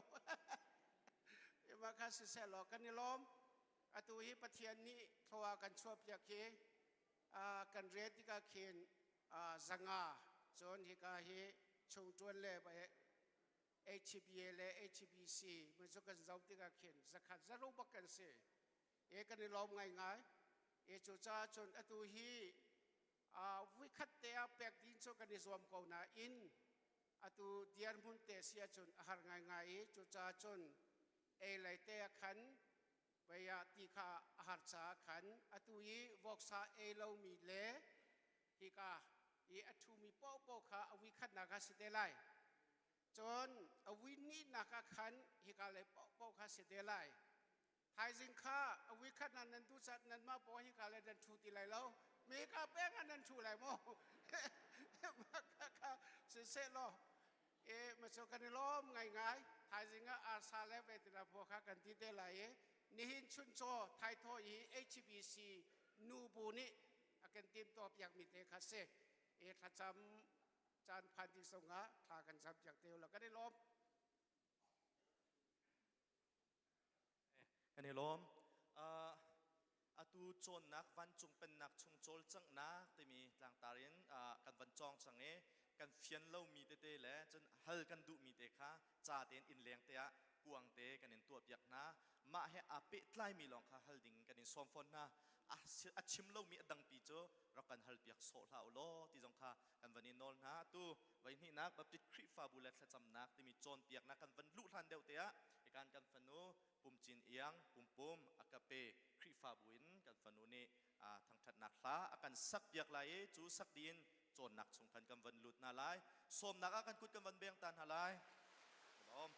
Mah kha siseh law kan i lawm. Atu hi Pathian nih thlua kan chuahpiak hi kan re tikah khin zanga cun hika hi chungṭuan le HBA le HBC mun cu kan zoh tikah khin zakhat zaru bak kan si e kan i lawm ngaingai e cu caah cun atu hi vuikhat te ah pek ding cu kan i zuam ko nain atu dirhmun te si ahcun a har ngaingai i cu caah cun ei lei te ah khan vei ah ti kha a har caah khan atu i voksa ei lomi le hika i a ṭhumi paohpaoh kha a vui khatnak ah si te lai. Cun a vui hnihnak ah khan hika lei paohpaoh kha si te lai. Thaizing kha a vui khatnak nan duh cat nanmah paoh hika lei nan ṭhu ti lai lo. Mi ka peng ah nan ṭhu lai maw? Kha siseh law e macu kan i lawm ngaingai. Thaizing ah arsa le vetina phaw kha kan ti te lai i nihin chuncaw thaithaw i HBC nubu nih a kan timtuah piakmi te kha si i thlacam caan phan ding zongah thla kan cam piak te ulaw kan i lawm. Kan i lawm. Uh, atu cawnnak vancung pennak chung cawlcanghnak timi tlangtar in uh, kan van cawng cang i kan fian lomi tete le cun hal kan duhmi te kha ca tein inn leng te ah kuang te kan in tuah piak hna mah he aa pehtlaimi lawng kha hal ding kan in sawm fawn hna a chim lomi a dangpi cu rak kan hal piak sawh hlah u law ti zong kha kan van i nawl hna tu voihnihnak Baptist Khrihfabu le thlacamnak timi cawnpiaknak kan van luh hlan deuh te ah ikan kan fanu pumcin iang pumpum akape Khrihfabu in kan fanu nih thangthatnak hla a kan sak piak lai i cu sak dih in cawnnak chung khan kan van lut hna lai sawmnak ah kan kut kan van beng ta hna lai lawm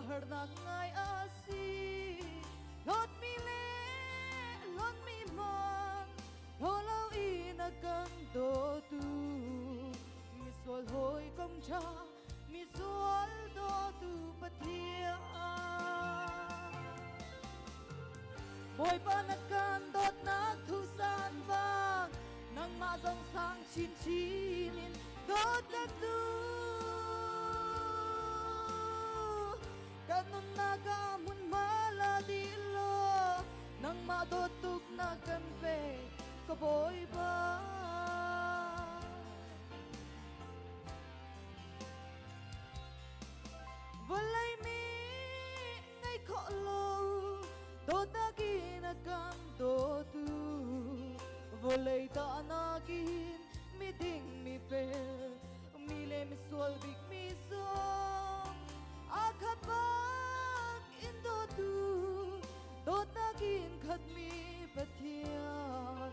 Khuaruahharnak ngai a si. Hlawtmi le hlawtmi hmang hlaw lo in a kan dawtu. Misual hawikom ṭha, misual dawtu Pathian. Bawipa na kan dawtnak thusan bang nangmah zong sang chinchin in dawt kan duh. Kan nunnak ah hmunhma la dih law nangmah dawt tuk na kan pe ka Bawipa. Vawlei mi ngei khawh lo dawtnak in a kan dawtu vawlei tahnak in miding mi fel mi le misual bik mi zong a khat bak in dawtu dawtnak in khatmi Pathian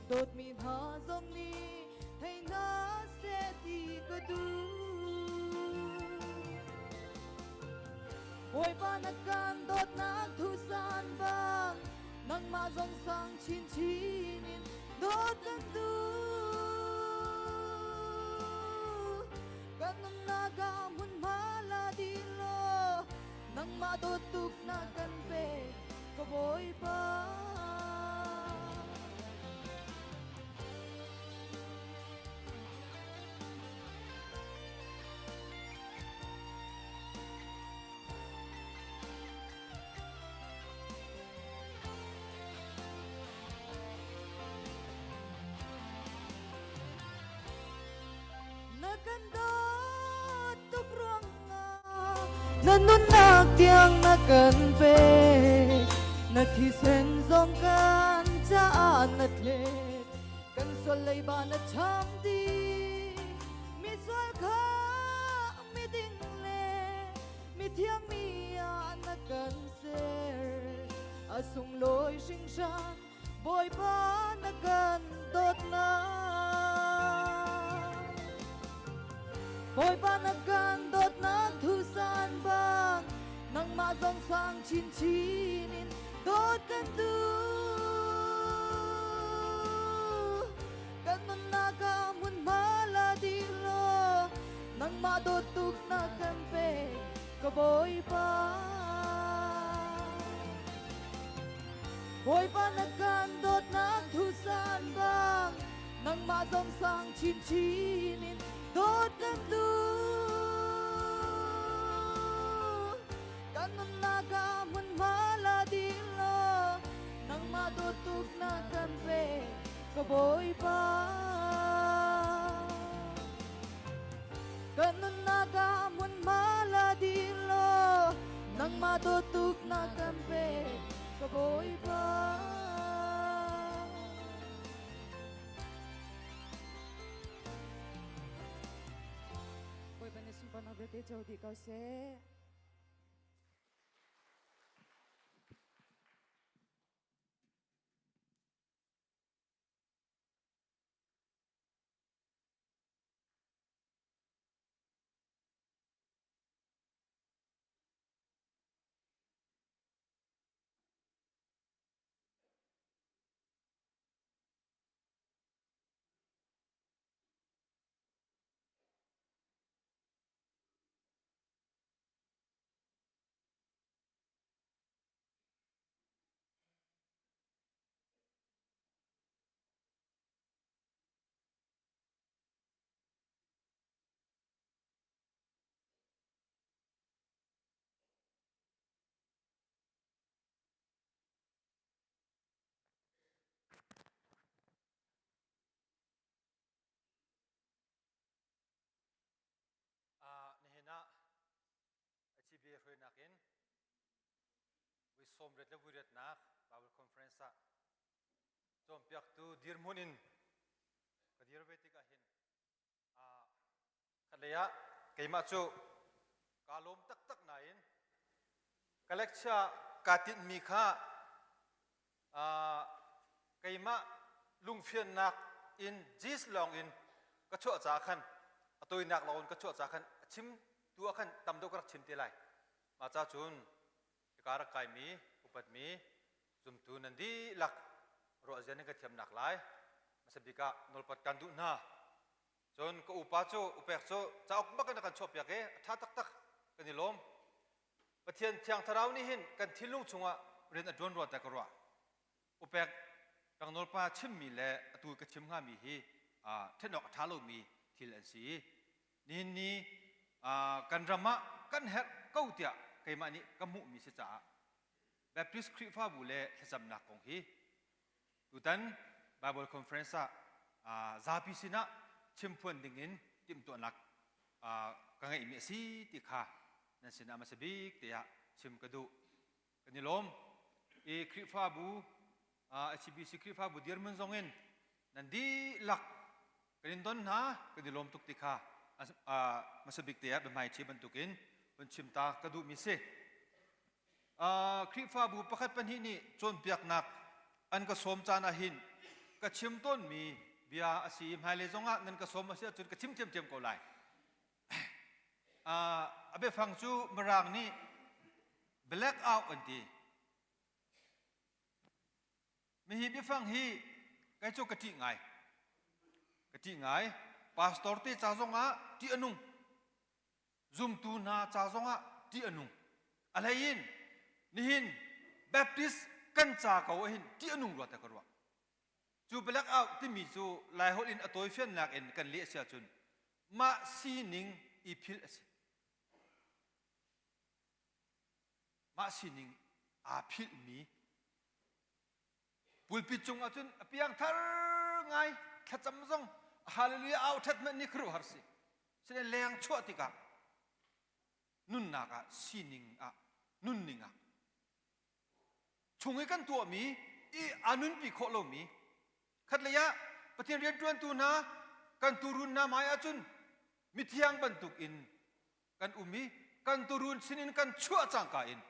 dawtmi hna zong nih thei hna seh ti ka duh. Bawipa na kan dawtnak thusan bang nangmah zong sang chinchin in dawt kan duh. Kan nunnak ah hmunhma la dih law nangmah dawt tuk na kan pe ka Bawipa. Na kan dawt tuk ruangah na nunnak tiang na kan pek na thisen zong kan caah na thlet kan sual leiba na cham dih mi sual kha miding le mithiang mi ah na kan ser a sunglawi hringhran Bawipa na kan dawtnak Bawipa na kan dawtnak thusan bang nangmah zong sang chinchin in dawt kan duh Kan nunnak ah hmunhma la dih law nangmah dawt tuk na kan pek ka Bawipa. Bawipa na kan dawtnak thusan bang nangmah zong sang chinchin in dawt kan duh. Kan nunnak ah hmunhma la dih law nangmah dawt tuk na kan pek ka Bawipa. Kan nunnak ah hmunhma la dih law nangmah dawt tuk na kan pek ka Bawipa. Bawipa nih sunparnak vialte co dih ko seh. Nihin ah HBA hruainak in vui sawmriat le vuiriatnak Bible Conference ah cawnpiaktu dirhmun in ka dir ve tikah hin khatlei ah keimah cu kaa lawm taktak nain ka lecture kaa tinhmi kha keimah lungfiannak in gist lawng in ka chuah caah khan a tawinak lawng in ka chuah caah khan a chim tu ah khan tam deuh ka rak chim te lai. Mah ca cun hika rak kaimi upatmi zumtu nan dihlak ruahzia nan ka thiamnak lai hmasa bik ah nawlpat kan duh hna. Cun ka upa cu upek cu cauk bak in a kan chuahpiak i a ṭha taktak kan i lawm. Pathian Thiang Thlarau nih hin kan thinlung chungah rian a ṭuan rua tiah ka ruah. Upek Rangnawlpa chimmi le atu ka chim hngami hi ṭhen awk a ṭha lomi thil an si i nihin ni kan ram ah kan herh ko tiah keimah nih ka hmuhmi si caah Baptist Khrihfabu le thlacamnak kong hi tutan Bible Conference ah zapi sinah chimphuan dingin timhtuahnak ka ngeihmi a si ti kha nan sinah hmasa bik tiah chim ka duh. Kan i lawm. I Khrihfabu HBC Khrihfabu dirhmun zong in nan dihlak kan in don hna kan i lawm tuk ti kha hmasa bik te ah biahmaiṭhi bantukin hun chim ta ka duhmi si. Khrihfabu pakhat pahnih nih cawnpiaknak an ka sawm caan ah hin ka chim tawnmi bia a si i hmailei zongah nan ka sawm a si ahcun ka chim ṭhiamṭhiam ko lai. A biafang cu Mirang nih black out an ti. Mihi biafang hi kei cu ka ṭih ngai. Ka ṭih ngai. Pastor te ca zongah ṭih a nung. Zumtu hna ca zongah ṭih a nung. A hlei in nihin Baptist kan ca ko ahhin ṭih a nung rua te ka ruah. Cu black out timi cu Laiholh in a tawifiannak in kan leh a si ahcun mah sining i philh a si. Mah sining aa philhmi pulpit cung ahcun a piangthar ngai thlacam zong hallelujah au ṭhat hmanh nih khuaruahhar si. Sinain leng chuah tikah nunnak ah sining ah nunning ah chung i kan tuahmi i aa nunpi khawh lomi khatlei ah Pathian rianṭuantu hna kan tuurun hna hmai ahcun mithiang bantuk in kan um i kan tuurun sinin kan chuah cangka in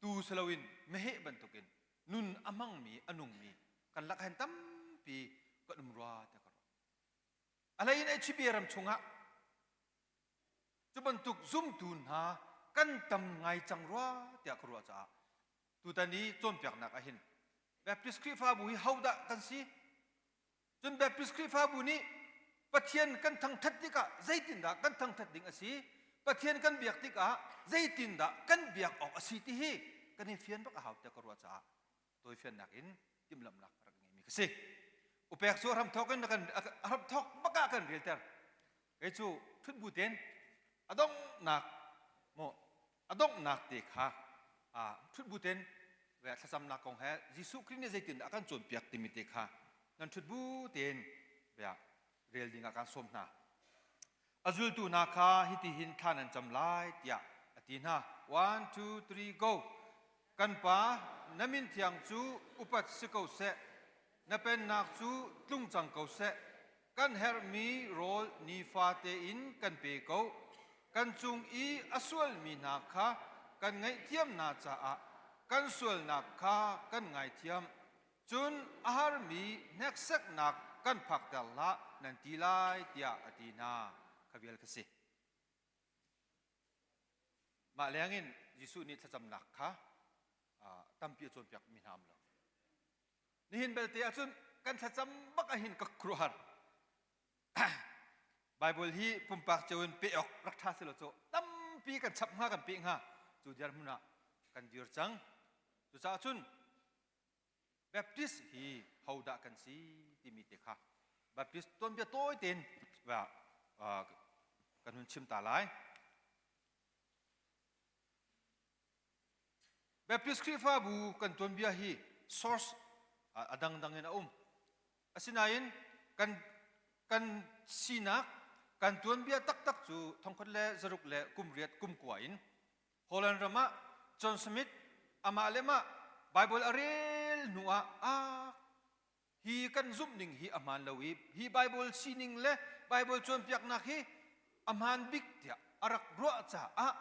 tuu si loin meheh bantukin nun a hmangmi a nungmi kan lak hen tampi kan um rua tiah ka ruah. A hlei in HB ram chungah Cu bantuk zumtu hna kan tam ngai cang rua tiah ka ruah caah tutan i cawnpiaknak ah hin Baptist Khrihfabu hi hodah kan si? Cun Baptist Khrihfabu nih Pathian kan thangthat tikah zeitindah kan thangthat ding a si? Pathian kan biak tikah zeitindah kan biak awk a si ti hi kan i fian bak a hau tiah ka ruah caah tawifiannak in timhlamhnak a rak ngeimi ka si. Upek cu hramthawk in kan hramthawk bak ah kan relter. Kei cu ṭhut bu tein a donghnak maw a donghnak te kha ṭhut bu tein thlacamnak kong he Jesuh Khrih nih zeitindah a kan cawnpiak timi te kha nan ṭhut bu tein rel ding ah kaan sawm hna. A zultu hna kha hitihin thla nan cam lai tiah a ti hna. One, two, three, go. Kan Pa, na min thiang cu upat si ko seh. Na pennak cu tlung cang ko seh. Kan herhmi rawl nifate in kan pe ko. Kan cung i a sualmi hna kha kan ngaihthiam hna caah kan sualnak kha kan ngaithiam. Cun a harmi hneksaknak kan phakter hlah nan ti lai tiah a ti hna. Kha vial kha si. Mah lengin Jesuh nih thlacamnak kha tampi a cawnpiakmi hna um lo. Nihin belte ahcun kan thlacam bak ahhin ka khuaruahhar. Bible hi pumpak cio in pe awk rak ṭha selaw cu tampi kan chap hnga kan peh hnga cu dirhmun ah kan dir cang. Cucaah cun Baptist hi hodah kan si timi te kha Baptist tuanbia tawi tein kan hun chim ta lai. Baptist Khrihfabu kan tuanbia hi source a dangdang in a um. Asinain kan kan sinak kan tuanbia taktak cu thongkhat le zaruk le kum riat kum kua in Holland ram ah John Smith amah le mah Bible a rel hnu ah ah hi kan zumh ning hi a hmaan lo i hi Bible sining le Bible cawnpiaknak hi a hmaan bik tiah a rak ruah caah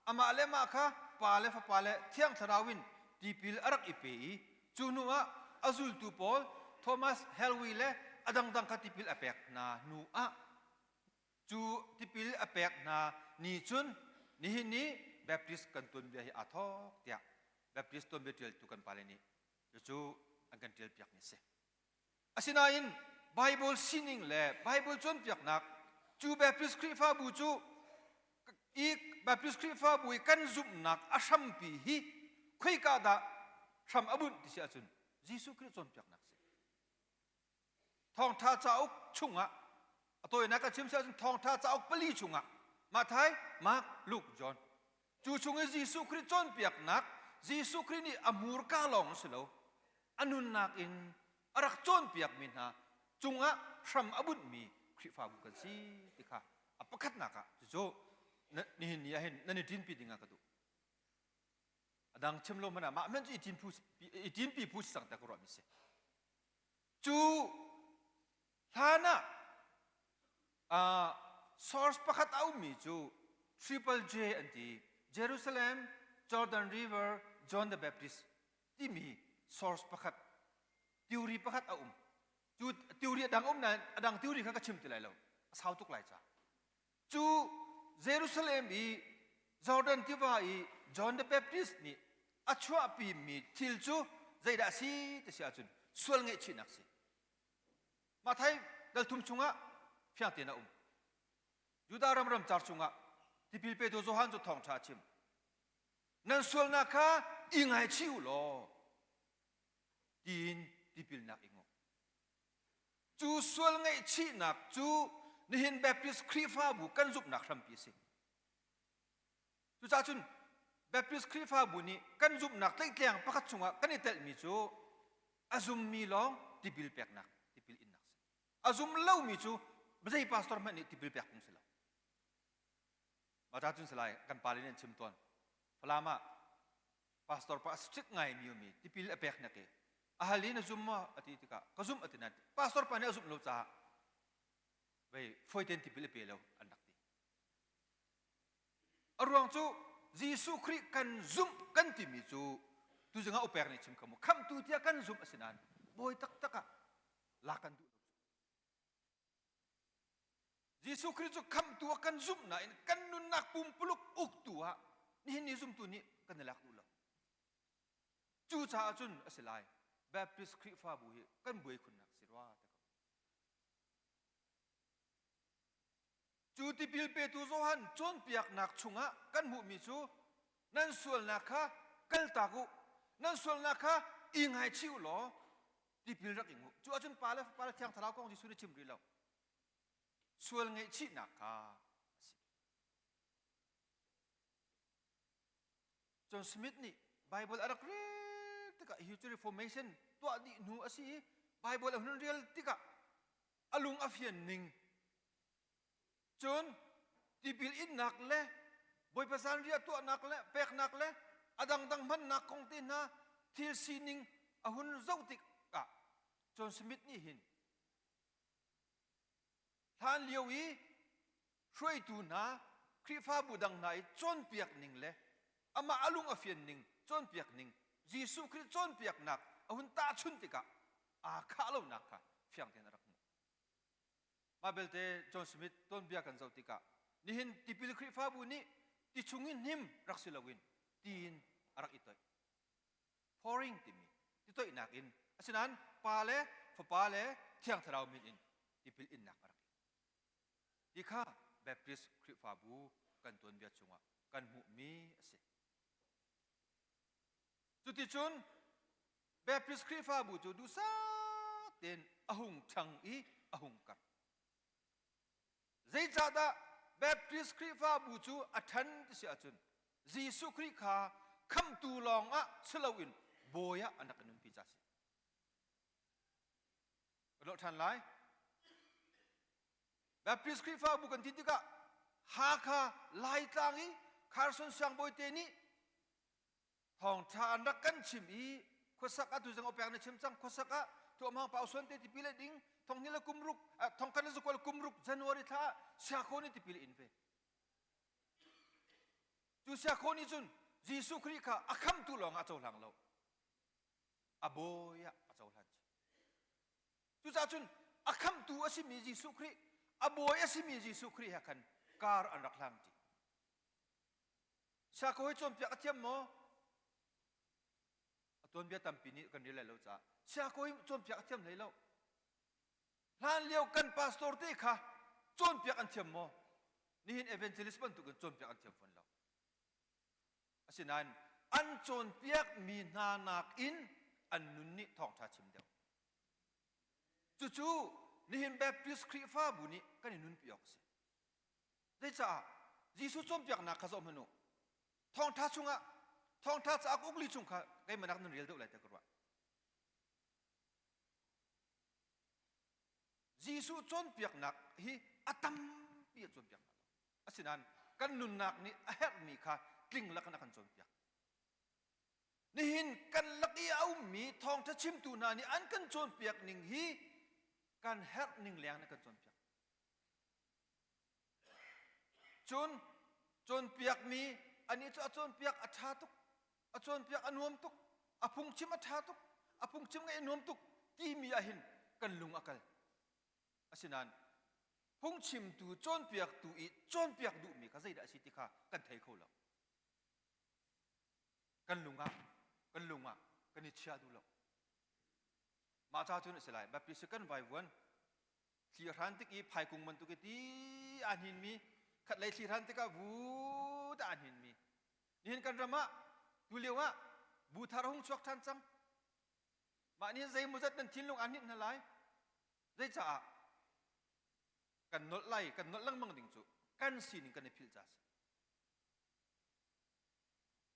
amah le mah kha Pa le Fapa le Thiang Thlarau in tipil a rak i pe i cu hnu ah a zultu pawl Thomas Helwey le a dangdang kha tipil a pek hna hnu ah cu tipil a pek hna ni cun. Nihin ni Baptist kan tuanbia hi aa thawk tiah Baptist tuanbia ṭialtu kan pale nih cucu an kan ṭialpiakmi a si. Asinain Bible sining le Bible cawnpiaknak cu Baptist Khrihfabu cu i Baptist Khrihfabu i kan zumhnak a hrampi hi khoika dah hram a bunh ti si ahcun Jesuh Khrih cawnpiaknak a si. Thawngṭha cauk chungah a tawinak ka chim si ahcun Thawngṭha cauk pali chungah Matthai, Mark, Luke, John cu chung i Jesuh Khrih cawnpiaknak Jesuh Khrih nih a hmurka lawng si lo a nunnak in a rak cawnpiakmi hna cungah hram a bunhmi Khrihfabu kan si ti kha a pakhatnak ah cucu nihin ni ah hin nan i ṭinpi ding ah ka duh. A dang chim lo hmanh ah mah hmanh cu i ṭinpi phu si cang tiah ka ruahmi si. Cu hlan ah uh, source pakhat a ummi cu Triple J an ti. Jerusalem, Jordan River, John the Baptist timi source pakhat, theory pakhat a um. Cu theory a dang um nain a dang theory kha ka chim ti lai lo. A sau tuk lai ca. Cu Jerusalem i Jordan tiva i John the Baptist nih a chuahpimi thil cu zeidah a si ti si ahcun sual ngaihchihnak si. Mathai dal thum chungah fiang tein a um. Judah ram ramcar chungah tipil petu Johan cu thawngṭha a chim. Nan sualnak kha i ngaichih u law tiin tipilnak i ngok. Cu sual ngaihchihnak cu nihin Baptist Khrihfabu kan zumhnak hrampi a si. Cucaah cun Baptist Khrihfabu nih kan zumhnak tlaihtleng pakhat chungah kan i telhmi cu a zummi lawng tipil peknak, tipil innak si. A zum lomi cu zei pastor hmanh nih tipil pek phung si lo. Mah cun salai kan pale nih an chim tawn. Falam ah pastor pa strict ngai mi umi tipil a pek nak i a hal i na zum maw a ti tikah ka zum a ti nain pastor pa nih a zumh lo caah vei foi ten tipil a pe lo an rak ti. A ruang cu Jesuh Khrih kan zumh kan timi cu tuzing ah upek nih chim kha mu khamhtu tiah kan zumh a si nain bawi taktak ah lak kan duh lo. Jesuh Khrih cu khamhtu ah kan zumh nain kan nunnak pumpuluk uktu ah nihin ni zumtu nih kan i lak duh lo. Cucaah cun a si lai Baptist Khrihfabu hi kan buai khunnak si rua te ko. Cu tipil petu Johan cawnpiaknak chungah kan hmuhmi cu nan sualnak kha kaltak u, nan sualnak kha i ngaichih u law tipil rak ing u. Cu ahcun Pa le Fapa le Thiang Thlarau kong Jesuh nih chim rih lo. Sual ngaihchihnak kha a si. John Smith nih Bible a rak rel tikah hi cu Reformation tuah dih hnu a si i Bible a hun rel tikah a lung a fian ning cun tipil innak le Bawipa zanriah tuahnak le peknak le a dangdang hmannak kong te hna thil sining a hun zoh tikah John Smith nih hin hlan lio i hruaitu hna Khrihfabu dang hna i cawnpiak ning le amah a lung a fian ning cawnpiak ning Jesuh Khrih cawnpiaknak a hun tahchun tikah aa khah lonak kha fiang tein a rak hmuh. Mah belte John Smith tuanbia kan zoh tikah nihin tipil Khrihfabu nih ti chung in hnim rak si loin tiin a rak i toih. Pouring timi ti toihnak in asinain Pa le Fapa le Thiang Thlarau min in tipil innak a rak i. Ti kha Baptist Khrihfabu kan tuanbia chungah kan hmuhmi a si. Cuticun Baptist Khrihfabu cu duhsah tein a hung ṭhang i a hung karh. Zeicahdah Baptist Khrihfabu cu a ṭhan ti si ahcun Jesuh Khrih kha khamhtu lawngah si loin bawi ah an rak i nunpi ca a si. Ka lawh ṭhan lai. Baptist Khrihfabu kan ti tikah Hakha Laitlang i Carson Siangbawi te nih thawngṭha an rak kan chim i khuasak ah tuzing opek na chim cang khuasak ah tuahmang pau suan te tipil a ding thonghni le kum ruk thongkhat le zakual kum ruk January thla ah siakhaw nih tipil in ve cu siakhaw nih cun Jesuh Khrih kha a khamtu lawng ah a cohlang lo a bawi ah a cohlan chih cucaah cun a khamtu a simi Jesuh Khrih a bawi a simi Jesuh Khrih he khan kar an rak hlang ṭi. Saya ko hi cawnpiak a thiam maw? A tuanbia tampi nih kan rel lai lo caah saya ko hi cawnpiak a thiam hlei lo. Hlan lio kan pastor te kha cawnpiak an thiam maw? Nihin evangelist bantukin cawnpiak an thiam fawn lo. Asinain an cawnpiakmi hna nakin an nun nih thawngṭha chim deuh. Cucu nihin Baptist Khrihfabu nih kan i nunpi awk a si. Zeicah? Jesuh cawnpiaknak kha zoh hmanh u. Thawngṭha chungah thawngṭha cauk ukli chung kha keimah nak nan rel deuh lai tiah ka ruah. Jesuh cawnpiaknak hi a tampi a cawnpiak hna lo. Asinain kan nunnak nih a herhmi kha tling lakin a kan cawnpiak. Nihin kan lak i a ummi thawngṭha chimtu hna nih an kan cawnpiak ning hi kan herh ning leng in kan cawnpiak. Cun cawnpiakmi anih cu a cawnpiak a ṭha tuk, a cawnpiak a nuam tuk, a phungchim a ṭha tuk, a phungchim ngaih a nuam tuk timi ah hin kan lung a kal. Asinain phungchimtu cawnpiaktu i cawnpiak duhmi kha zeidah a si ti kha kan thei kho lo. Kan lung ah kan lung ah kan i chia duh lo. Mah ca cun a si lai. Baptist kan vaivuan thli a hran tik i phaikung bantuk i ti aa hninmi khatlei thli hran tikah vu dah aa hninmi nihin kan ram ah tulio ah bu thar a hung chuak ṭhan cang mah nih zeimawzat nan thinlung aa hninh hna lai zeicaah kan nolh lai kan nolh lengmang ding cu kan sining kan i philh ca si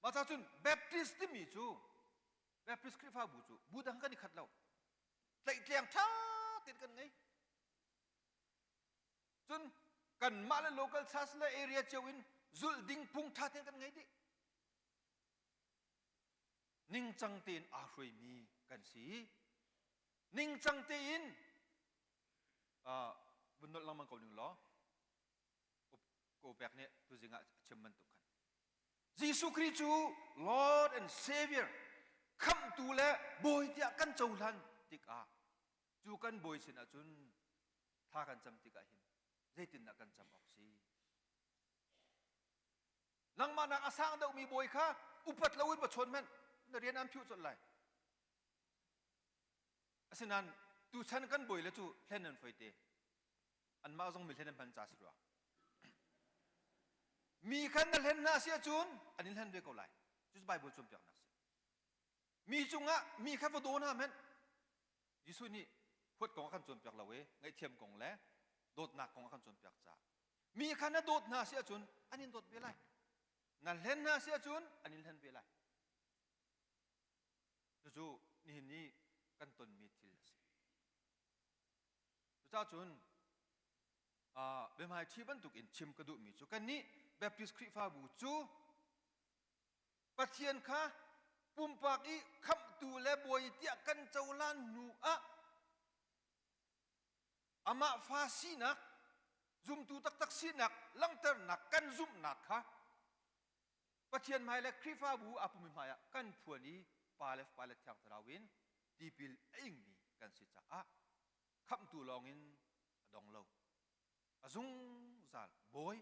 mah ca cun Baptist timi cu Baptist Khrihfabu cu bu dang kan i khat lo tlaihtleng ṭha tein kan ngei. Cun kanmah le local church le area cio in zulh ding phung ṭha tein kan ngei dih. Ningcang tein aa hruaimi kan si. Ningcang tein uh, vun nolh lengmang ko ning law ko pek nih tuzing ah a chim bantuk khan Jesuh Khrih cu Lord and Savior khamhtu le bawi tiah kan cohlan tikah cu kan bawi sin ahcun thla kan cam tikah hin zeitindah kan cam awk si nangmah nak a sang deuhmi bawi kha upat loin va chawn hmanh na rian an phiuh colh lai Asinain tuchan kan bawi le cu hlen an foi te. Anmah zong mi hlen an hman ca si rua. Mi khan na hlen hna si ahcun an in hlen ve ko lai. Cu Bible cawnpiaknak si. Mi cungah mi kha va daw hna hmanh. Jesuh nih huat kong a kan cawnpiak lo i ngaihthiam kong le dawtnak kong a kan cawnpiak caah mi kha na dawt hna si ahcun an in dawt ve lai. Na hlen hna si ahcun an in hlen ve lai. Cucu nihin ni kan tonmi thil a si. Cucaah cun biahmaiṭhi bantuk in chim ka duhmi cu kannih Baptist Khrihfabu cu Pathian kha pumpak i khamhtu le bawi tiah kan cohlan hnu ah amah fa sinak zumtu taktak sinak langhternak kan zumhnak kha Pathian hmai le Khrihfabu aa pumi hmaiah kan phuan i Pa le Fapa le Thiang Thlarau in tipil a ingmi kan si caah khamhtu lawngin a dong lo. A zungzal Bawi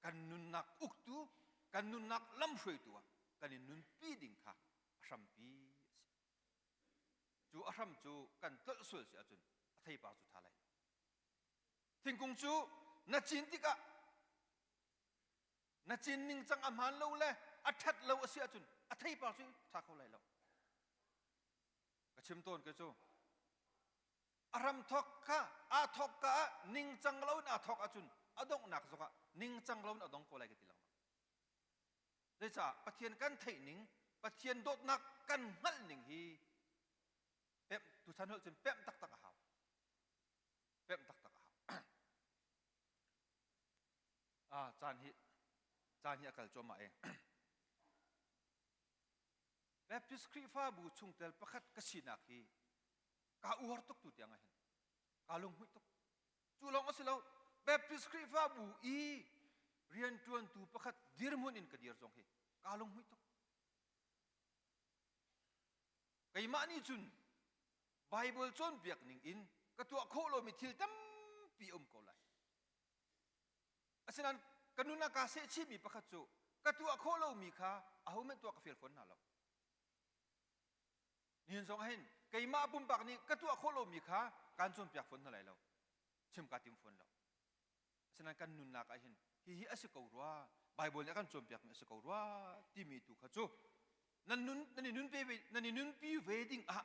kan nunnak uktu, kan nunnak lamhruaitu ah kan i nunpi ding kha a hrampi a si. Cu a hram cu kan tlolh sual si ahcun a theipar cu ṭha lai lo. Thingkung cu na cin tikah na cin ningcang a hmaan lo le a ṭhat lo a si ahcun a theipar cu ṭha kho lai lo ka chim tawn ke cu a hram thok kha aa thok ka ah ningcang lo in aa thok ahcun a donghnak zongah ningcang lo in a dong ko lai ka ti lengmang zeicah Pathian kan theih ning Pathian dawtnak kan hngalh ning hi pemh tuchan holh cun pemh taktak a hau pemh taktak a hau Ah, caan hi caan hi a kal cuahmah e. Baptist Khrihfabu chungtel pakhat ka sinak hi kaa uar tuk tu tiang ah hin kaa lunghmuih tuk. Cu lawng a si lo, Baptist Khrihfabu i rianṭuantu pakhat dirhmun in ka dir zong hi kaa lunghmuih tuk. Keimah nih cun Bible cawnpiak ning in ka tuah khawh lomi thil tampi a um ko lai. Asinain ka nun ah kaa sehchihmi pakhat cu Ka tuah khawh lomi kha ahohmanh tuah ka fial fawn hna lo. Nihin zong ahhin keimah pumpak nih ka tuah khawh lomi kha kaan cawnpiak fawn hna lai lo. Chim kaa tim fawn lo. Asinain kan nunnak ahhin hihi a si ko rua, Baibal nih a kan cawnpiakmi a si ko rua timi tu kha cu nan nun nan i nunpi ve nan i nunpi ve ding ah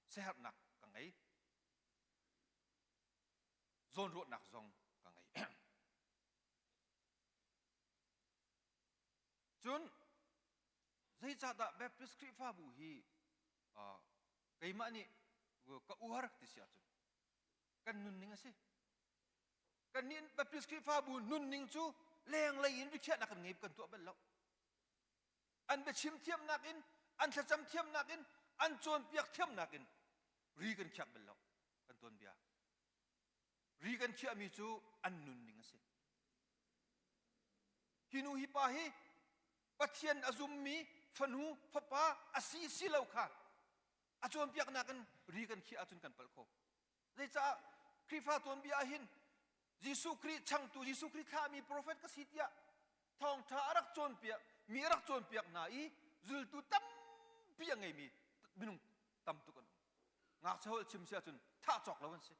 siaherhnak ka ngei. Zawnruahnak zong ka ngei. Cun zeicahdah Baptist Khrihfabu hi uh, keimah nih ka uar ti si ahcun kan nunning a si. Kannih Baptist Khrihfabu nunning cu lenglei in rikhiahnak kan ngei kan tuah bal lo. An biachim thiamnak in, an thlacam thiamnak in, an cawnpiak thiamnak in ri kan khiak bal lo kan tuanbia. Ri kan khiahmi cu an nunning a si. Hi nu hi pa hi Pathian a zummi fanu fapa a si si lo kha a cawnpiaknak in ri kan khiah ahcun kan palh kho. Zeicah Khrihfa tuanbia ah hin Jesuh Khrih changtu Jesuh Khrih thlahmi profet ka si tiah thawngṭha a rak cawnpiak mi a rak cawnpiak hna i zultu tampi a ngeimi minung tam tuk an um. Ngakchia holh chim si ahcun thah cawk lo an si.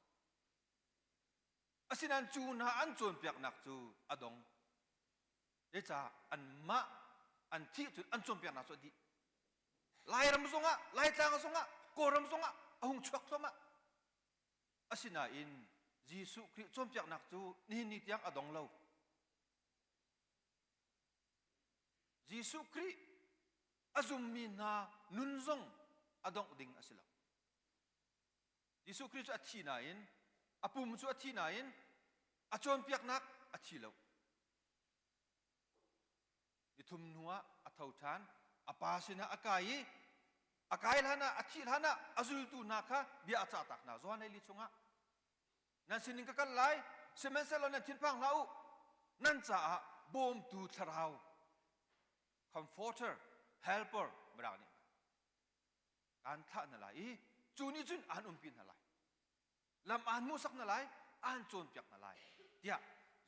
Asinain cu hna an cawnpiaknak cu a dong. Zeicah anmah an thih cun an cawnpiaknak cu a dih. Lairam zongah, Laitlang zongah, Kawlram zongah a hung chuak thluahmah. Asinain Jesuh Khrih cawnpiaknak cu nihin ni tiang a dong lo. Jesuh Khrih a zummi hna nun zong a dongh ding a si lo. Jesuh Khrih cu a thi nain a pum cu a thi nain a cawnpiaknak a thi lo. Nithum hnuah a tho ṭhan, a pa sinah a kai i a kai hlanah a thih hlanah a zultu hna kha bia a cahtak hna. Johan hleili chungah nan sinin ka kal lai, sihmanhsehlaw nan thinphang hlah u, nan caah bawmtu thlarau comforter, helper mirang nih kaan thlah hna lai i cu nih cun aan umpi hna lai lam aan hmuhsak hna lai aan cawnpiak hna lai tiah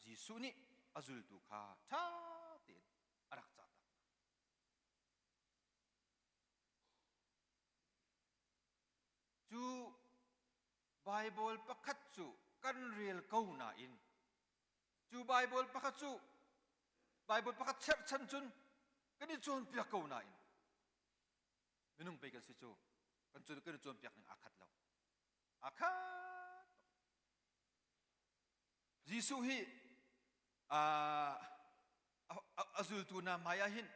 Jesuh nih a zultu kha ṭha tein a rak cahtak hna. Cu Baibal pakhat cu kan rel ko nain cu Baibal pakhat cu Baibal pakhat cherhchan cun kan i cawnpiak ko nain minung pei kan si cu kan cu kan i cawnpiak ning aa khat lo aa khat Jesuh hi a zultu hna hmai ah hin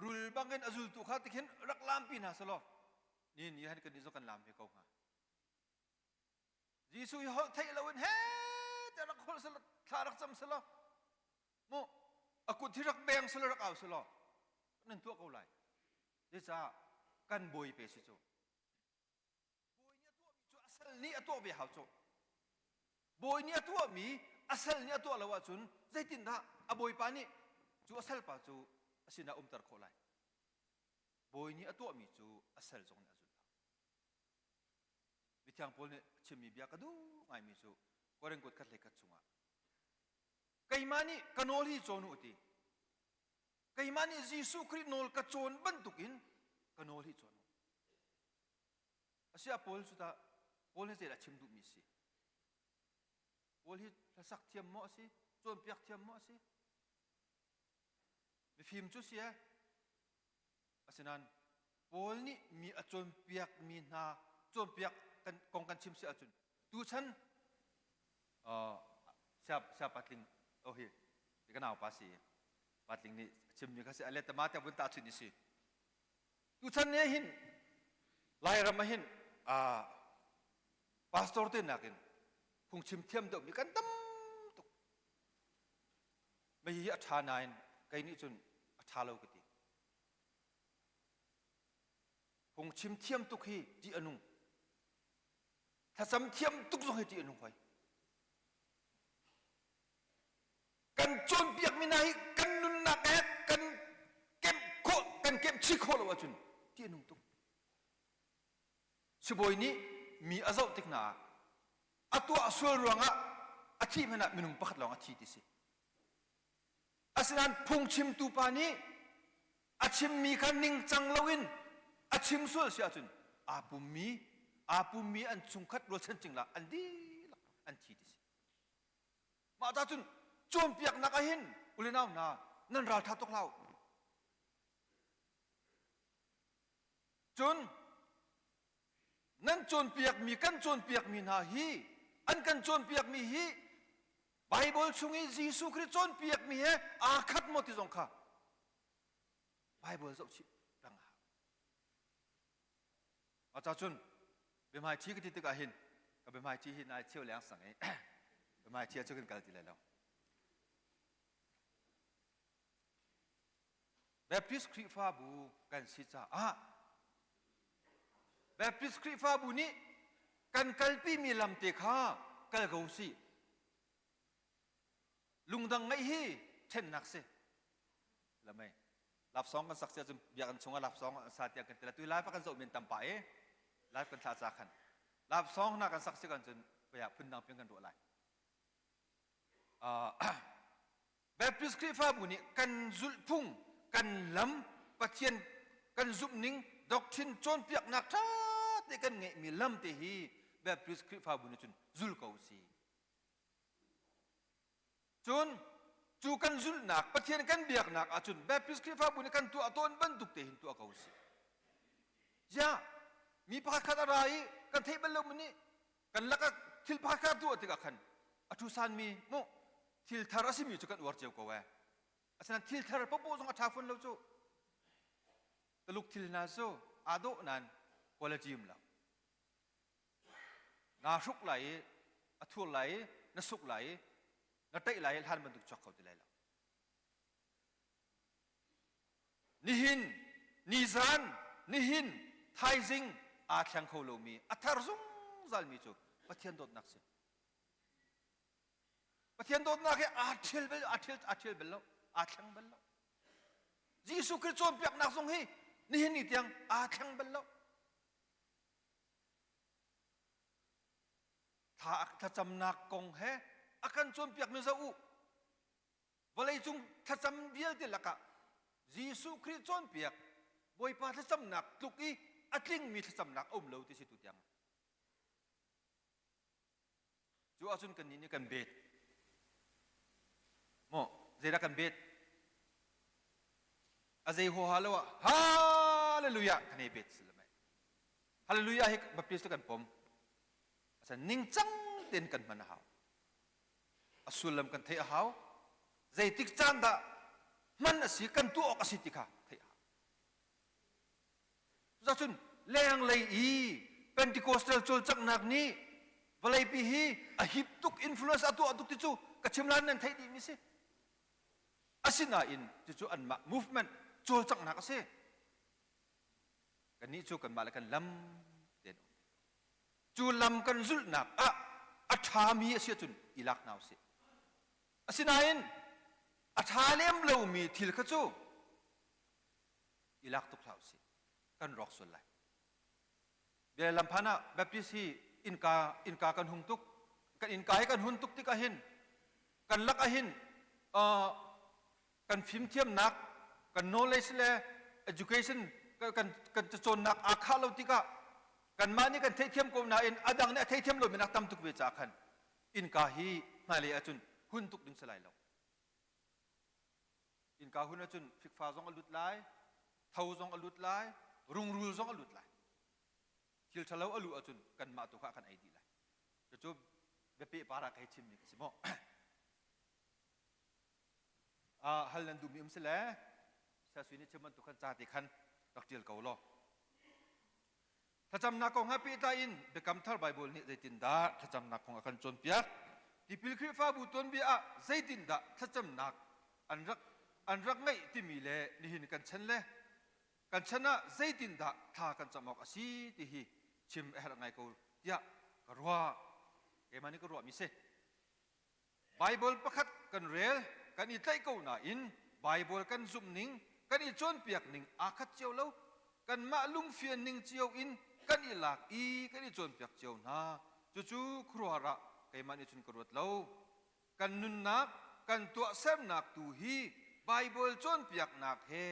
rul bangin a zultu kha tikhin rak lampi hna selaw ni ni han kan ni zong kan lam ve ko hnga Jesuh hi holh theih loin he te rak holh selaw thla rak cam selaw mu a kut hi rak beng selaw rak au selaw nan tuah ko lai Zeicah kan bawi pe si cu. Bawi nih a tuahmi cu a sal nih a tuah ve hau cu. Bawi nih a tuahmi a sal nih a tuah lo ahcun zeitindah a bawipa nih cu a salpa cu a sinah umter khawh lai. Bawi nih a tuahmi cu a sal zong nih a zulh hau. Mithiang Paul nih a chimmi bia ka duh ngaimi cu Korin kut khat hlei khat chungah keimah nih ka nawl hi cawn u ti keimah nih Jesuh Khrih nawl ka cawn bantukin ka nawl hi cawn u. Asiah Paul cu tah Paul hi zeidah chim duhmi si? Paul hi hlasak thiam maw a si? Cawnpiak thiam maw a si? Mifim cu si eh. Asinain Paul nih mi a cawnpiakmi hna cawnpiak kan kong kan chim si ahcun tuchan uh, sia sia patling oh hi ka nau pa si patling nih chimmi kha si a let ma te vun ta chun si tuchan ne hin lairam ah hin uh, pastor te nakin phungchim thiam deuh mi kan tam tuk mei hi a ṭha nain kei nih cun a ṭha lo ka ti phungchim thiam tuk hi ṭih a nung thlacam thiam tuk zong hi ṭih a nung hoi kan cawnpiakmi hna hi kan nunnak he kan kemh khawh kan kemh chih khawh lo ahcun ṭih a nung tuk sibawi nih mi a zoh tik hna ah a tuah sual ruangah a thih hmanh ah minung pakhat lawng a thi ti si asinain phungchimtu pa nih. A chimmi kha ningcang loin a chim sual si ahcun aa pummi aa pummi an chungkhat rualchan cingla an dihlak an thi ti si. Mah ta cun cawnpiaknak ah hin ulenau hna nan raltha tuk hlah u. Cun nan cawnpiakmi kan cawnpiakmi hna hi an kan cawnpiakmi hi Baibal chung i Jesuh Khrih cawnpiakmi he aa khat maw ti zong kha Baibal zohchih peng a hau. Aca cun biahmaiṭhi ka ti tikah hin ka biahmaiṭhi hi nai cheu leng sang i biahmaiṭhi ah cu kan kal ti lai lo. Baptist Khrihfabu kan si caah Baptist Khrihfabu nih kan kalpimi lamte kha kal ko sih. Lungdang ngeih hi ṭhennak si. Lamei. Lapsong kan sak sia cun biakinn chungah lapsong sa tiang kan ti la tu live kan zoh men tam pa e. Live kan thla ca khan. Lapsong na kan sak si kan cun paya phundang pian kan ruah lai. Baptist Khrihfabu nih kan zulhphung, kan lam, Pathian kan zumhning, doctrine cawnpiaknak ṭha te kan ngeihmi lam te hi Baptist Khrihfabu nih cun zul ko si. Cun cu kan zulhnak, Pathian kan biaknak ahcun Baptist Khrihfabu nih kan tuah tawn bantuk te hin tuah ko si. Ziah, mi pakhat khat a ra i kan theih bal lo nih kan lakah thil pakhat khat tuah tikah khan a ṭhusanmi mu thil thar a simi cu kan uar cio ko ee. Asinain thil thar popoh zong a ṭha fawn lo cu. Taluk thil hna cu aa dawh nain quality um lo. Naa hruk lai i a thur lai i na suk lai i na ṭaih lai i hlan bantuk chuak kho ti lai lo. Nihin, nizan, nihin, thaizing aa thleng kho lomi, a thar zungzalmi cu Pathian dawtnak si. Pathian dawtnak hi aa ṭhial bal, aa ṭhial, aa ṭhial bal lo, aa thleng bal lo. Jesuh Khrih cawnpiaknak zong hi nihin ni tiang aa thleng bal lo. Thla thlacamnak kong he a kan cawnpiakmi zoh u. Vawleicung thlacam vialte lakah Jesuh Khrih cawnpiak Bawipa thlacamnak tluk i a tlingmi thlacamnak a um lo ti si tu tiang. Cu ahcun kannih nih kan bet. Maw zeidah kan bet? A zei huaha lo ah hallelujah kan ei bet si le Hallelujah hi Baptist kan pom. Asan ningcang tein kan hman a hau. A sullam kan theih a hau. Zeitik caan dah hman a si, kan tuah awk a si ti kha theih a hau. Cucun lenglei i Pentecostal cawlcanghnak nih vawleipi hi a hip tuk influence a tuah tuk ti cu ka chim lan nan theih dihmi si. Asinain cucu anmah movement cawlcanghnak a si. Kannih cu kanmah le kan lam tein um. Cu lam kan zulhnak ah a ṭhami a si ahcun i lak hna usih. Asinain a ṭha lem lomi thil kha cu i lak tuk hlah usih. Kan rawk sual lai. Bia lam phan ah Baptist hi innka innka kan hung tuk. Kan innka hi kan hun tuk tikah hin kan lak ah hin uh, kan fimthiamnak kan knowledge le education kan kan cacawnnak aa khah lo tikah kanmah nih kan theihthiam ko nain a dang nih a theithiam lomi nak tam tuk ve ca khan innka hi hmailei ahcun hun tuk ding si lai lo innka hun ahcun fikfa zong a lut lai tho zong a lut lai rungrul zong a lut lai thil ṭhalo a luh ahcun kanmah tu kha kan ei dih lai cucu biapeh para ka hei chimmi ka si maw hal nan duhmi um si le Sasui nih chim bantuk khan ca te khan rak ṭial ko law. Thlacamnak kong he pehtlai in Biakam Thar Baibal nih zeitindah thlacamnak kong a kan cawnpiak? Tipil Khrihfabu tuanbia ah zeitindah thlacamnak an rak an rak ngeih timi le nihin kan chan le kan chan ah zeitindah thla kan cam awk a si ti hi chim a herh ngai ko tiah ka ruah. Keimah nih ka ruahmi si. Baibal pakhat kan rel, kan i tlaih ko nain Baibal kan zumhning, kan i cawnpiak ning aa khat cio lo. Kanmah lungfian ning cio in kan i lak i kan i cawnpiak cio hna. Cucu khuaruahhar ah keimah nih cun ka ruat lo. Kan nunnak, kan tuahsernak tu hi Baibal cawnpiaknak he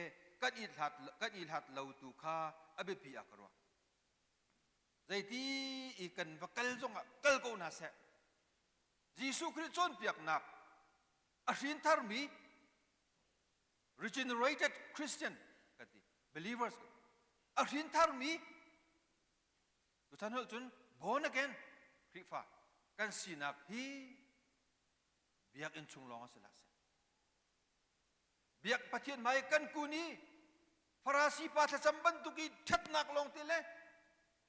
kan i hlat kan i hlat lo tu kha a biapi ah ka ruah. Zeiti i kan va kal zongah kal ko hna seh. Jesuh Khrih cawnpiaknak a hrin tharmi regenerated Christian kan ti believers a hrin tharmi tuchan holh cun born again Khrihfa kan sinak hi biakinn chung lawng a si hlah seh. Biak Pathian hmai kan kun i Farasi pa thlacam bantuk i ṭhatnak lawngte le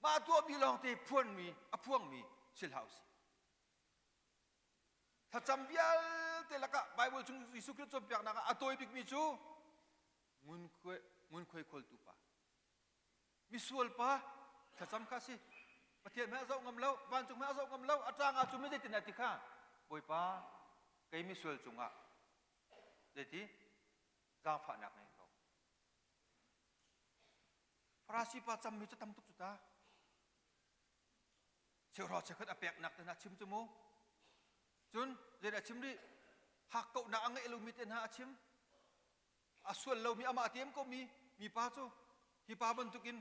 mah tuahmi lawngte phuanmi a phuangmi si hlah usih. Thlacam vialte lakah Bible chung Jesuh Khrih cawnpiaknak ah a tawi bikmi cu ngunkhuai khawltu pa misual pa thlacam kha si Pathian hmai a zoh ngam lo vancung hmai a zoh ngam lo a ṭang ah cu mi zeitin dah ti kha Bawipa kei misual cungah zeiti zaangfahnak ngei ko Farasi pa cammi cu tam tuk cu ta cheuhra cheukhat a peknak te hna chim cu mu cun zeidah chim rih hakkauhnak a ngeih lomi te hna a chim a sual lomi amah a tem komi mipa cu hi pa bantukin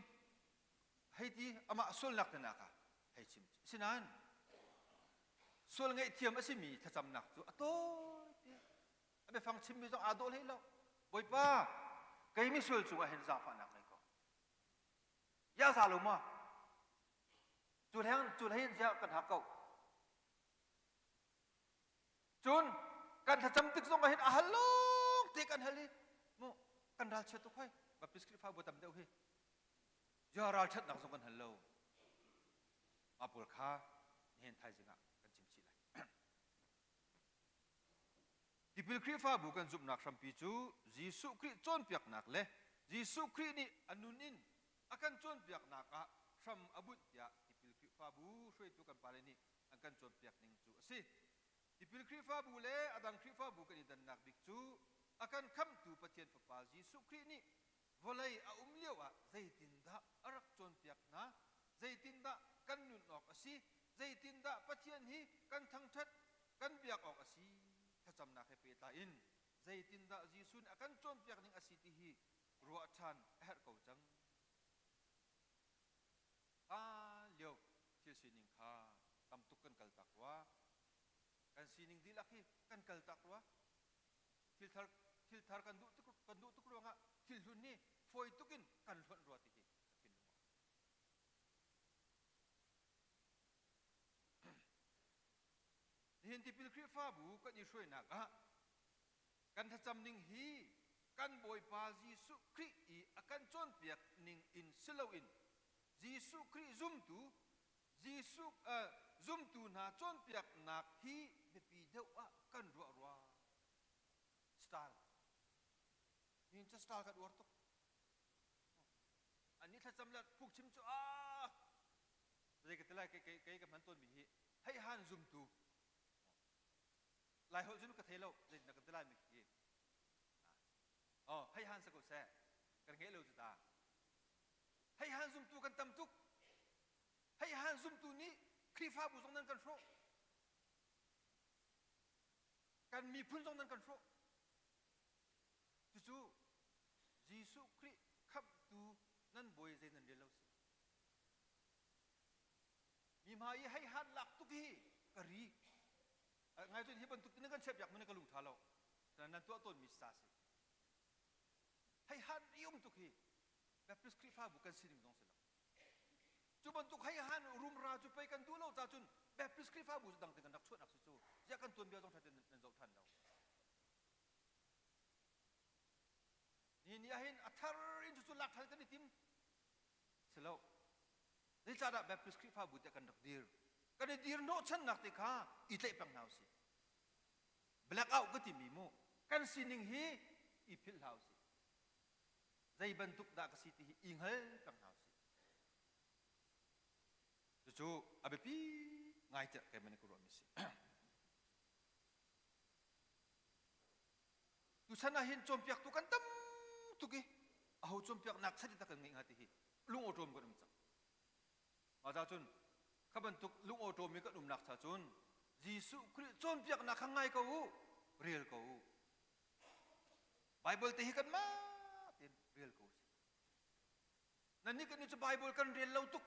hei ti amah sualnak te hna kha hei chim sinain sual ngaihthiam a simi thlacamnak cu a tawi a biafang chimmi zong aa dawh hlei lo bawipa kei misual cungah hin zaangfahnak ngei ko ya za lo ma cu hleng cu hlei in ziah kan hak ko cun kan thlacam tik zong ah hin a hal lawng te kan hal i mu kan ralchiat tuk hoi Baptist Khrihfabu tam deuh hi ya ralṭhatnak zong kan hal lo mah pawl kha nihin thaizing ah kan chim chih lai Tipil Khrihfabu kan zumhnak hrampi cu Jesuh Khrih cawnpiaknak le Jesuh Khrih nih a nun in a kan cawnpiaknak ah hram a bunh tiah Tipil Khrihfabu hruaitu kan pale nih an kan cawnpiak ning cu a si. Tipil Khrihfabu le a dang Khrihfabu kan i dannak bik cu a kan khamhtu Pathian Fapa Jesuh Khrih nih vawlei a um lioah zeitindah a rak cawnpiak hna, zeitindah kan nun awk a si, zeitindah Pathian hi kan thangṭhat, kan biak awk a si, thlacamnak he pehtlai in zeitindah Jesuh nih a kan cawnpiak ning a si ti hi ruah ṭhan a herh ko cang. Hlan lio thil sining kha tam tuk kan kaltak rua. Kan sining dihlak hi kan kaltak rua. Thil thar, thil thar kan duh tuk, kan duh tuk ruangah thil hlun hi fawi tuk in kan hlonh rua ti hi ka thinlung ah. Nihin tipil Khrihfabu kan i hruainak ah kan thlacam ning hi kan Bawipa Jesuh Khrih i a kan cawnpiak ning in si loin Jesuh Khrih zumtu Jesuh uh, zumtu hna cawnpiaknak hi biapi deuh ah kan ruah rua. Style. Nihin cu style kan uar tuk. Ani thlacam le phungchim cu ah zei ka ti lai kei kei ka hman tawnmi hi hei han zumtu lai holh cun ka thei lo zei na kan ti lai mi khi oh hei han sa ko seh kan ngei lo cu ta hei han zumtu kan tam tuk hei han zumtu nih Khrihfabu zong nan kan hrawh kan miphun zong nan kan hrawh cucu Jesuh Khrih khamhtu nan bawi zei nan rel lo si Mi hmai i hei han lak tuk hi ka ri. Ngai cun hi bantuk tin kan chiahpiak mun ka lung tha lo. Nan tuah tawn mi sa si. Hei han i um tuk hi Baptist Khrihfabu kan sining zong si lo. Cu bantuk hei han rumra cu pei kan duh lo ca cun Baptist Khrihfabu cu dang te kan rak chuahnak si cu. Ziah kan tuanbia zong ṭha tein nan zoh ṭhan lo. Ni ni ahhin a thar in cucu lak ṭhan kan i tim. Si lo. Zeicahdah Baptist Khrihfabu te kan rak dir? Kan i dir hnawhchannak te kha i tlaih peng hna usih. Black out ka timi mu kan sining hi i philh hlah usih. Zei bantuk dah ka si ti hi i hngal peng hna usih. Cucu a biapi ngai tiah keimah nih ka ruahmi a si. Tuchan ah hin cawnpiaktu kan tam tuk i aho cawnpiaknak sati tak kan ngeih hnga ti hi lungawṭawm kan um cang. Mah ca cun kha bantuk lungawṭawm i kan umnak cha cun Jesuh Khrih cawnpiaknak kha ngai ko u, rel ko u. Bible te hi kanmah tein rel ko. Nannih kan cu Bible kan rel lo tuk.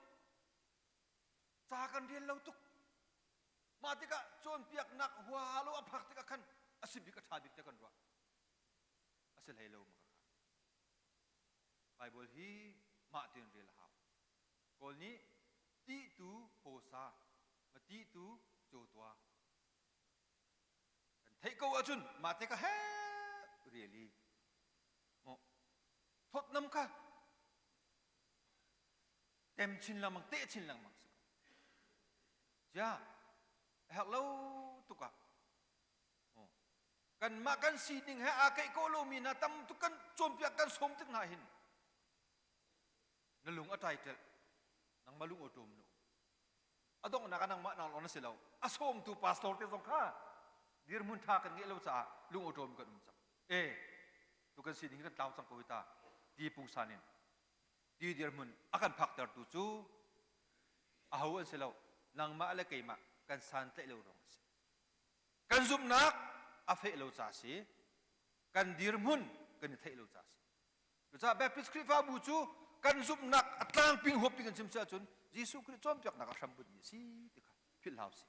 Ca kan rel lo tuk. Mah tikah cawnpiaknak huaha lo a phak tikah khan a si bik a ṭha bik te kan ruah. A si hlei lo ma kha. Bible hi mah tein rel a hau. Kawl nih tihtu hawsa, ma tihtu cawtua. Kan theih ko ahcun mah te ka he rel i maw thawtnam kha tem chin lengmang teh chin lengmang si ko. Cia a herh lo tuk ah kanmah kan sining he aa keih ko lomi hna tam tuk kan cawnpiak kan sawm tik hna hin na lung a ṭaiṭelh nangmah lung awṭawm na um a donghnak ah nangmah nang lawng na si lo a sawmtu pastor te zong kha dirhmun ṭha kan ngeih lo caah lung awṭawm kan um cang e tu kan sining kan tlau cang ko hi ta ti pungsan in ti dirhmun a kan phaktertu cu aho an si lo nangmah le keimah kan santlaih lo ruang a si Kan zumhnak a feh lo ca si. Kan dirhmun kan i theih lo ca si. Cucaah Baptist Khrihfabu cu kan zumhnak a tlangping huappi kan chim si ahcun Jesuh Khrih cawnpiaknak a hrambunhmi a si ti kha philh hau si.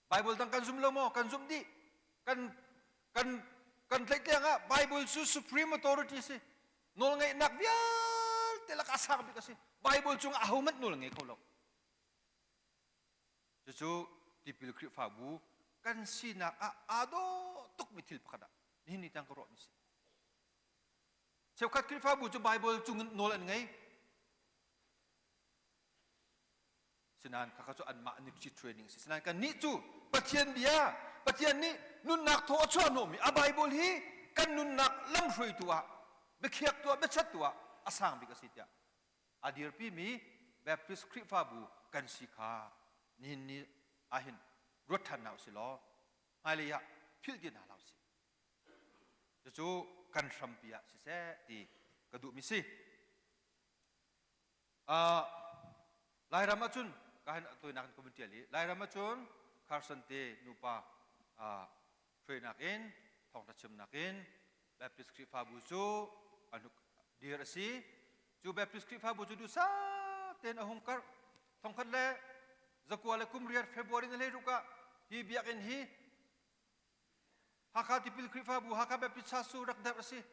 Bible dang kan zum lo maw? Kan zumh dih. Kan kan kan tlaihtleng ah Bible cu supreme authority si. Nawlngeihnak vialte lak a sang bik a si. Bible cungah ahohmanh nawl ngei kho lo. Cucu tipil Khrihfabu kan sinak ah aa dawh tukmi thil pakhat ah nihin ni tiang ka ruahmi si. Cheukhat Khrihfabu cu Baibal cungin nawl an ngei. Sinain khakha cu anmah nipsi training si. Sinain kannih cu Pathian bia, Pathian nih nunnak thaw a chuah hnawhmi a Baibal hi kan nunnak lamhruaitu ah, biakhiaktu ah, biachattu ah a sang bik a si tiah a dirpimi Baptist Khrihfabu kan si kha nihin ni ahhin ruat ṭhan hna usih law hmailei ah philh ti hna hlah usih. Cucu kan hrampi ah siseh ti ka duhmi si. Uh, Lairam ahcun ka hin tawinak in ka vun ṭial i Lairam ahcun Carson te nupa uh, hruainak in thawngṭha chimnak in Baptist Khrihfabu cu an dir a si. Cu Baptist Khrihfabu cu duhsah tein a hung karh. Thongkhat le zakua le kum riat February ni 16 ah hi biakinn hi Hakha Tipil Khrihfabu Hakha Baptist Church cu rak derh a si.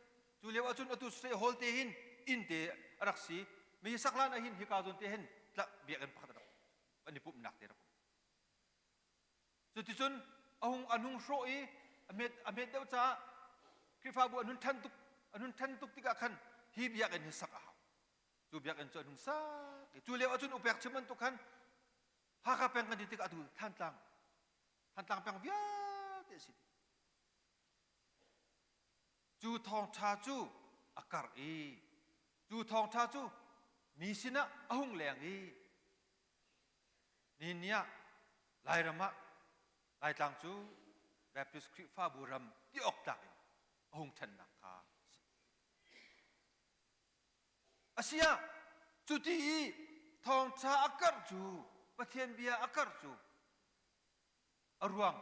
Cu lio ahcun atu State Hall te hin inn te a rak si. Mi saklan ah hin hika zawn te hin biakinn pakhat a rak an i pumhnak te rak um. Cuticun a hung an hung hrawh i a hmet a hmet deuh caah Khrihfabu an hun ṭhan tuk an hun ṭhan tuk tikah khan hi biakinn hi sak a hau. Cu biakinn cu an hung sak i cu lio ahcun upek chim bantuk khan Hakha peng kan ti tikah atu Thantlang Thantlang peng vialte a si dih. Cu thawngṭha cu a karh i cu thawngṭha cu mi sinah a hung leng i Nihin ni ah Lairam ah Laitlang cu Baptist Khrihfabu ram ti awk tlak in a hung ṭhannak kha a si. Asiah cuti i thawngṭha a karh cu Pathian bia a karh cu a ruang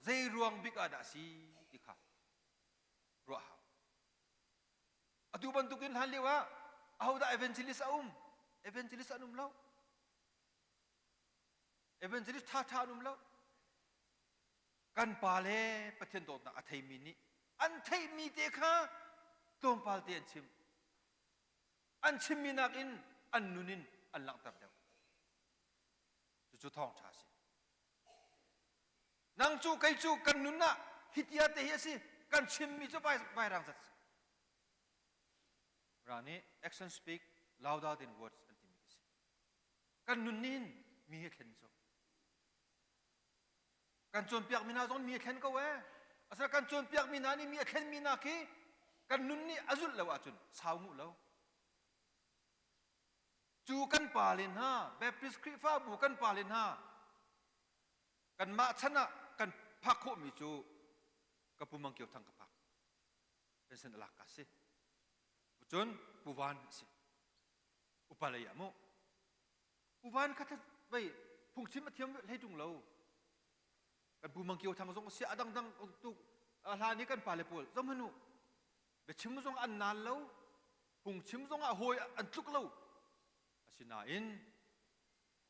zei ruang bik ah dah a si ti kha ruah hau. Atu bantukin hlan lio ah ahodah evangelist a um? Evangelist an um lo. Evangelist ṭhaṭha an um lo. Kan pa le Pathian dawtnak a theimi nih an theihmi te kha tlawmpal te an chim. An chimmi nakin an nun in an langhter deuh. Cucu thawngṭha a si. Nang cu kei cu kan nun ah hitia te hi a si. Kan chimmi cu vairang zat a si. Ra nih action speak louder than words an timi khi si. Kan nun nih hin mi hi thlen cu. Kan cawnpiakmi hna zong mi a thlen ko ee. Asinain kan cawnpiakmi hna nih mi a thlenmi hna khi kan nun nih a zulh lo ahcun sau nguh lo. Cu kan pale hna, Baptist Khrihfabu kan pale hna, kanmah chan ah kan phak khawhmi cu ka pu Mang Kio Thang ka phak. Pension a lak ka si. Cun Pu Van a si. Upa lei ah mu. Pu Van kha vei phungchim a thiam hlei ṭung lo. Kan Pu Mang Kio Thang zong a si, a dangdang tuk hlan i kan pale pawl zong hanu biachim zong an nal lo. Phungchim zongah hawi an tluk lo. Asinain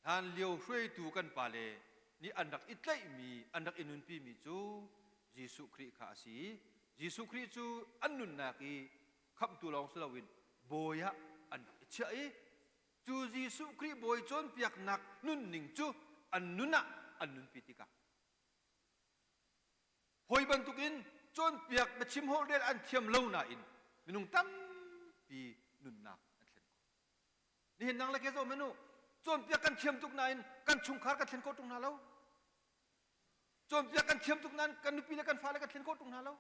hlan lio hruaitu kan pale nih an rak i tlaihmi, an rak i nunpimi cu Jesuh Khrih kha a si i Jesuh Khrih cu an nunnak i khamhtu lawng si loin bawi ah an rak i chiah i cu Jesuh Khrih bawi cawnpiaknak nunning cu an nun ah an nunpi tikah Hawi bantukin cawnpiak biachim holhrel an thiam lo nain minung tampi nunnak an thlen khawh. Nihin nang le kei zoh menu cawnpiak kan thiam tuk nain kan chungkhar kan thlen khawh ṭung hna lo. Cawnpiak kan thiam tuk nain kan nupi le kan fale kan thlen khawh ṭung hna lo.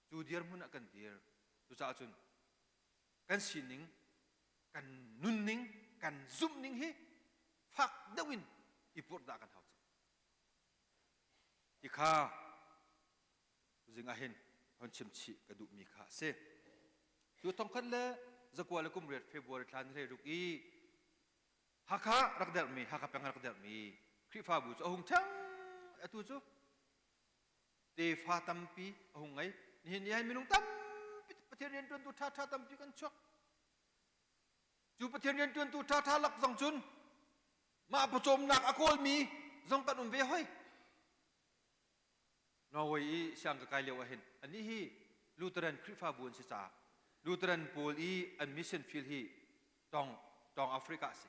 Cu dirhmun ah kan dir. Cucaah cun kan sining, kan nunning, kan zumhning hi fak deuh in i purhdah kan hau cang. Ti kha zing ah hin hon chim chih ka duhmi kha a si. Tu thongkhat le zakua le kum riat February thla ni ruk i Hakha rak derhmi Hakha peng rak derhmi Khrihfabu cu a hung ṭhang atu cu tefa tampi a hung ngei. Nihin ni ah hin minung tampi Pathian rianṭuantu ṭhaṭha tampi kan chuak. Cu Pathian rianṭuantu ṭhaṭha lak zong cun mah pawcawmnak a kawlmi zong kan um ve hoi. Norway i siang ka kai lio ah hin anih hi Lutheran Khrihfabu an si caah Lutheran pawl i an mission field hi tong tong Africa a si.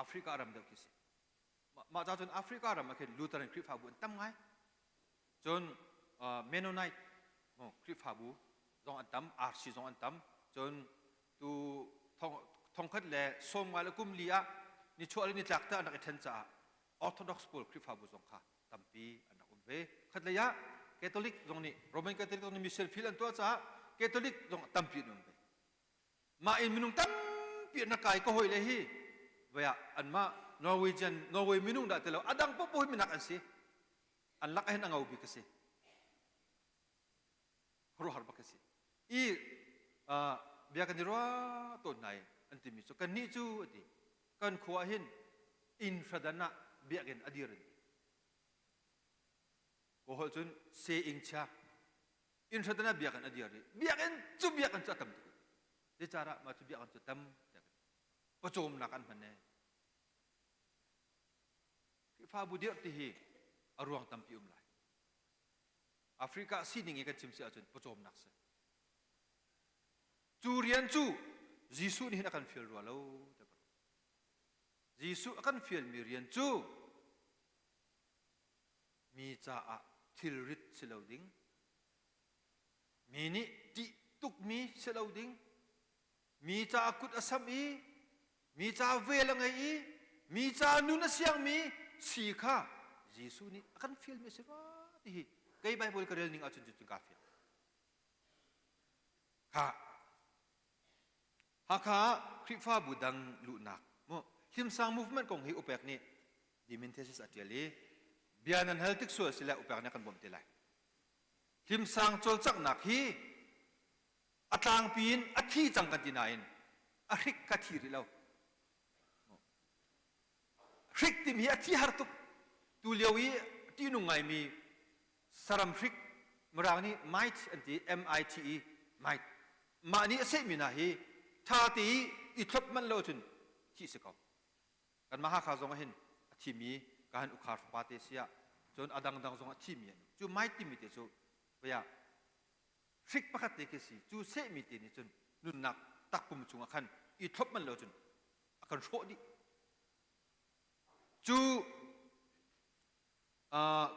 Africa ram deuh khi si. Mah ca cun Africa ram ah khin Lutheran Khrihfabu an tam ngai. Cun Mennonite Khrihfabu zong an tam, RC zong an tam. Cun tu thongkhat le sawmnga le kum li ah nichuah le nitlak te an rak i ṭhen caah Orthodox pawl Khrihfabu zong kha tampi an rak um ve. Khatlei ah Catholic zong nih Roman Catholic zong nih mission field an tuah caah Catholic zong tampi an um ve. Mah in minung tampi an rak kai ka hawi le hi vai ah anmah Norwegian Norway minung dah ti lo a dang popo hi minak an si. An lak ah hin a ngo bik a si. Khuaruahhar bak a si. I bia kan i ruah tawn hna i an timi cu kannih cu a ti kan khua hin inn hradan ah biakinn a dir an ti. Kaw holh cun se ing chia inn hradan ah biakinn a dir i biakinn cu biakinn cu a tam tuk. Zeicahdah mah cu biakinn cu tam tiah pawcawmnak an hman e. Khrihfabu dirh ti hi a ruang tampi um lai. Africa sining i kan chim si ahcun pawcawmnak si. Cu rian cu Jesuh nih hin a kan fial rua lo tiah ka ruah. Jesuh a kan fialmi rian cu mi caah thilrit si lo ding, mi nih ṭih tukmi si lo ding, mi caah kut a samh i mi ca vel a ngei i mi ca nun a siangmi si kha Jesuh nih a kan fialmi a si rua ti hi kei Bible ka rel ning ahcun cucun kaa fiang. Kha Hakha ah Khrihfabu dang luhnak mu Hlimsang movement kong hi upek nih Dimin thesis a ṭial i bia nan hal tik sual sile upek nih a kan bawmh te lai. Hlimsang cawlcanghnak hi a tlangpi in a thi cang kan ti nain a hrik kha thi rih lo hrik timi hi a thi har tuk tu lio i ṭihnung ngaimi saram hrik mirang nih mite an ti M-I-T-E mite mah nih a sehmi hna hi ṭha te i i thlop manh lo cun thih si ko kanmah Hakha zong ah hin a thimi ka han ukhar fapa te siah cun a dangdang zong a thimi an cu mite timi te cu vaya hrik pakhat te khi si cu sehmi te nih cun nunnak takpum chungah khan i thlop manh lo cun a kan hrawh dih cu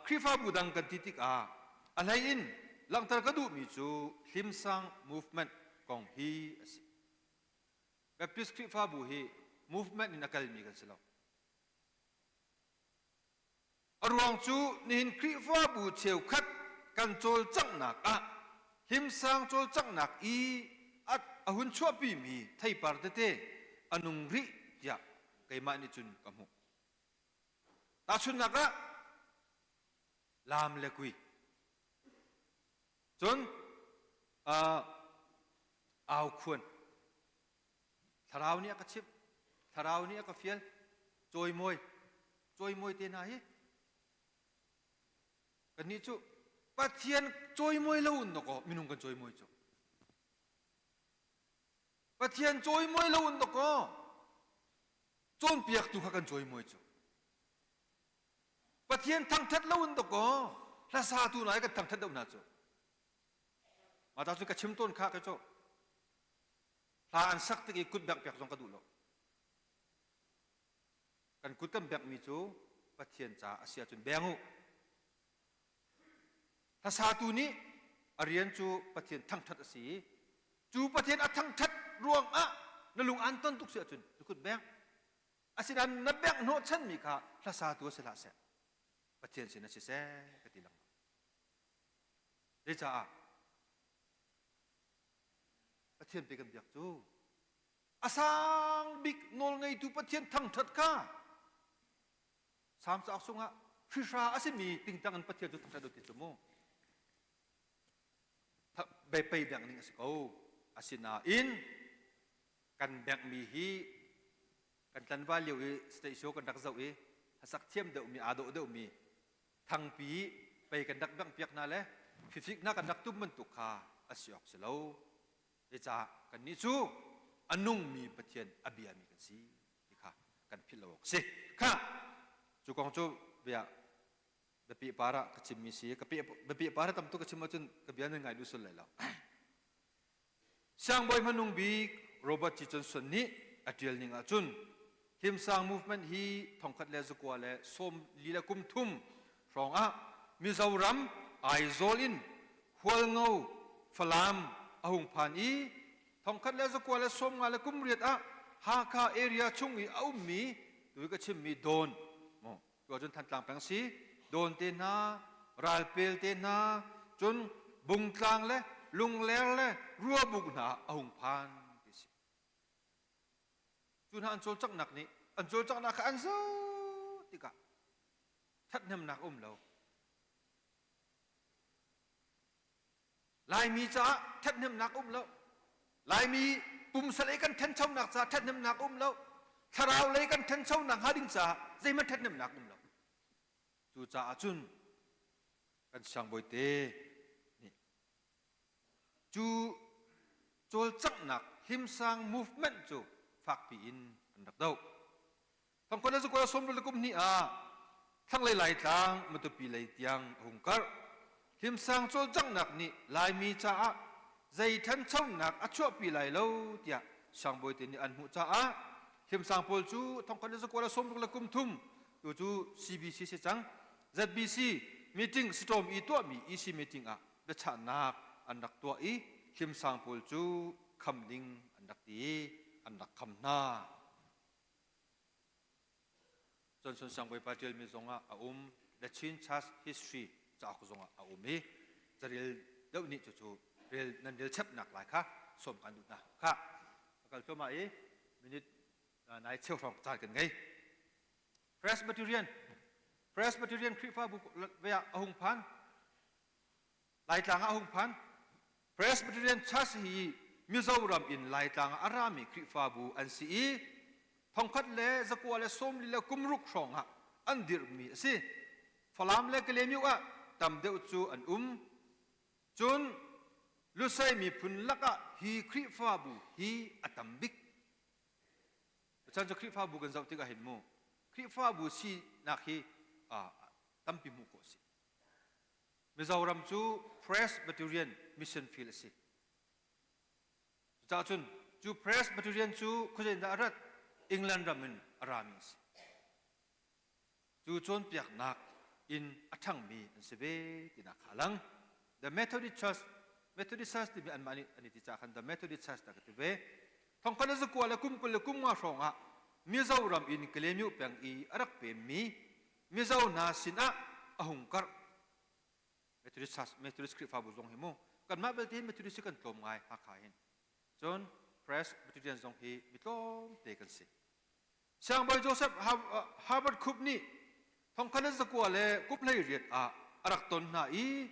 Khrihfabu dang kan ti tikah a hlei in langhter ka duhmi cu Hlimsang movement kong hi a si Baptist Khrihfabu hi movement in a kalmi kan si lo A ruang cu nihin Khrihfabu cheukhat kan cawlcanghnak ah hlimsang cawlcanghnak i a hun chuahpimi theipar tete a nung rih tiah keimah nih cun ka hmuh. Tahchunhnak ah laam le kui. Cun uh, aukhuan. Thlarau nih a ka chimh. Thlarau nih a ka fial. Cawimawi. Cawimawi te hna hi kannih cu Pathian cawimawi lo in dawkaw minung kan cawimawi cu. Pathian cawimawi lo in dawkaw cawnpiaktu kha kan cawimawi cu. Pathian thangthat lo in dawkaw hlasatu hna kan thangthat deuh hna cu. Mah ta cu ka chim tawn kha ka cu. Hla an sak tik i kut bengh piak zong ka duh lo. Kan kut kan benghmi cu Pathian ca a si ahcun beng u. Hlasatu nih a rian cu Pathian thangṭhat a si i cu Pathian a thangṭhat ruangah na lung aan ton tuk si ahcun na kut bengh. Asinain na bengh hnawhchanmi kha hlasatu a si hlah seh, Pathian sin a si seh ka ti lengmang. Zeicah Pathian pe kan biak cu a sang bik nawlngeitu Pathian thangṭhat kha Salm cauk chungah hrihra a simi tingtang in Pathian cu thangṭhat u ti cu mu. Pei bengh ning a si ko. Asinain kan benghmi hi kan tlanval lio i state show kan rak zoh i hlasak thiam deuhmi aa dawh deuhmi thangpi pei kan rak bengh piak hna le fifik hna kan rak tum bantuk kha a si awk si lo. Zeicah kannih cu a nungmi Pathian a biami kan si ti kha kan philh lo awk a si. Kha cu kong cu bia biapi par ah ka chimmi si ka biapi par tam tuk ka chim ahcun ka bia nan ngai duh sul lai lo. Siangbawi hmanung bik Robert G. Johnson nih a ṭial ning ahcun Hlimsang movement hi thongkhat le zakua le sawm li le kum thum hrawng ah Mizoram Aizawl in Hualngo Falam a hung phan i thongkhat le zakua le 50 le kum riat ah Hakha area chung i a ummi tu ka chimmi Dawn mu tu ahcun Thantlang peng si Dawn te hna Ralpel te hna cun Bungtlang le Lungler le Ruabuk hna a hung phan ti si cu hna an cawlcanghnak nih an cawlcanghnak kha an zoh tikah ṭhathnemnak um lo Laimi caah ṭhathnemnak um lo Laimi pumsalei kan ṭhanchonak caah ṭhathnemnak um lo thlarau lei kan ṭhanchonak hnga ding caah zeihmanh ṭhathnemnak um lo cucaah cun kan siangbawite nih Cu cawlcanghnak hlimsang movement cu fakpi in an rak doh. Thongkon le zakua sawmruk le kum hnih ah thlanglei Laitlang Matupi lei tiang a hung karh. Hlimsang cawlcanghnak nih Laimi caah zei ṭhanchonak a chuahpi lai lo tiah siangbawite nih an hmuh caah hlimsang pawl cu thongkhat le zakua le 60 le kum thum tu cu CBC si cang ZBC meeting storm i tuahmi EC meeting ah biachahnak an rak tuah i hlimsang pawl cu kham ding an rak ti i an rak kham hna. Johnson Siangbawipa ṭialmi zongah a um The Chin Church History cauk zongah a um i carel deuh nih cucu rel nan rel chapnak lai kha sawm kan duh hna kha a kal thluahmah i minute nai cheu hrawng caan kan ngei Presbyterian Presbyterian Khrihfabu ve ah a hung phan Laitlang ah a hung phan. Presbyterian Church hi Mizoram in Laitlang ah a rami Khrihfabu an si i thongkhat le zakua le sawmli le kumruk hrawng ah an dirhmi a si. Falam le Kalaymyo ah tam deuh cu an um. Cun Lusei miphun lakah hi Khrihfabu hi a tam bik. Chan cu Khrihfabu kan zoh tikah hin mu Khrihfabu sinak hi tampi hmuh khawh a si. Mizoram cu Presbyterian mission field a si. Cucaah cun cu Presbyterian cu khuazei in dah a rat? England ram in a rami a si. Cu cawnpiaknak in a ṭhangmi an si ve tinak kha a lang. The Methodist Church Methodist Church timi anmah nih an i ti caah khan The Methodist Church dah ka ti ve. Thongkhat le zakua le kum 20 le kum nga hrawng ah Mizoram in Kalaymyo peng i a rak pemmi Mizo hna sinah a hung karh. Methodist Church, Methodist Khrihfabu zong hi mu kanmah belte hin Methodist hi kan tlawm ngai Hakha hin. Cun Presbyterian zong hi mi tlawmte kan si. Siangbawi Joseph Herbert Khup nih thongkhat le zakua le kum 18 ah a rak ton hna i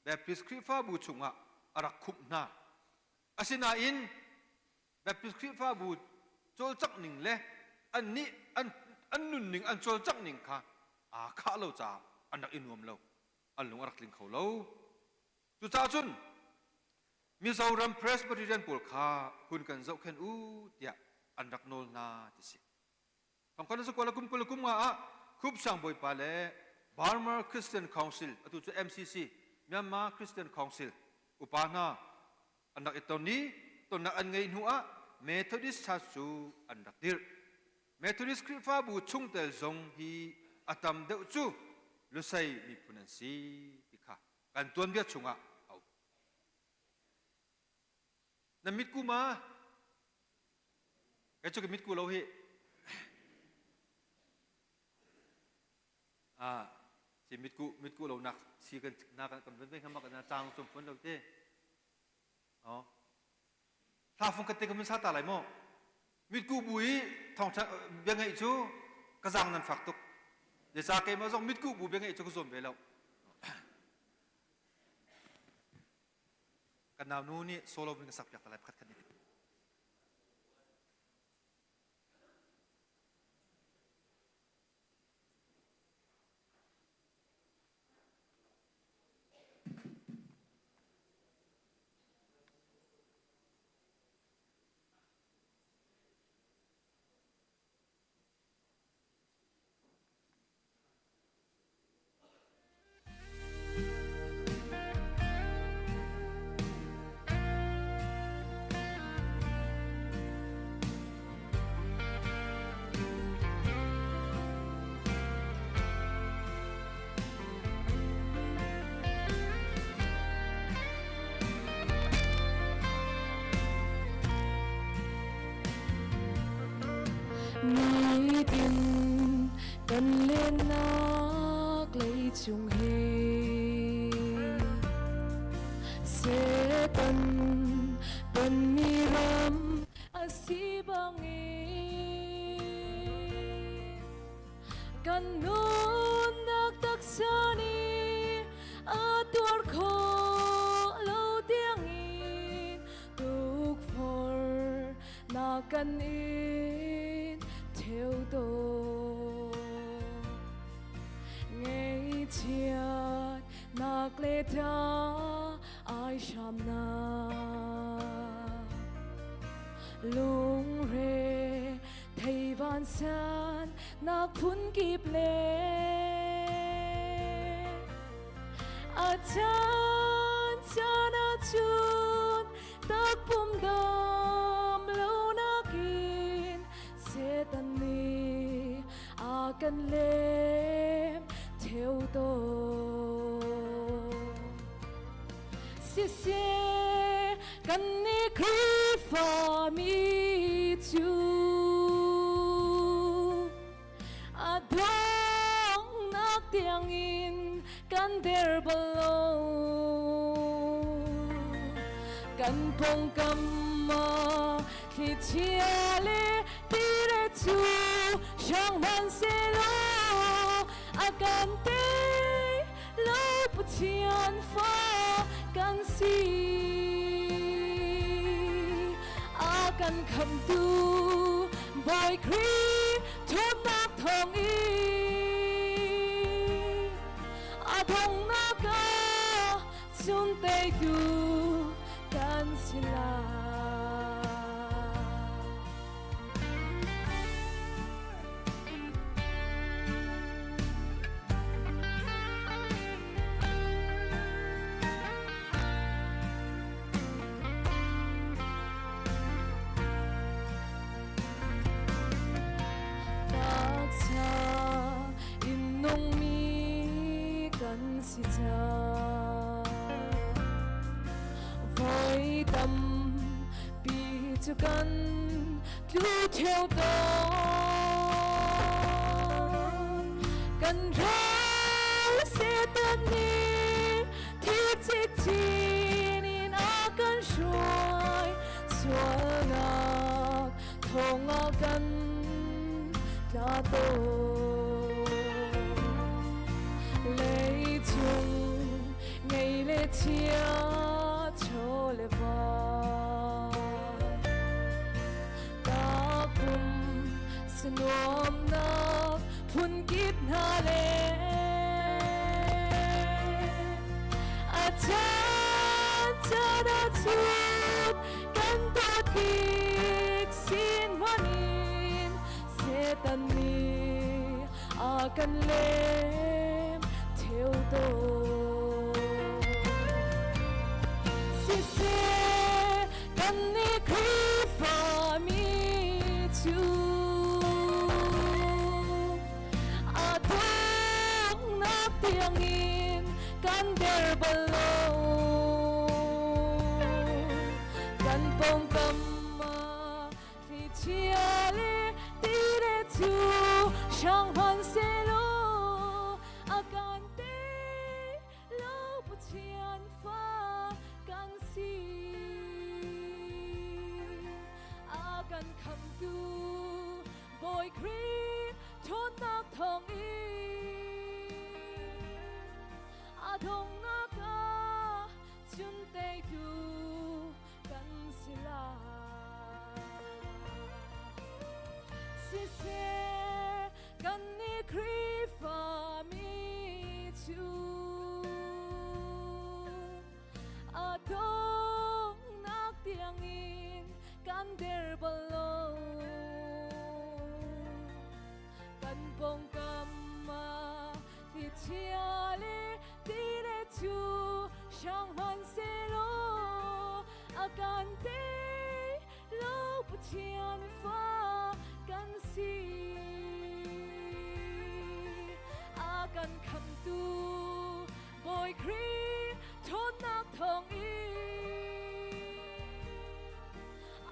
Baptist Khrihfabu chungah a rak khumh hna. Asinain Baptist Khrihfabu cawlcangh ning le annih an, an nunning an cawlcangh ning kha aa khah lo caah an rak i nuam lo an lung a rak tling kho lo cucaah cun Mizoram Presbyterian pawl kha hun kan zohkhenh u tiah an rak nawl hna ti si. Thongkhat le kum 20 kum nga ah Khup Siangbawipa le Burma Christian Council atu cu MCC Myanmar Christian Council upa hna an rak i ton i tonnak an ngei hnu ah Methodist Church cu an rak dirh. Methodist Khrihfabu chungtel zong hi a tam deuh cu Lusei miphun an si ti kha kan tuanbia chungah a um. Na mitku ma? Kei cu ka mitku lo hi. Ah, si mitku mitku lo nak si kan na kan kan ven kan mak na chang sum fun lo te. Oh. Hla fung ka te ka mun sa ta lai mo. Mitku bu i thong bia ngeih cu ka zang nan fak tuk. Le ca keimah zong mitku bu bia ngeih cu ka zuam ve lo. Kan nau nu nih solo in ka sak piak ta lai pakhat khat nih. Nitin kan lennak leicung hi Satan tonmi ram a si bangin kan nunnak taksa nih a tuar khawh lo tiangin tukforh na kan in theu tawn Ngeichiat nak le tha ai hram na Lungre thei van san nak phun kip le A chan chan ahcun takpum dam lo nakin Satan nih a kan lem theu tawn. Siseh kan nih Khrihfa mi cu a donghnak tiangin kan der bal lo. Kan pawngkam ah thlichia le tire cu hrang hmanhsehlaw a kan tei lo Pathian fa kan si. A kan khamtu Bawi Khrih ṭhawnnak thawngin a donghnak ah cun teitu kan si lai. Taksa in nungmi kan si cang. Voi tampi cu kan tlu ṭheo tawn. Kan ral Satan nih thi cikcin in a kan hruai sualnak thong ah kan tla tawn. Leicung ngei le chia chaw le va Takum sanuamnak phunkip hna le a chan chan ahcun. Jesuh kan dawt bik sin hmanin Satan nih a kan lem theu tawn. Siseh kan nih Khrihfa mi cu a donghnak tiangin kan der bal lo. Kan pawngkam ah thlichia le tile cu hrang hmanhsehlaw a kan tei lo Pathian fa kan si. A kan khamtu Bawi Khrih ṭhawnnak thawngin a donghnak ah cun teitu kan si lai. Siseh kannih Khrihfa mi cu a donghnak tiangin kan der bal lo. Kan pawngkam ah thlichia le tile cu hrang hmanhsehlaw a kan tei lo Pathian fa kan si. A kan khamtu Bawi Khrih ṭhawnnak thawngin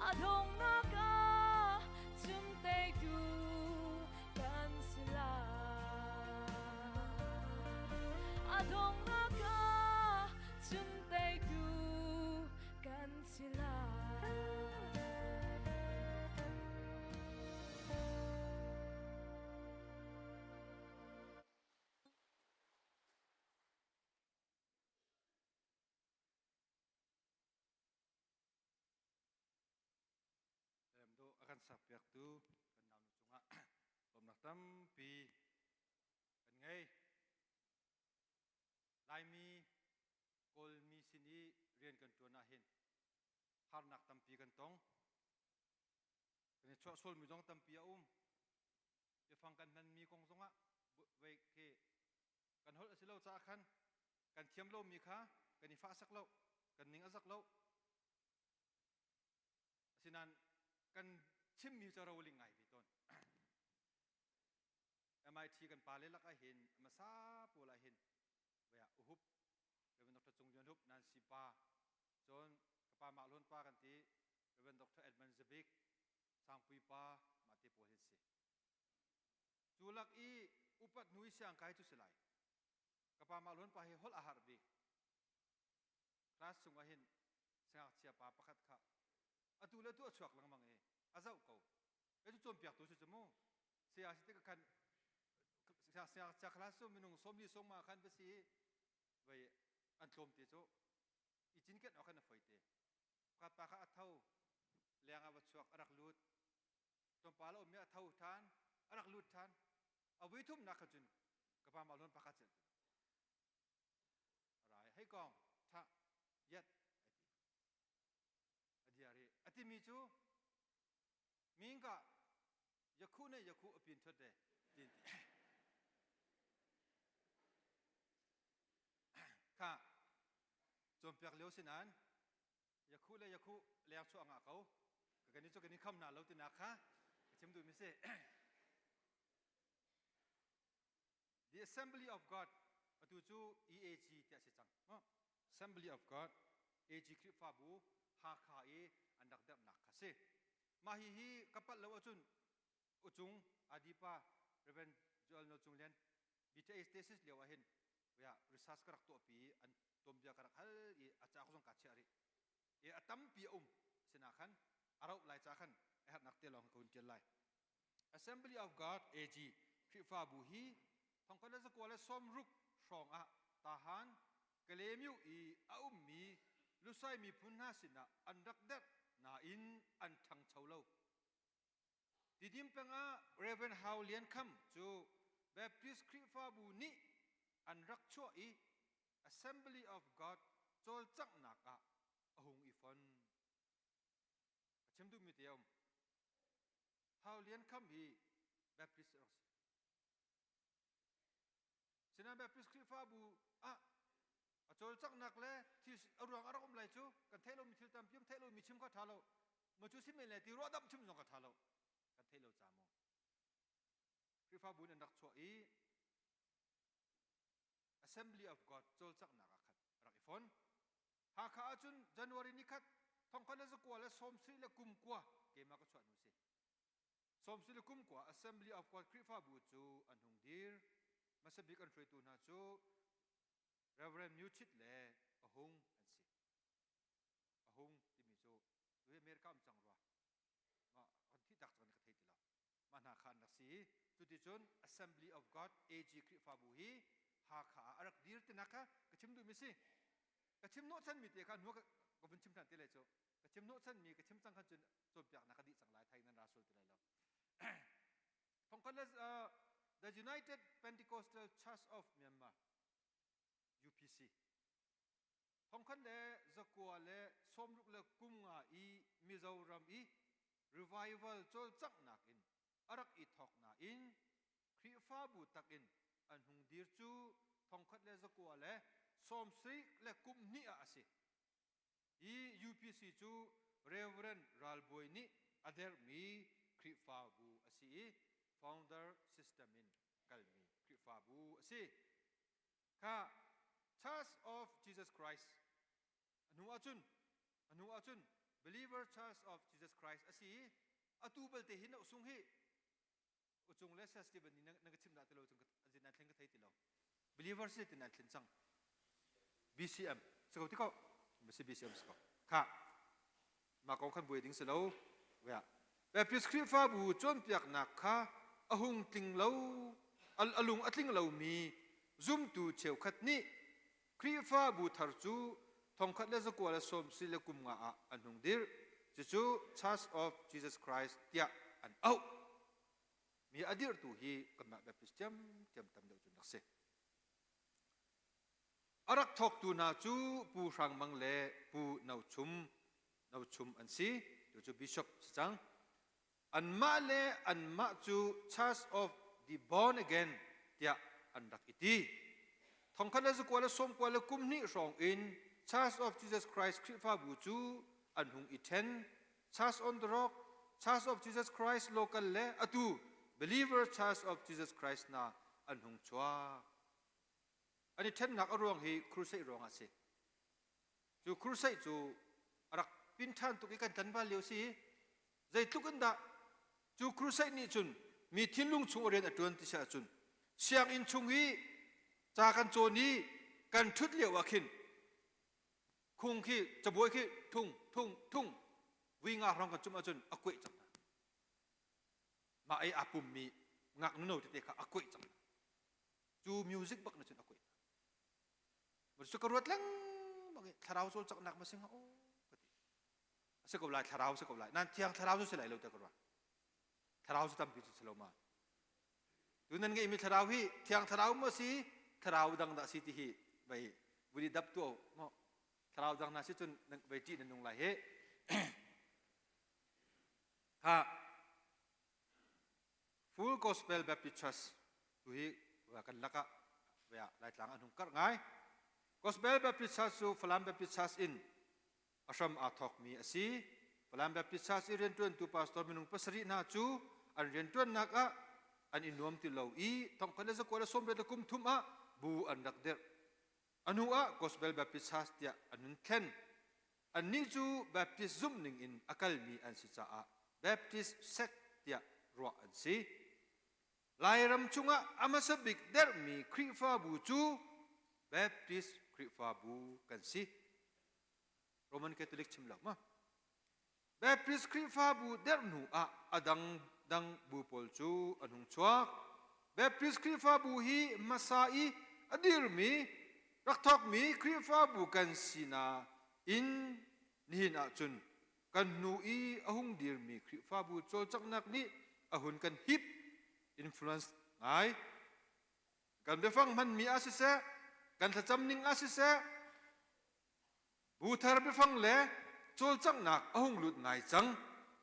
a donghnak ah cun teitu kan si lai. A donghnak ah cun teitu kan si lai. Remdo a kan sakpiaktu kan naunu cungah lawmnak tampi kan ngei. Laimi Kawlmi sin i rian kan ṭuan ahhin harnak tampi kan tong. Kan i chuahsualmi zong tampi a um. Biafang kan hmanmi kong zongah vei khi kan holh a si lo caah khan kan thiam lomi kha kan i fahsak lo, kan ning a zak lo. Asinain kan chimmi cu roling ngai ve tawn. MIT kan pale lakah hin hmasa pawl ah hin vaya uhup Reverend Dr. Cung Lian Hup Nancy pa cun ka pa Mah Hlawn pa kan ti Reverend Dr. Edmund Zabik Sangpui pa mah te pawl hin si. Cu lak i upat hnu i siang kai cu si lai. Ka pa Mah Hlawn pa hi holh a har bik. Class chungah hin sangakchia pa pakhat kha atu le atu a chuak lengmang i a zoh ko. Kei cu cawnpiaktu si cu mu. Saya si tik khan siangngakchia class cu minung sawmli sawmma khan va si i vei an tlawm te cu i cinken awk khan a foi te. Pakhat pa kha a tho leng ah va chuak a rak lut. Tlawmpal a um i a tho ṭhan a rak lut ṭhan. A vui thumnak kha cun ka pa mah lawn pakhat celh ti lo. A ra i hei kong ṭha yat ai ti. A diar i a timi cu Mingka yakhu ne yakhu a pin thot de tin ti. Kha cawnpiak lio sinain yakhu le yakhu leng chuah ngah ko. Ka kan cu kan i kham na lo tinak kha ka chim duh mi si. The Assembly of God atu cu EAG tiah si cang. Assembly of God AG Khrihfabu Hakha i an rak derhnak kha si. Mah hihi ka palh lo ahcun ucung Adipa Reverend Joel Nawl Cung Lian BTA thesis lio ah hin research ka rak tuahpi i an tuanbia ka rak hal i a cauk zong kaa chiah rih. I a tampi a um sinah khan a rauh lai ca khan a herhnak te lawng ka hun ṭial lai. Assembly of God AG Khrihfabu hi thongkhat le zakua le sawmruk hrawng ah Tahan Kalaymyo i a ummi Lusai miphun hna sinah an rak derh nain an ṭhangcho lo. Tidim peng ah Reverend Hau Lian Kham cu Baptist Khrihfabu nih an rak chuah i Assembly of God cawlcanghnak ah a hung i fon. Chim duhmi te a um. Thau Lian Kham hi Baptist a rak si. Sinain Baptist Khrihfabu ah a cawlcanghnak le thil a ruang a rak um lai cu kan theih lomi thil tampi um theih lomi chim kha ṭha lo. Ma cu si men le ti ruahdamh chim zong kha ṭha lo. Kan theih lo ca maw? Khrihfabu in an rak chuah i Assembly of God cawlcanghnak ah khan a rak i fon. Hakha ahcun January ni khat thongkhat le zakua le sawmsarih le kum kua keimah ka chuah hnu si. Sawmsarih le kum kua Assembly of God Khrihfabu cu an hung dir. Hmasa bik an hruaitu hna cu Reverend Myu Chit le A Hung an si. A Hung timi cu tu hi America um cang rua. Mah kan thih tak cang ka thei ti lo. Mah hna kha an rak si. Cuticun Assembly of God AG Khrihfabu hi Hakha ah a rak dir tinak kha ka chim duhmi si. Ka chim hnawhchanmi te kha hnu ka vun chim ṭhan te lai cu. Ka chim hnawhchanmi ka chim cang khan cun cawnpiaknak ka dih cang lai thai nan ra sual ti lai lo. Thongkhat le The United Pentecostal Church of Myanmar UPC Thongkhat le zakua le sawmruk le kum nga i Mizoram i revival cawlcanghnak in a rak i thawk nain Khrihfabu takin an hung dir cu thongkhat le zakua le sawmsarih le kum hnih ah a si. Hi UPC cu Reverend Ral Bawi nih a derhmi Khrihfabu a si i founder system in kalmi Khrihfabu a si. Kha Church of Jesus Christ a hnu ahcun a hnu ahcun Believer Church of Jesus Christ a si i atu balte hi na usung hi ucung le Sir Stephen nih na ka chim dah ti lo cun azin nan thlen ka thei ti lo believer si ti nan thlen cang BCM si ko ti ko si BCM si ko kha mah kong khan buai ding si lo ya Baptist Khrihfabu cawnpiaknak kha a hung tling lo a lung a tling lomi zumtu cheukhat nih Khrihfabu thar cu thongkhat le zakua le sawm si le kum nga ah an hung dirh cucu Church of Jesus Christ tiah an auh mi a dirhtu hi kanmah Baptist ṭhiamṭhiam tam deuh cun rak si A rak thawktu hna cu Pu Hrang Mang le Pu No Chum, No Chum an si. Tu cu bishop si cang. Anmah le anmah cu Church of the Born Again tiah an rak i ti. Thongkhat le zakua le sawmkua le kum hnih hrawng in Church of Jesus Christ Khrihfabu cu an hung i ṭhen. Church on the Rock, Church of Jesus Christ Local le atu Believer Church of Jesus Christ hna an hung chuak. An i ṭhennak a ruang hi crusade ruangah a si. Cu crusade cu a rak pin ṭhan tuk i kan tlanval lio si. Zeitluk in dah cu crusade nih cun mi thinlung chung rian a ṭuan ti si ahcun sianginn chung i ca kan cawn i kan ṭhut lio ah khin khung khi cabuai khi thung thung thung vui nga hrawng kan cumh ahcun a kuaih cang hna. Mah ei aa pummi ngaknu no tete kha a kuaih cang hna. Cu music bak na cun a kuai hna. Cu ka ruat lengmang i thlarau cawlcanghnak ma si hnga aw ka ti. A si ko lai thlarau si ko lai. Nan thiang thlarau cu si lai lo te ka ruah. Thlarau cu tampi cu si lo ma. Tu nan ngeihmi thlarau hi thiang thlarau maw si thlarau dang dah si ti hi vei vun i dap tu maw thlarau dang na si cun vei ṭih na nung lai hi. Ha Full Gospel Baptist Church tu hi kan lakah Laitlang an hung karh ngai. Gospel Baptist Church cu Falam Baptist Church in a hram aa thawkmi a si. Falam Baptist Church i rianṭuantu pastor minung pasarih hna cu an rianṭuannak ah an i nuam ti lo i thongkhat le zakua le sawmriat le kum thum ah bu an rak dirh. A hnu ah Gospel Baptist Church tiah an hun thlen. Annih cu Baptist zumhning in a kalmi an si caah Baptist sect tiah ruah an si. Lairam chungah a hmasa bik derhmi Khrihfabu cu Baptist Khrihfabu kan si. Roman Catholic chim lo ma? Baptist Khrihfabu derh hnu ah a dang dang bu pawl cu an hung chuak. Baptist Khrihfabu hi hmasa i a dirmi rak thawkmi Khrihfabu kan sinak in nihin ahcun kan hnu i a hung dirmi Khrihfabu cawlcanghnak nih a hun kan hip influence ngai. Kan biafang hmanmi ah siseh, kan thlacam ning ah siseh, Bu thar biafang le cawlcanghnak a hung lut ngai cang.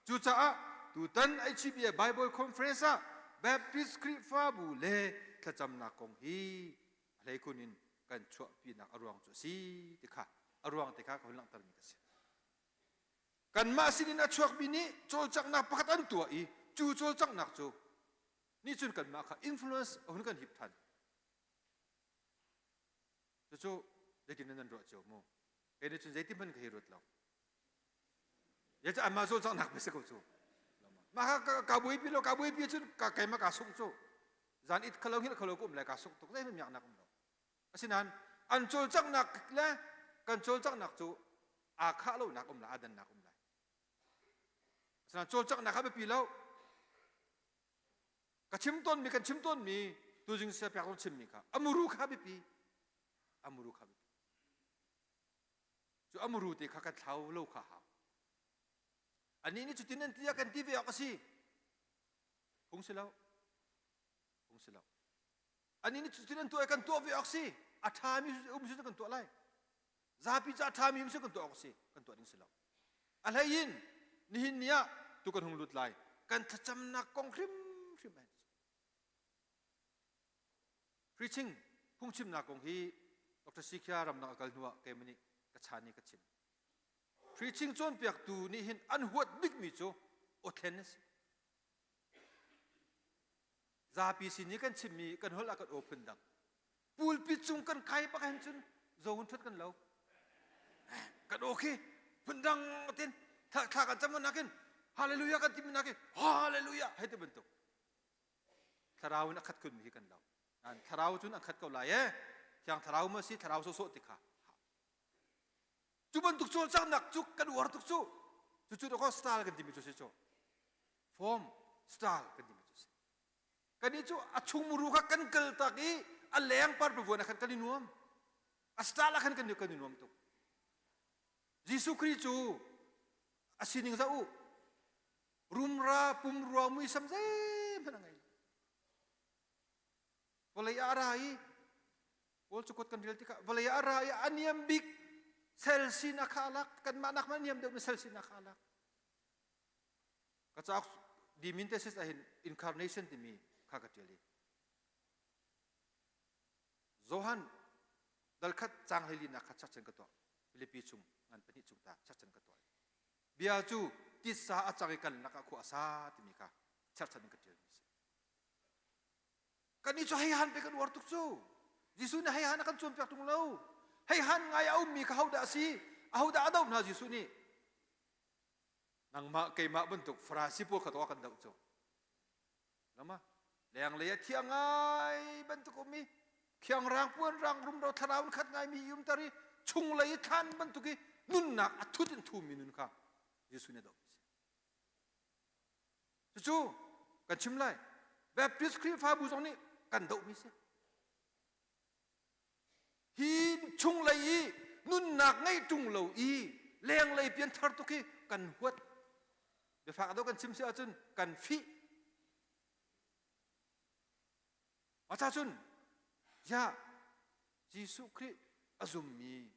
Cucaah tutan HBA Bible Conference ah Baptist Khrihfabu le thlacamnak kong hi a hleikhun in kan chuahpinak a ruang cu a si ti kha a ruang te kha ka hun langhtermi ka si. Kanmah sinin a chuakmi nih cawlcanghnak pakhat an tuah i cu cawlcanghnak cu nih cun kanmah kha influence a hun kan hip than. Cucu zeitin nan ruah cio mu? Kei nih cun zeitin hmanh ka hi ruat lo. Zeicah anmah cawlcanghnak pe si ko cu. Mah kha ka buaipi lo, ka buaipi cun ka keimah kaa sungh cu. Zan it khalo hngilh khalo ka um lai kaa sungh tuk zeihmanh miaknak um lo. Asinain an cawlcanghnak le kan cawlcanghnak cu aa khah lonak um lai, aa dannak um lai. Asinain cawlcanghnak kha biapi lo. Ka chim tawnmi kan chim tawnmi tuzing sia pek zong chimmi kha a muru kha biapi. A muru kha biapi. Cu a muru te kha kan thlau lo kha hau. Anih nih cutin an ti ah kan ti ve awk a si. Phung si lo. Phung si lo. Anih nih cutin an tuah i kan tuah ve awk si. A ṭhami um si kan tuah lai. Zapi ca a ṭhami um si kan tuah awk si. Kan tuah ding si lo. A hlei in nihin ni ah tu kan hung lut lai. Kan thlacamnak kong hrimhrim ai. Preaching phungchimnak kong hi Dr. Sikhia ramdang a kal hnuah keimah nih ka chan i ka chim. Preaching cawnpiaktu nih hin an huat bikmi cu awthlen a si. Zapi sin i kan chimmi kan holh ah kan aw phun dang. Pulpit cung kan kai bak hin cun zo in ṭhut kan lo. Kan aw khi phun dang tin thla kan cam nakin hallelujah kan timi nakin hallelujah hei ti bantuk. Thlarau in a khat khunmi hi kan lo. Nan thlarau cun an khat ko lai e. Thiang thlarau ma si thlarau sawsawh ti kha. Cu bantuk cawlcanghnak cu kan uar tuk cu. Cucu dawkaw style kan timi cu si cu. Form style kan timi cu si. Kannih cu a chung muru kha kan kal tak i a leng par pavuan ah khan kan i nuam. A style ah khan kan kan i nuam tuk. Jesuh Khrih cu a sining zoh u. Rumra pumrua muisam zeihmanh a ngei lo. Vawlei ah a ra i Paul cu kan rel tikah vawlei ah a ra i a niam bik sel sinak kha a lak kanmah nak hmanh niam deuh mi sel sinak kha a lak. Ka cauk Dimintesis ah hin incarnation timi kha ka ṭial i Johan dalkhat caang hleilinak kha chakchen ka tuah Filipi chung ngan pahnih chung ta chakchen ka tuah bia cu titsa a cang i kan lakah khua a sa timi kha cherchan in ka ṭialmi si. Kannih cu hei han pe kan uar tuk cu. Jesuh nih hei han a kan cawnpiak ṭung lo. Hei han ngai a ummi kha hodah a si? Ahodah a doh hna Jesuh nih? Nangmah keimah bantuk Farasi pawl kha tuah kan doh cu. Lama lenglei a thiang ngai bantuk um i khiangrang puanrang rumro thlarau in khat ngaimi i umter i chunglei i thlan bantuk i nunnak a thut in thumi nun kha Jesuh nih a dohmi si. Cucu kan chim lai. Baptist Khrihfabu zong nih kan dohmi si. Hi chunglei i nunnak ngeih ṭung lo i lenglei pianthar tuk hi kan huat. Biafak deuh kan chim si ahcun kan fih. Mah cun ya Jesuh Khrih a zummi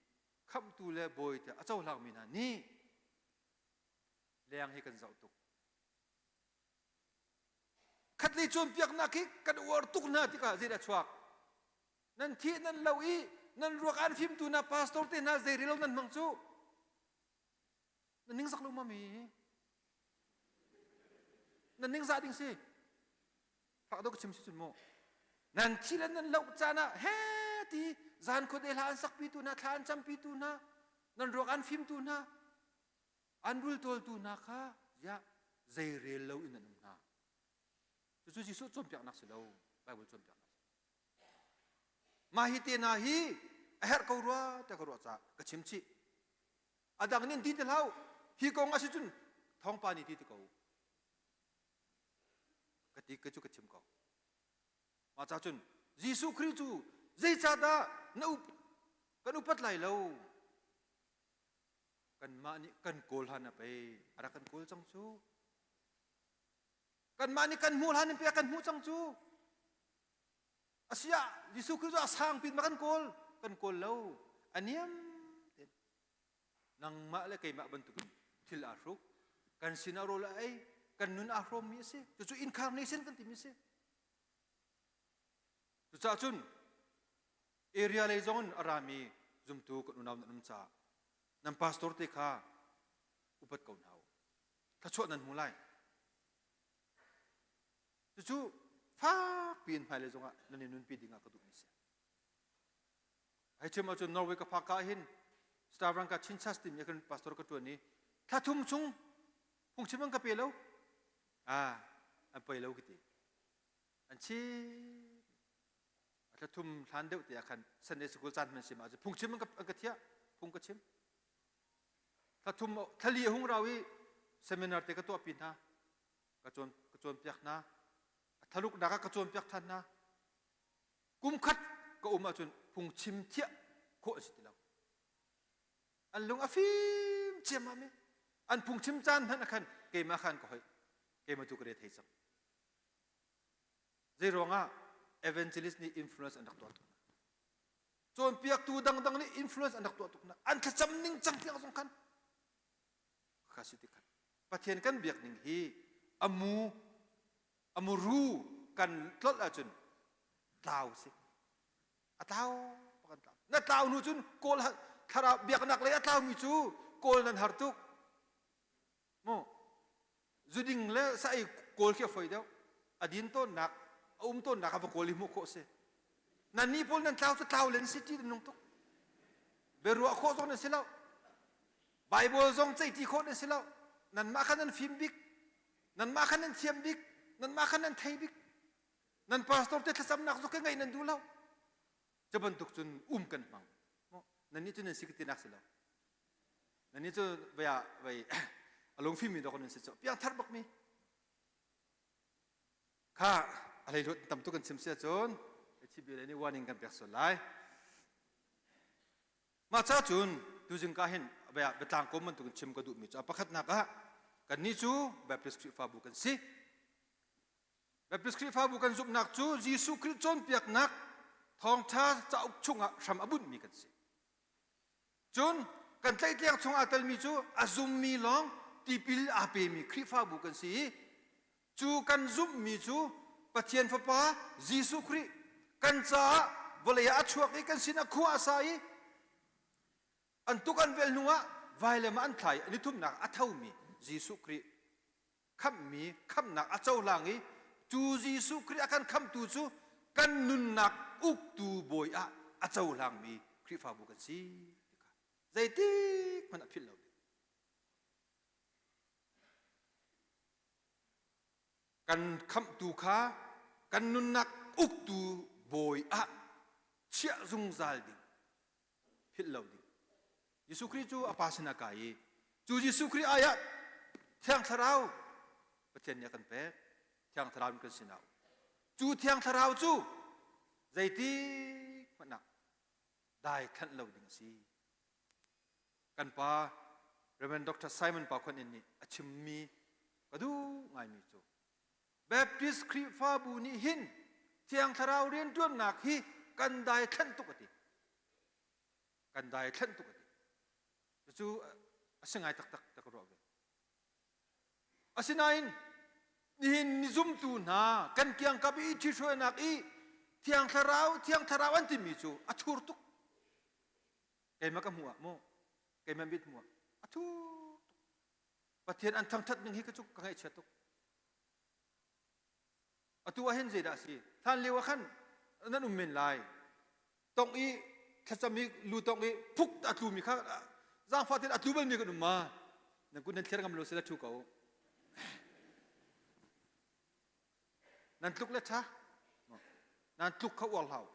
khamhtu le bawi tiah a cohlangmi hna nih leng hi kan zoh tuk. Khatlei cawnpiaknak hi kan uar tuk hna tikah zeidah chuak? Nan thih nan lo i nan ruak an fimtu hna pastor te hna zei relo nan hmang cu. Nan ningzak lo ma mi? Nan ningzah ding si. Fak deuh ka chim si cun mu. Nan thi le nan loh caan ah he ti zan khuade hla an sakpitu hna, thla an campitu hna, nan ruak an fimtu hna, an rultawltu hna kha ziah zei rel lo in an um hna. Cucu Jesuh cawnpiaknak si lo, Bible cawnpiaknak si. Mah hi te hna hi a herh ko rua tiah ka ruah caah ka chim chih. A dang nih an ti ti hlah Hi kong a si cun thawngpa nih ti ti ko. Ka ti ka cu ka chim ko. Mah ca cun Jesuh Khrih cu zeicahdah na up kan upat lai lo? Kanmah nih kan kawl hlan ah pei a rak kan kawl cang cu. Kanmah nih kan hmuh hlan in pei a kan hmuh cang cu. Asiah Jesuh Khrih cu a sang pin ma kan kawl? Kan kawl lo. A niam tein nangmah le keimah bantukin thil aa hruk. Kan sinah rawl a ei, kan nun aa hrawmmi a si. Cucu incarnation kan timi a si. Cucaah cun area lei zong in a rami zumtu kan unau nan um caah nan pastor te kha upat ko hna u. Thluachuah nan hmu lai. Cucu fak piin hmailei zongah nan i nunpi dingah ka duhmi si. Hei chim ahcun Norway ka phak ka hin Stavanger Chinchas timi kan pastor ka tuan i thla thum chung phungchim an ka pe lo. Ah, an pei lo ka ti. An chim. Thla thum hlan deuh te ah khan Sunday school caan hman sim ahcun phungchim an ka, an ka thiah, phung ka chim. Thla thum thla li a hung rau i seminar te ka tuahpi hna. Ka cawn ka cawnpiak hna. A thaluknak ah ka cawnpiak ṭhan hna. Kum khat ka um ahcun phungchim thiah khawh a si ti lo. An lung a fim ciammam i an phungchim caan hmanh ah khan keimah khan ka hoih. Keimah tu ka re thei cang. Zei ruangah evangelist nih influence an rak tuah tuk hna. Cawnpiaktu dangdang nih influence an rak tuah tuk hna. An thlacam ning cang tiang zong khan kha si ti khan Pathian kan biak ning hi amu amuru kan tlolh ahcun tlau si a tlau kan tlau na tlau hnu cun kawl thlarau biaknak lei a tlaumi cu kawl nan har tuk mu zuding le sa ei kawl khi a foi deuh a din tawnnak a um tawnnak a va kawl i hmuh khawh si nan ni pawl nan tlau cu tlau len si ti nung tuk biaruah khawh zong nan si lo Bible zong ceihti khawh nan si lo nanmah kha nan fim bik nanmah kha nan thiam bik nanmah kha nan thei bik nan pastor te thlacamnak zong ka ngaih nan duh lo cu bantuk cun um kan hmang nan nih cu nan si ka tinak si lo nan nih cu vei ah vei a lungfim mi dawk nan si cu piangthar bak mi kha a hlei hlut tam tuk kan chim sia cun HCB le nih warning kan pek sual lai Mah ca cun tuzing ka hin biatlang kom bantukin chim ka duhmi cu a pakhatnak ah kannih cu Baptist Khrihfabu kan si. Baptist Khrihfabu kan zumhnak cu Jesuh Khrih cawnpiaknak thawngṭha cauk chungah hram a bunhmi kan si. Cun kan tlaihtleng chungah aa telmi cu a zummi lawng tipil aa pemi Khrihfabu kan si i Cu kan zumhmi cu Pathian Fapa Jesuh Khrih kan caah vawlei ah a chuak i kan sinah khua a sa i an tuk an velh hnuah vailam ah an thlai i nithumnak a thomi Jesuh Khrih khamhmi khamhnak a cohlang i cu Jesuh Khrih a kan khamhtu cu kan nunnak uktu bawi ah a cohlangmi Khrihfabu kan si ti kha zeitik hmanh a philh lo ding. Kan khamhtu kha kan nunnak uktu bawi ah chiah zungzal ding, philh lo ding. Jesuh Khrih cu a Pa sinah kai i cu Jesuh Khrih ai ah Thiang Thlarau Pathian nih a kan pek. Thiang Thlarau in kan sinah um. Cu Thiang Thlarau cu zeitik hmanh ah dai thlanh lo ding a si. Kan pa Reverend Dr. Simon Pa Khuan In nih a chimmi ka duh ngaimi cu Baptist Khrihfabu nih hin Thiang Thlarau rianṭuannak hi kan daithlanh tuk a ti. Kan daithlanh tuk a ti. Cucu a si ngai taktak ta ka ruah ve. Asinain nihin ni zumtu hna kan kiangkap i ṭhihruainak i Thiang Thlarau Thiang Thlarau an timi cu a thur tuk. Keimah ka hmuh ah mu keimah mit hmuh ah a thu tuk Pathian an thangthat ning hi ka cu ka ngaihchia tuk atu ah hin zeidah a si hlan lio ah khan nan um men lai tong i thlacam i lu tong i phuk a tlu mi kha zaangfah tein a tlu bal mi kan um ma nan kut nan thlir ngam lo sila thu ko nan tluk le tha nan tluk kha uar hlau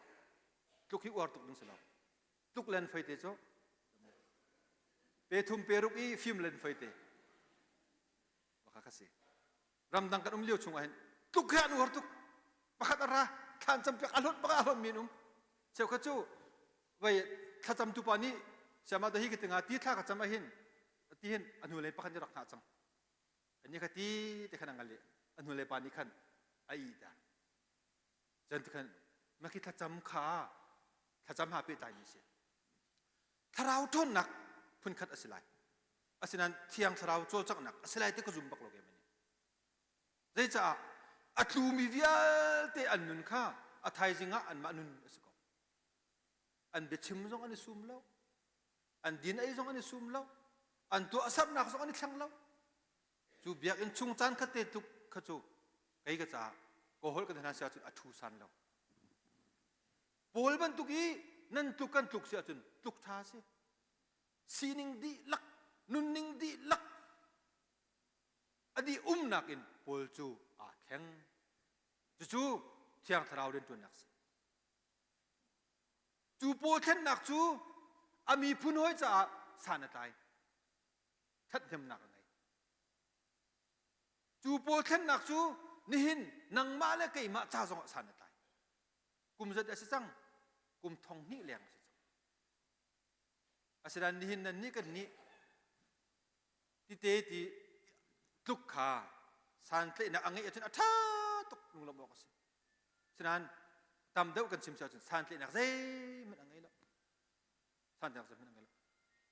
tluk hi uar tuk ding si lo tluk len feite cu pe thum pe ruk i fim len feite baka kha si ramdang kan um lio chung ah hin tluk he an uar tuk pakhat a ra thlan cam piak a hlot baka a hlot mi an um cheukhat cu vei thlacam tu pa nih siama da hi ka tinga ti thla ka cam ah hin ti hin a hnu lei pakhat nih rak hngah cang ani kha ti te khan a ngal i a hnu lei pa nih khan a ih ta Cun tikhan maki thlacam kha thlacam ha pehtlai mi si. Thlarau ṭhawnnak phunkhat a si lai. Asinain Thiang Thlarau cawlcanghnak a si lai ti ka zum bak lo keimah nih. Zeicah a tlumi vialte an nun kha a thaizing ah anmah nun a si ko. An biachim zong an i sum lo. An din ei zong an i sum lo. An tuahsernak zong an i thleng lo. Cu biakinn chung caan khat te tluk kha cu kei ka caah ka holh kan hna si ahcun a ṭhu san lo. Paul bantuk i nan tluk kan tluk si ahcun tluk ṭha a si. Sining dihlak, nunning dihlak a dih umnak in Paul cu aa thleng. Cucu Thiang Thlarau rianṭuannak a si. Cu Paul thlennak cu a miphun hawi caah san a tlai. Ṭhathnemnak a ngei. Cu Paul thlennak cu nihin nangmah le keimah ca zongah san a tlai. Kum zat a si cang? Kum thong hnih leng a si cang. Asinain nihin nan nih kan nih tite ti tluk kha santlaihnak a ngeih ahcun a ṭha tuk lunglawmh awk a si. Sinain tam deuh kan chim si ahcun santlaihnak zeihmanh a ngei lo. Santlaihnak zeihmanh a ngei lo.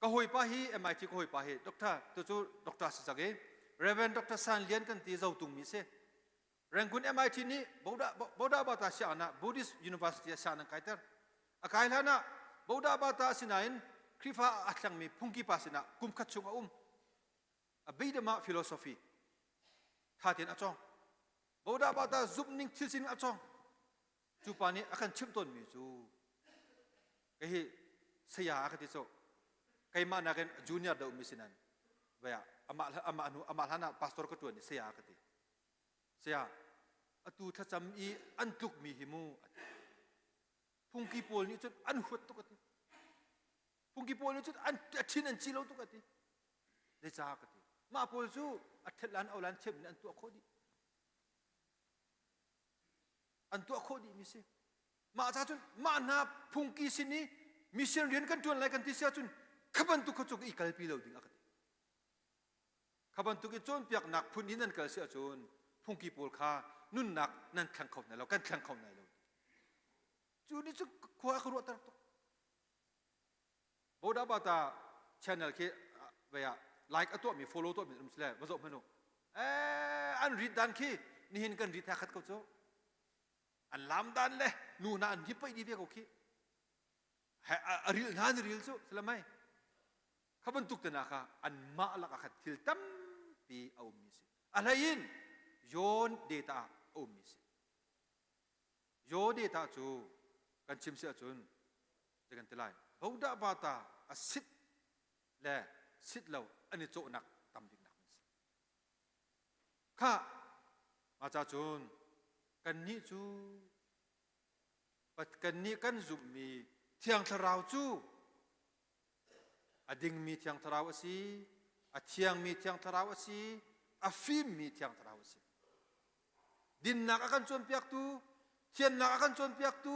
Ka hawipa hi MIT ka hawipa hi doctor tu cu doctor si cang i Reverend Dr. San Lian kan ti zotung mi si. Rangoon MIT nih Boda Boda Bata sianginn ah Buddhist University ah sianginn an kaiter. A kai hlan ah Boda Bata asinain Khrihfa a thlengmi phungki pa sinah kum khat chung a um. A beidam ah philosophy tha tein a cawng. Boda Bata zumhning thil sining a cawng. Cu pa nih a kan chimh tawnmi cu kei hi saya a ka ti cu keimah nakin junior deuh mi sinan vaya amah amah hnu amah hlan ah pastor ka tuan i saya a ka ti Saya, atu thlacam i an tlukmi hi mu a ti. Phungki pawl nih cun an huat tuk a ti. Phungki pawl nih cun an a thin an ci lo tuk a ti. Zeicah ka ti. Mah pawl cu a thet lan aulan thiam in an tuah khawh dih. An tuah khawh dih mi si. Mah ca cun mah hna phungki sin i mission rian kan tuan lai kan ti si ahcun kha bantuk kha cu i kalpi lo ding a ka ti. Kha bantuk i cawnpiaknak phun in nan kal si ahcun phungki pawl kha nunnak nan thleng kho hna lo, kan thleng kho hna lo. Cu nih cu khua a ka ruahter tuk. Bodabata channel khi vei ah like a tuahmi follow tuahmi um sile va zoh hmanh u. Eh an read dan khi nihin kan read ha khat ko cu. An lam dan le nu hna an hi pei di ve ko khi. A ril hna ni ril cu silamai. Kha bantuk te kha anmah lakah khan thil tampi a ummi a si. A hleiin John data ah a ummi a si. John data cu kan chim si ahcun zei kan ti lai bodah bata a sit le sit lo an i cawhnak tam biknak a si. Kha mah ca cun kannih cu kannih kan zumhmi Thiang Thlarau cu A dingmi Thiang Thlarau a si, a thiangmi Thiang Thlarau a si, a fimmi Thiang Thlarau a si. Dinnak a kan cawnpiaktu, thiannak a kan cawnpiaktu,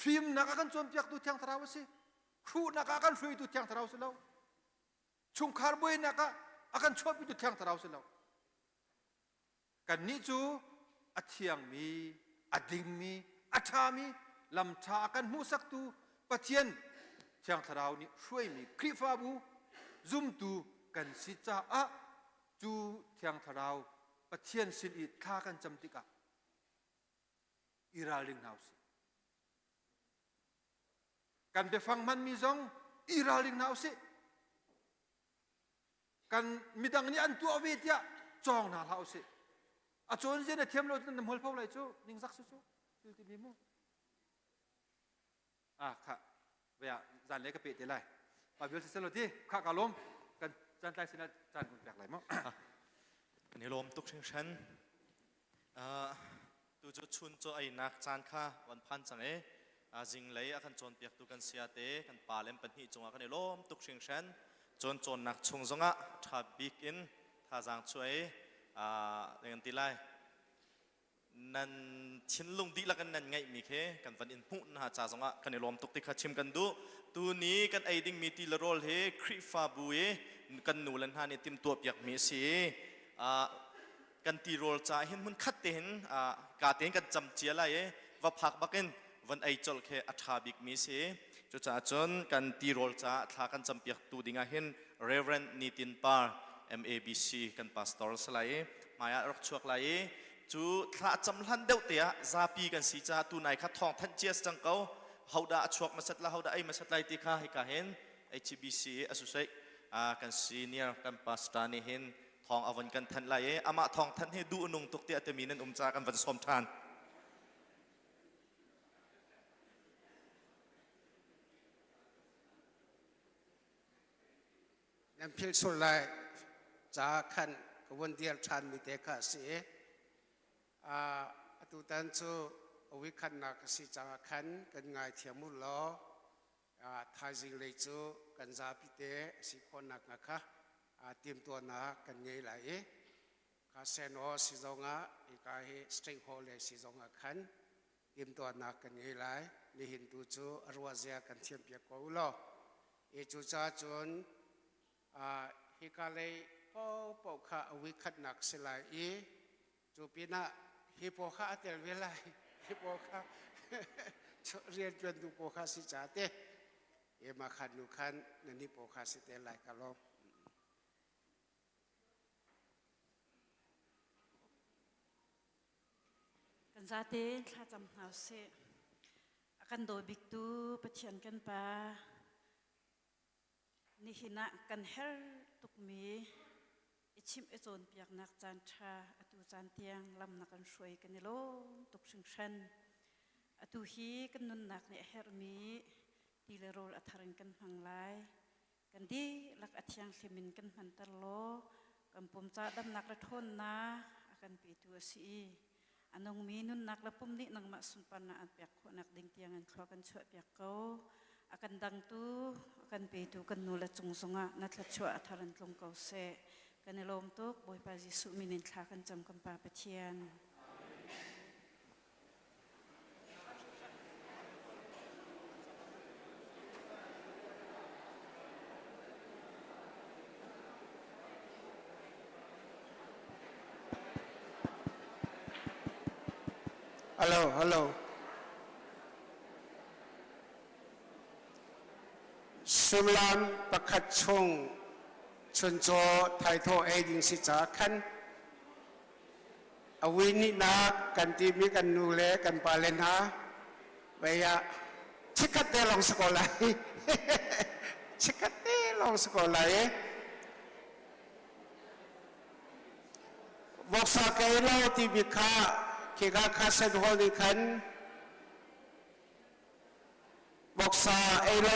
fimnak a kan cawnpiaktu Thiang Thlarau a si. Hruhnak ah a kan hruaitu Thiang Thlarau si lo. Chungkhar buainak ah a kan chuahpitu Thiang Thlarau si lo. Kannih cu a thiangmi, a dingmi, a ṭhami lam ṭha a kan hmuhsaktu Pathian Thiang Thlarau nih hruaimi Khrihfabu zumtu kan si caah cu Thiang Thlarau Pathian sin i thla kan cam tikah i ralring hna usih. Kan biafang hmanmi zong i ralring hna usih. Kan midang nih an tuah ve tiah cawng hna hlah usih. A cawn zia na thiam lo na hmual pho lai cu ningzak si cu thil timi mu. Ah kha vea zan le ka pe te lai. Pa vial si selo ti kha ka lawm kan caan tlai sinah caan kun pek lai mu. Kan i lawm tuk hringhran. Uh, tu cu chun chaw einak caan kha van phan cang i zinglei a kan cawnpiaktu kan sia te kan pa le pahnih cungah kan i lawm tuk hringhran. Cawn cawnnak chung zongah ṭha bik in thazaang chuah i kan ti lai nan thinlung dihlak in nan ngeihmi khi kan van in hmuh hna ca zongah kan i lawm tuk ti kha chim kan duh. Tuni kan ei dingmi ti le rawl hi Khrihfabu i kan nu le hna nih timhtuah piakmi a si i kan tirawl ca hin hmun khat te hin ka tein kan cam cia lai i va phak bakin van ei colh khi a ṭha bikmi si. Cucaah cun kan tirawl ca thla kan campiak tu dingah hin Reverend Nitin Par MABC kan pastor si lai i hmai ah rak chuak lai i cu thla cam hlan deuh te ah zapi kan si caah tunai kha thawng thanh cia si cang ko hodah a chuak masat la hodah ei masat lai ti kha hika hin HBC i a susei kan senior kan pastor nih hin thawng a von kan thanh lai i amah thawng thanh hi duh nung tuk tiah timi nan um ca kan van sawm ṭhan. Nan philh sul lai ca khan ka vun dir ṭhan mi te kha a si i atutan cu awikhannak a si caah khan kan ngaithiam u law thaizing lei cu kan zapi te a si khawhnak hnga kha timhtuahnak kan ngei lai i kha seno si zongah hika hi state hall lei si zongah khan timhtuahnak kan ngei lai. Nihin tu cu a ruahzia kan thiampiak ko u law i cucaah cun hika lei paohpaoh kha a wikhatnak si lai i cu pinah hi paw kha a tel ve lai. Hi paw kha rianṭuantu paw kha si ca te ema khan nu khan na ni paw kha si te lai ka lawm. Kan zate thlacam hna usih. A kan daw biktu Pathian kan Pa, nihin ah kan her tukmi i chimh i cawnpiaknak caan ṭha atu caan tiang lam na kan hruai kan i lawm tuk hringhran. Atu hi kan nunnak nih a herhmi ti le rawl a thar in kan hmang lai. Kan dihlak a thianghlim in kan hmanter law kan pum ca damnak le ṭhawnnak a kan petu a si i a nungmi nunnak le pum nih nangmah sunparnak an pek khawhnak ding tiang in thlua kan chuahpiak ko. A kan dangtu, a kan petu kan nu le cung zongah na thluachuah a thar in tlung ko seh. Kan i lawm tuk. Bawipa Jesuh min in thla kan cam kan Pa Pathian. Hello, hello. Sullam pakhat chung chuncaw thaithawh ei ding si ca khan A wihnihnak kan timi kan nu le kan pale hna vei ah chikkhat te lawng si ko lai. Chikkhat te lawng si ko lai. Voksa kei lo timi kha khika kha sen hall nih khan voksa ei lo.